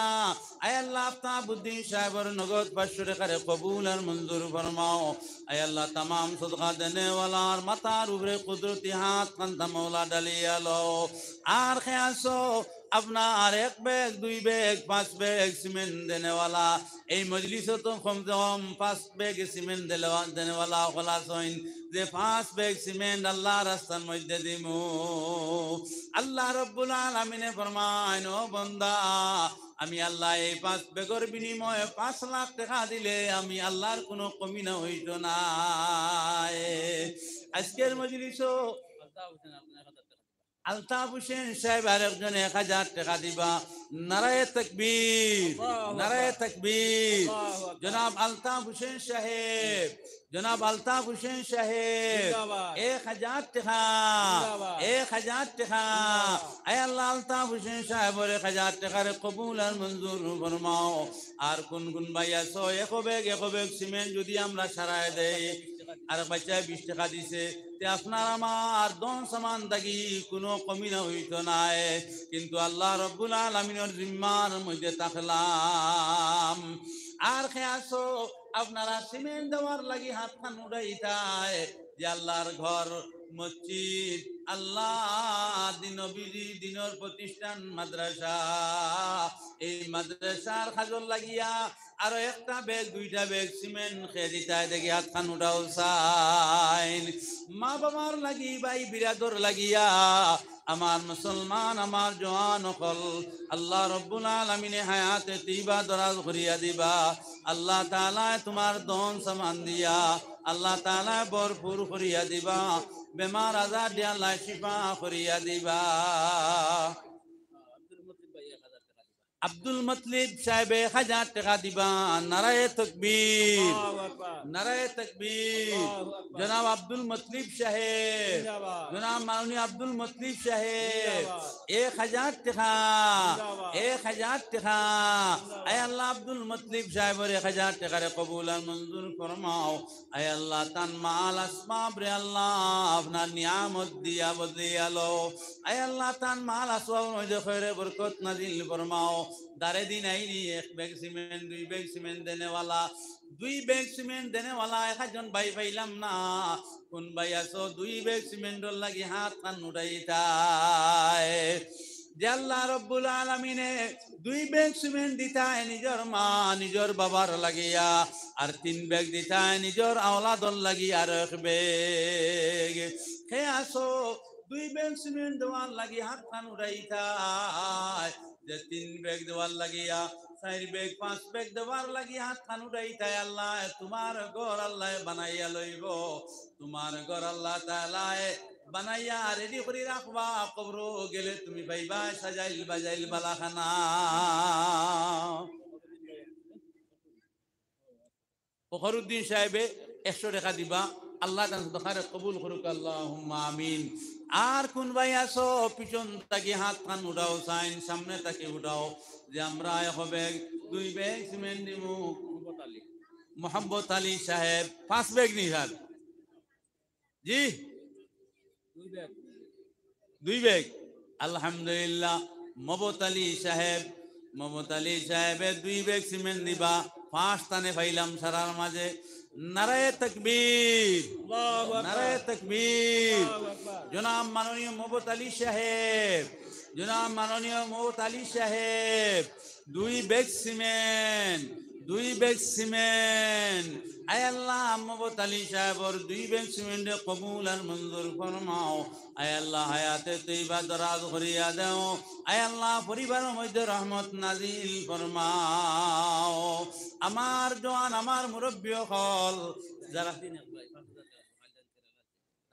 আয় আল্লাহ, আফতাবউদ্দিন সাহেবর নগদ পাঁচশো টেকারে কবুল আর মঞ্জুর ফরমাও। আয় আল্লাহ, তামাম সদকা দেনেওয়ালার মাথার উপরে কুদরতি হাত খান্তা মওলা ডালিয়া লও। আর কে আছো আপনার এক ব্যাগ, দুই ব্যাগ, পাঁচ ব্যাগ সিমেন্ট দেনেওয়ালা, এই মজলিসো তো কমসে কম পাঁচ ব্যাগ সিমেন্ট দেলেওয়া-, দেনেওয়ালা অকল আছইন, যে পাঁচ ব্যাগ সিমেন্ট আল্লাহর রাস্তার মধ্যে দিমু। আল্লাহ রব্বুল আলামিনে ফরমাইন, "ও বন্দা, আমি আল্লাহ এই পাঁচ ব্যাগর বিনিময়ে পাঁচ লাখ টেকা দিলে আমি আল্লাহর কুনু কমি না অইতো নায়।" আজকের মজলিসো আলতাফ হোসেন সাহেব আরেকজন এক হাজার টেকা দিবা। নারায়ে তাকবীর, নারায়ে তাকবীর। জনাব আলতাফ হোসেন সাহেব, জনাব আলতাফ হোসেন সাহেব, এক হাজার টেকা, এক হাজার টেকা। আয় আল্লাহ, আলতাফ হোসেন সাহেবর এক হাজার টেকারে কবুল আর মঞ্জুর ফরমাও। আর কুন কুন ভাই আছো, এক ব্যাগ, এক ব্যাগ সিমেন্ট যদি আমরা সারায় দেই, আর বাচ্চায় বিশ টেকা দিছে, তে আপনার আমার ধন সামান থাকি কুনু কমি না অইতো নায়, কিন্তু আল্লাহ রব্বুল আলামিনর জিম্মার মধ্যে থাকলাম। আর কে আছো, আপনারা সিমেন্ট দেওয়ার লাগি হাত খান উঠাইতায়, যে আল্লাহর ঘর, মসজিদ, আল্লাহ, দিন নবীজি, দিনর প্রতিষ্ঠান, মাদ্রাসা, এই মাদ্রাসার কাজর লাগিয়া আরো একটা ব্যাগ, দুইটা ব্যাগ সিমেন্ট কে দিতায় দেখি হাত খান উঠাও চাইন। মা বাবার লাগি, ভাই বিরাদর লাগিয়া, আমার মুসলমান, আমার জওয়ান অকল, আল্লাহ রব্বুল আলামিনে হায়াতে তৈবা দরাজ করিয়া দিবা। আল্লাহ তাআলায় তুমার ধন সামান দিয়া আল্লাহ তাআলায় ভরপুর করিয়া দিবা। বেমার আজার দিয়া আল্লায় শিফা করিয়া দিবা। আব্দুল মতলিব সাহেবে এক হাজার টেকা দিবা। নারায়ে তাকবীর, নারায়ে তাকবীর। জনাব আব্দুল মতলিব সাহেব, জনাব মাননীয় আব্দুল মতলিব সাহেব, এক হাজার টেকা, এক হাজার টেকা। আয় আল্লাহ, আব্দুল মতলিব সাহেবর এক হাজার টেকারে কবুল আর মঞ্জুর ফরমাও। আয় আল্লাহ, তান মাল আসবাবরে আল্লাহ আপনার নিয়ামত দিয়া বদলিয়া লও। আয় আল্লাহ, তান মাল আসবাবর মধ্যে খয়রে বরকত নাজিল ফরমাও। দারে দিন আইনি এক ব্যাগ সিমেন্ট, দুই ব্যাগ সিমেন্ট দেনেওয়ালা, দুই ব্যাগ সিমেন্ট দেনেওয়ালা এক একজন ভাই পাইলাম না। কুন ভাই আছো দুই ব্যাগ সিমেন্টর লাগি হাত খান উঠাইতায়? যে আল্লাহ রব্বুল আলামিনে দুই ব্যাগ সিমেন্ট দিতায় নিজর মা, নিজর বাবার লাগিয়া, আর তিন ব্যাগ দিতায় নিজর আওলাদর লাগি আর এক ব্যাগ। কে আছো দুই ব্যাগ সিমেন্ট দেওয়ার লাগি হাত খান উঠাইতায়? যে তিন ব্যাগ দেওয়ার লাগিয়া, চাইর ব্যাগ, পাঁচ ব্যাগ দেওয়ার লাগি হাত খান উঠাইতায়, আল্লাহ তুমার ঘর আল্লাহ বানাইয়া লইবো। তুমার ঘর আল্লাহ তাআলায় বানাইয়া রেডি করি রাখবা, কবরো গেলে তুমি পাইবা সাজাইল বাজাইল বালাখানা। ফখরুদ্দিন সাহেবে একশো টেকা দিবা। আল্লাহ তাআলা সদকারে কবুল করুক, আল্লাহুম্মা আমিন। আর কুন ভাই আছো পিছন থাকি হাত খান উঠাও চাইন, সামনে থাকি উঠাও, যে আমরা এক ব্যাগ, দুই ব্যাগ সিমেন্ট দিমু। মোহাম্মত আলী সাহেব পাঁচ ব্যাগ নি স্যার? জি, দুই ব্যাগ। আলহামদুলিল্লাহ, মবত আলী সাহেব, মবত আলী সাহেবে দুই ব্যাগ সিমেন্ট দিবা। পাঁচ তানে পাইলাম সারার মাঝে। নারায়ে তাকবীর, নারায়ে তাকবীর। জনাব মাননীয় মবত আলী সাহেব, জনাব মাননীয় মবত আলী সাহেব, দুই ব্যাগ সিমেন্ট, দুই ব্যাগ সিমেন্ট। আয় আল্লাহ, মবত আলী সাহেবর দুই ব্যাগ সিমেন্টে কবুল আর মঞ্জুর ফরমাও। আয় আল্লাহ, হায়াতে তৈবা দরাজ করিয়া দেও। আয় আল্লাহ, পরিবারর মধ্যে রহমত নাজিল ফরমাও। আমার জওয়ান, আমার মুরব্বি অকল, যারা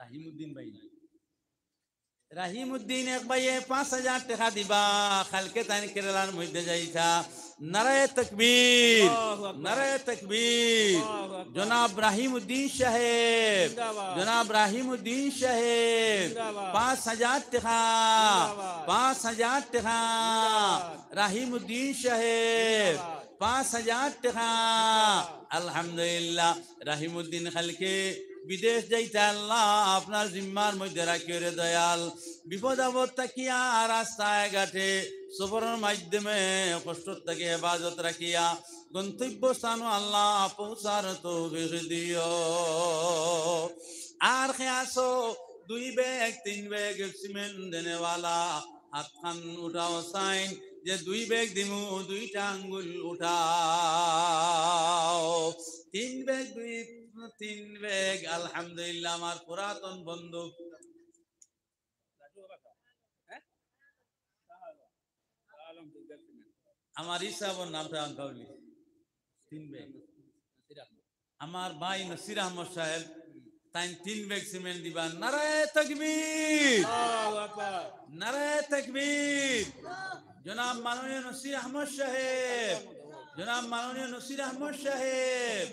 রাহিমউদ্দিন ভাই, রাহিমউদ্দিন এক ভাইয়ে পাঁচ হাজার টেকা দিবা, কালকে তাইন কেরালার মধ্যে যাইতা। নারায়ে তাকবীর, নারায়ে তাকবীর। জনাব রাহিমউদ্দিন সাহেব, জনাব রাহিমউদ্দিন সাহেব, পাঁচ হাজার টেকা। পাঁচ হাজার টেকা। রাহিমউদ্দিন সাহেব, পাঁচ হাজার টেকা। আলহামদুলিল্লাহ। রাহিমউদ্দিন কালকে বিদেশ যাইতা, আল্লাহ আপনার জিম্মার মধ্যে রাখিও রে দয়াল। বিপদ আপদ থাকিয়া রাস্তায় ঘাটে সফরর মাধ্যমে কষ্ট থাকি হেফাজত রাখিয়া গন্তব্য স্থানো আল্লাহ পৌঁছার তৌফিক দিও। আর কে আছো দুই ব্যাগ তিন ব্যাগ সিমেন্ট দেনেওয়ালা, হাতখান উঠাও চাইন, যে দুই ব্যাগ দিমু, দুইটা আঙ্গুল উঠাও। তিন ব্যাগ, দুই, তিন ব্যাগ, আলহামদুলিল্লাহ, আমার পুরাতন বন্ধু। আমার হিসাবর নামটা আনকাউলি। তিন ব্যাগ। আমার ভাই নসির আহমদ সাহেব, তাইন তিন ব্যাগ সিমেন্ট দিবা। নারায়ে তাকবীর। আল্লাহু আকবার। নারায়ে তাকবীর। জনাব মাননীয় নসির আহমদ সাহেব, জনাব মাননীয় নসির আহমদ সাহেব,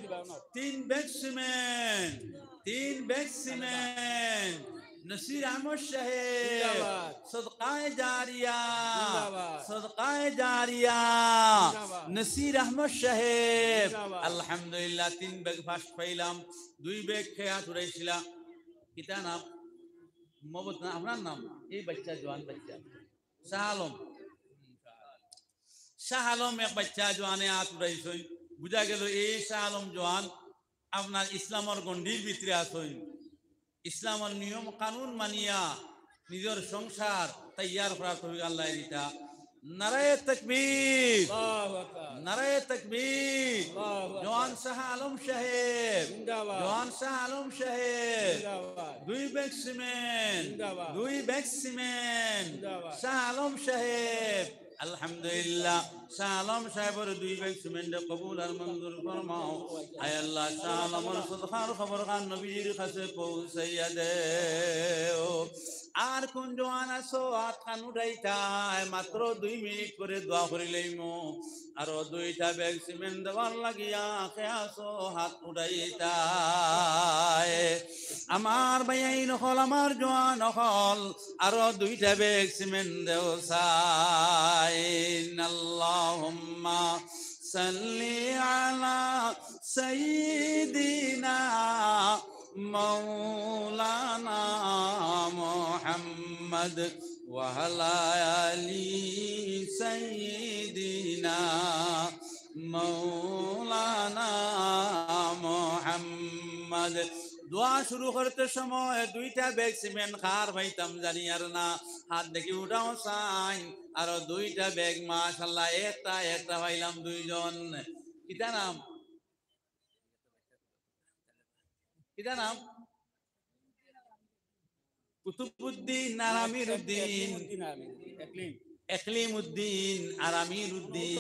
তিন ব্যাগ সিমেন্ট, তিন ব্যাগ সিমেন্ট। নসির আহমদ সাহেব, জিন্দাবাদ। সদকায়ে জারিয়া, জিন্দাবাদ। সদকায়ে জারিয়া, জিন্দাবাদ। নসির আহমদ সাহেব। জিন্দাবাদ। আলহামদুলিল্লাহ, তিন ব্যাগ ফার্স্ট পাইলাম, দুই ব্যাগ কে আত উঠাইছিলা। কিতা নাম? মোহাম্মদ না, আপনার নাম? এই বাচ্চা, জোয়ান বাচ্চা। শাহ আলম। শাহ আলম এক বাচ্চা জোয়ানে আত উঠাইছইন। বুঝা গেল এই শাহ আলম জোয়ান আপনার ইসলামর গণ্ডির ভিতরে আছইন। ইসলামর নিয়ম কানুন মানিয়া নিজর সংসার তৈয়ার করার তৌফিক আল্লাহ দিতা। নারায়ে তাকবীর। আল্লাহু আকবার। নারায়ে তাকবীর। আল্লাহু আকবার। জোয়ান শাহ আলম সাহেব। জিন্দাবাদ। জোয়ান শাহ আলম সাহেব। জিন্দাবাদ। দুই ব্যাগ সিমেন্ট। জিন্দাবাদ। দুই ব্যাগ সিমেন্ট। জিন্দাবাদ। শাহ আলম সাহেব। আলহামদুলিল্লাহ, শাহ আলম সাহেবর দুই ব্যাগ সিমেন্টে কবুল আর মঞ্জুর ফরমাও। আয় আল্লাহ, শাহ আলমর সদকার খবর খান নবীজির কাছে পৌঁছাইয়া দেও। আর কোন জোয়ান আছো, আত খান উঠাইতায়, মাত্র দুই মিনিট করে দোয়া করি লইমু। আরো দুইটা ব্যাগ সিমেন্ট দেওয়ার লাগিয়া কে আছো, হাত উঠাইতায়। আমার ভাইয়াইন অকল, আমার জোয়ান অকল, আরো দুইটা ব্যাগ সিমেন্ট দেও চাইন। আল্লাহুম্মা সাল্লি আলা সাইয়্যিদিনা মাওলানা মুহাম্মদ ওয়া আলা আলি সাইয়্যিদিনা মাওলানা মুহাম্মদ। দোয়া শুরু করতে সময় দুইটা ব্যাগ সিমেন্ট কার পাইতাম জানি আর না, হাত দেখি উঠাও চাইন। আরো দুইটা ব্যাগ, মাশাআল্লাহ, একটা একটা পাইলাম দুইজন। কিতা নাম? কিতা নাম? কুতুবুদ্দিন আর আমির উদ্দিন। একলিম উদ্দিন আর আমির উদ্দিন।